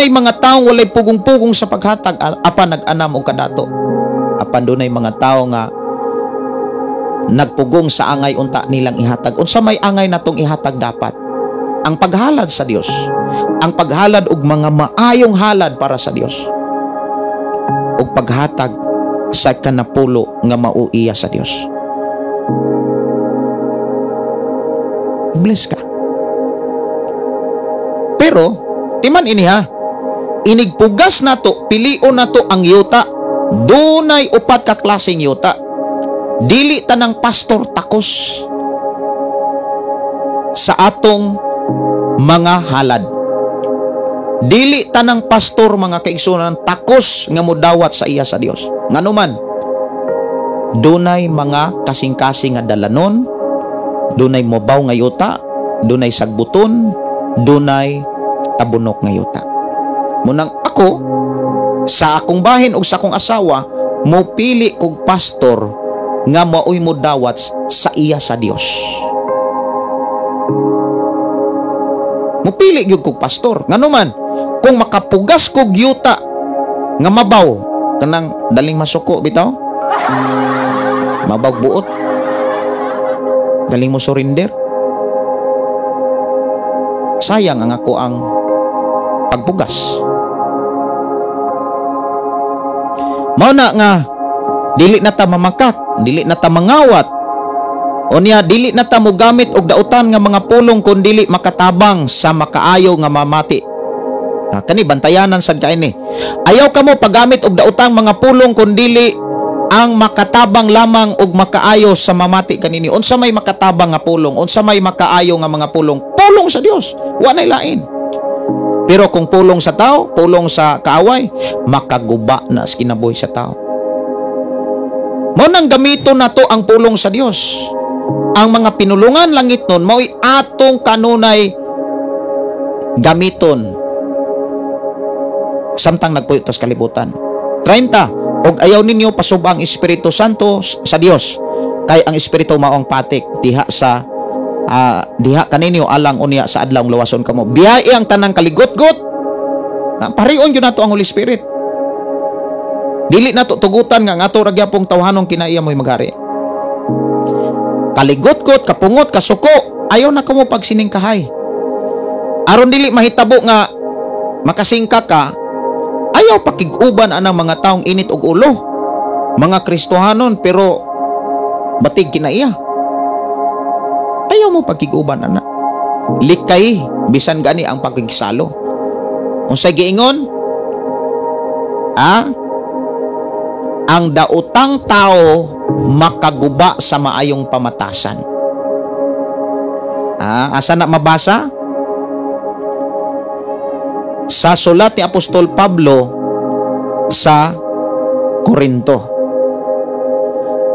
mga taong walay pugong-pugong sa paghatag apan nag-anam og kadato. Apan dunay mga tawo nga nagpugong sa angay unta nilang ihatag. Unsa may angay natong ihatag dapat? Ang paghalad sa Dios. Ang paghalad og mga maayong halad para sa Dios. Og paghatag sa kanapulo nga mauiya sa Dios. Bless ka. Pero timan ini ha, inigpugas nato, pilion nato ang yuta. Dunay 4 ka klaseng yuta. Dili tanang pastor takos sa atong mga halad. Dili tanang pastor mga kaigsunan takos nga modawat sa iya sa Dios. Nganuman, dunay mga kasing-kasing nga dalanon, dunay mobaw nga yuta, dunay sagbuton, dunay tabunok nga yuta. Munang ako sa akong bahin ug sa akong asawa, mopili kog pastor nga maoy modawat sa iya sa Dios. Mopili gyud kog pastor. Nganuman, kung makapugas kog yuta nga mabaw, kanang daling masuko bitaw, mabaw buot, daling mo surrender, sayang ang ako ang pagpugas. Mao na nga dili na ta mamakak, dili na ta mangawat, unya dili na ta mogamit og dautan nga mga pulong kun dili makatabang sa makaayo nga mamati. Kani bantayanan sad kaini. Ayaw kamo paggamit og daotang mga pulong kun dili Ang makatabang lamang og makaayo sa mamati kanini. Unsa may makatabang nga pulong, unsa may makaayo nga mga pulong? Pulong sa Dios, wa nay lain. Pero kung pulong sa tao, pulong sa kaaway, makaguba na sa kinabuhi sa tao. Mao nang gamiton nato ang pulong sa Dios. Ang mga pinulungan langit nun mao'y atong kanunay gamiton samtang nagpuyo ta sa kalibutan. 30. Og ayaw ninyo pasub ang Espiritu Santo sa Dios, kay ang Espiritu mao ang patik diha sa diha kaninyo alang unya sa adlaw luwason kamo. Biyae ang tanang kaligotgot. Parion gyud nato ang Holy Spirit. Dili nato tugutan nga ato ra gyapong tawhanong kinaiya mo'y maghari. Kaligotgot, kapungot, kasuko, ayaw na kamo pagsiningkahay. Aron dili mahitabo nga makasingka ka, ayaw pakig-uban anang mga taong init og ulo, mga Kristohanon pero batig kinaiya. Ayaw mo pagkig-uban ana. Likay bisan gani ang pakigsalo. Unsay giingon? Ang daotang tao makaguba sa maayong pamatasan. Asa na mabasa? Sa sulat ni Apostol Pablo sa Korinto.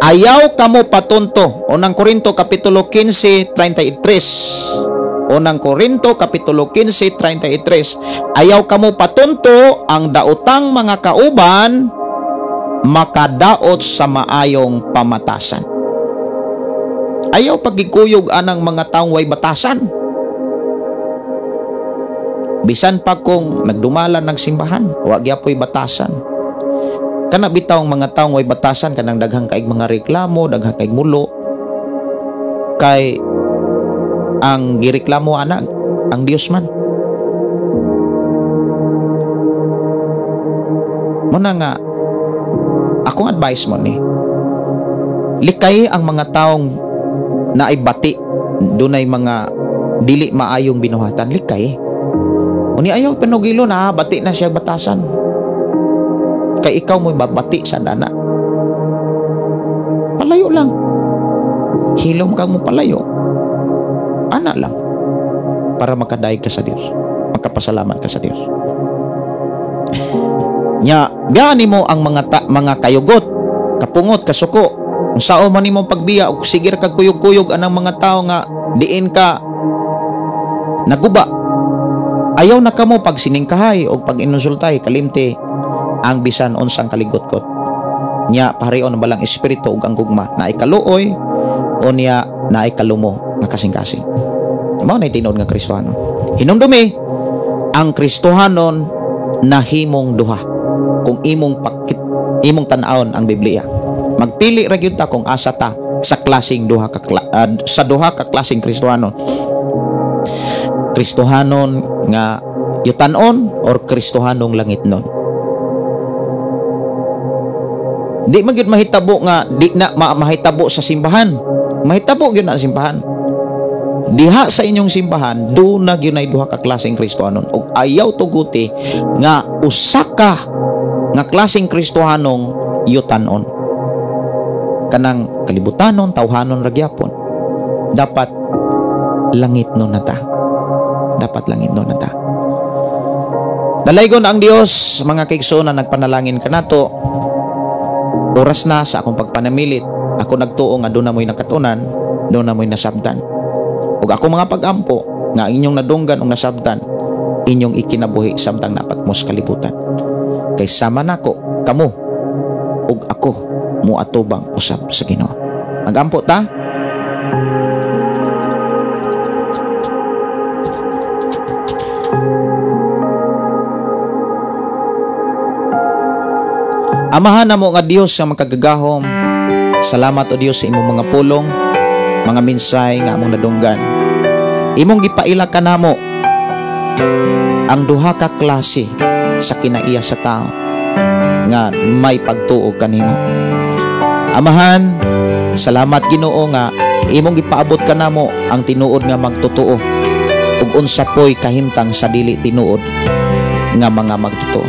Ayaw kamo patunto. Unang Korinto kapitulo 15:33. Unang Korinto kapitulo 15:33. Ayaw kamo patunto, ang daotang mga kauban makadaot sa maayong pamatasan. Ayaw pagikuyog anang mga taong way batasan. Bisan pa kung nagdumalan ng simbahan, wa gyapoy batasan. Kana bitaw ang mga taong way batasan, kanang daghang kaig mga reklamo, daghang kaig mulo. Kay ang gireklamo ana ang Dios man. Muna nga akong advice mo ni, likay ang mga taong naay bati, dunay mga dili maayong binuhatan, likay. Uni ayaw panugilo na bati na siya batasan. Kay ikaw mo'y babati sa dana. Palayo lang. Hilom kang mo palayo. Ana lang. Para makadayeg ka sa Dios. Makapasalamat ka sa Dios. Nya, biyaan nimo ang mga kayugot, kapungot, kasuko. Unsaon man nimo pagbiya og sige ra kag kuyog-kuyog anang mga tawo nga diin ka naguba. Ayaw na kamo pagsiningkahay og pag-insultay, kalimti ang bisan unsang kaligotkot. Nya parion ang balang espiritu ug ang gugma, naay kaluoy o niya naay kalumo nga kasing-kasing. Mao na tinuod nga Kristohanon. Hinumdumi ang Kristohanon nahimong duha. Kung imong pakit, imong tan-awon ang Biblia, magpili ra gyud ta kung asa ta sa klaseng duha ka sa duha ka klaseng Kristohanon. Kristohanon nga yutanon or Kristohanong langitnon. Di man gyud mahitabo nga di na mahitabo sa simbahan. Mahitabo gyud na simbahan. Diha sa inyong simbahan, do na gyud nay duha ka klaseng Kristohanon. Og ayaw tuguti nga usa ka nga klaseng Kristohanong yutanon. Kanang kalibutanon, tawhanon ra gyapon. Dapat langitnon na ta. Dapat langitnon na ta. Dalaygon ang Dios, mga kaigsoon na nagpanalangin kanato. Oras na sa akong pagpanamilit. Ako nagtuo nga doon na mo'y nakatunan, doon na mo'y nasabtan. Ug ako mga pag-ampo nga inyong nadunggan ug nasabtan, inyong ikinabuhi samtang napatmos kalibutan. Kay sama nako kamo ug ako moatubang usab sa Ginoo. Magampo ta. Amahan namo nga Dios nga makagagahom. Salamat o Dios sa imong mga pulong, mga minsay nga among nadunggan. Imong gipaila kanamo ang duha ka klase sa kinaiya sa tao nga may pagtuo kanimo. Amahan, salamat Ginoo nga imong gipaabot kanamo ang tinuod nga magtotoo ug unsa poy kahimtang sa dili tinuod nga mga magtotoo.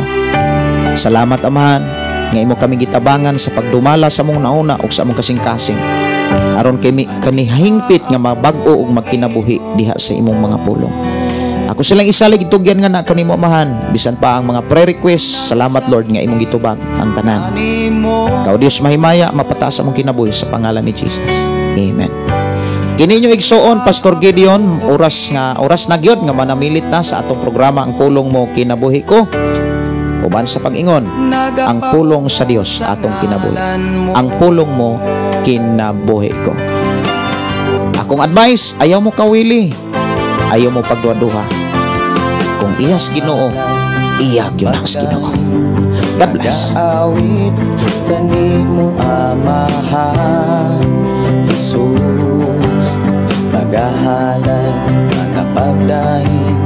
Salamat Amahan. Nga imo kami gitabangan sa pagdumala sa among nauna ug sa among kasing-kasing. Aron kami kanihingpit nga mabag-o ug magkinabuhi diha sa imong mga pulong. Ako silang isalig, itugyan nga na kanimo, Amahan, bisan pa ang mga prayer request. Salamat, Lord, nga imong gitubag ang tanan. Ikaw, Dios mahimaya, mapataas among kinabuhi sa pangalan ni Jesus. Amen. Kini inyong igsoon, Pastor Gideon, oras nga oras na gyud nga manamilit na sa atong programa, Ang Pulong Mo Kinabuhi Ko. Uban sa pag-ingon, ang pulong sa Dios atong kinabuhi. Ang pulong mo kinabuhi ko. Akong advice, ayaw mo kawili. Ayaw mo pagduha-duha. Kung iyas Ginoo, iya gyud ang Ginoo. God bless. Magaawit kanimo, Amahan Jesus. Magahalad, magapagdahig,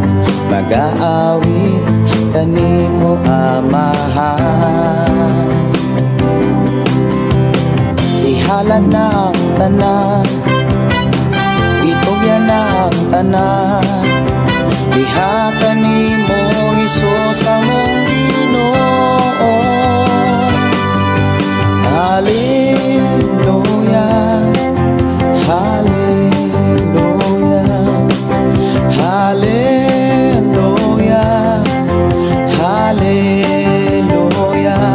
magaawit kanimo, Amahan. Ihalad na ang tanan, itugyan na ang tanan diha kanimo, Hesus, among Ginoo. Hallelujah, Hallelujah, Hallelujah, Hallelujah,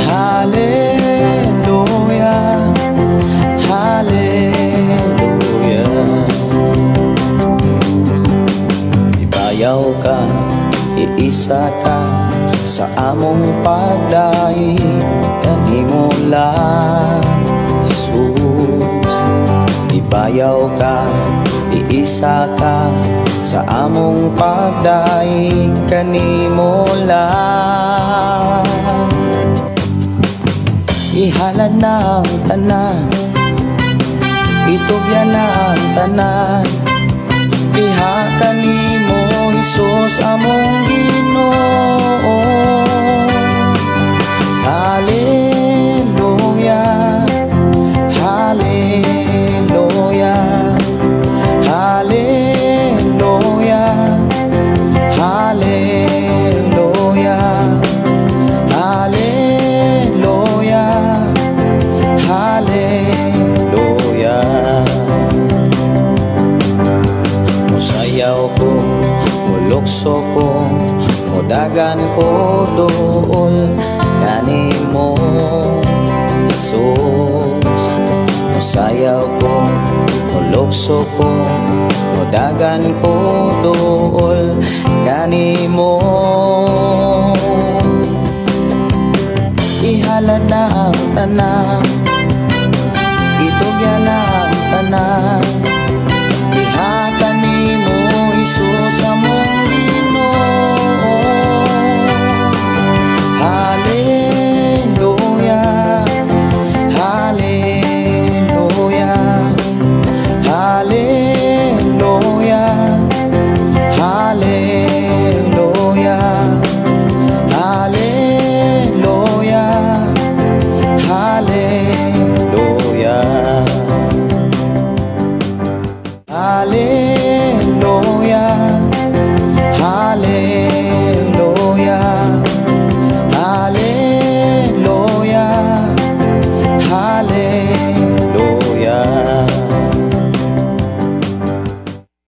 Hallelujah, Hallelujah. Ibayaw ka, iisa ka sa among pagdahig kanimo lang, Jesus. Ibayaw ka, iisa ka sa among pagdahig kanimo lang. Ihalad na ang tanan, itugyan na ang tanan diha kanimo, Hesus, among Ginoo. Hallelujah, Hallelujah, Hallelujah, Hallelujah, Hallelujah, Hallelujah. Musayaw ko, mulukso ko, mudagan ko dool kanimo, Jesus. Musayaw ko, mulukso ko, mudagan ko dool kanimo. Ihalad na ang tanan, itugyan na ang tanan.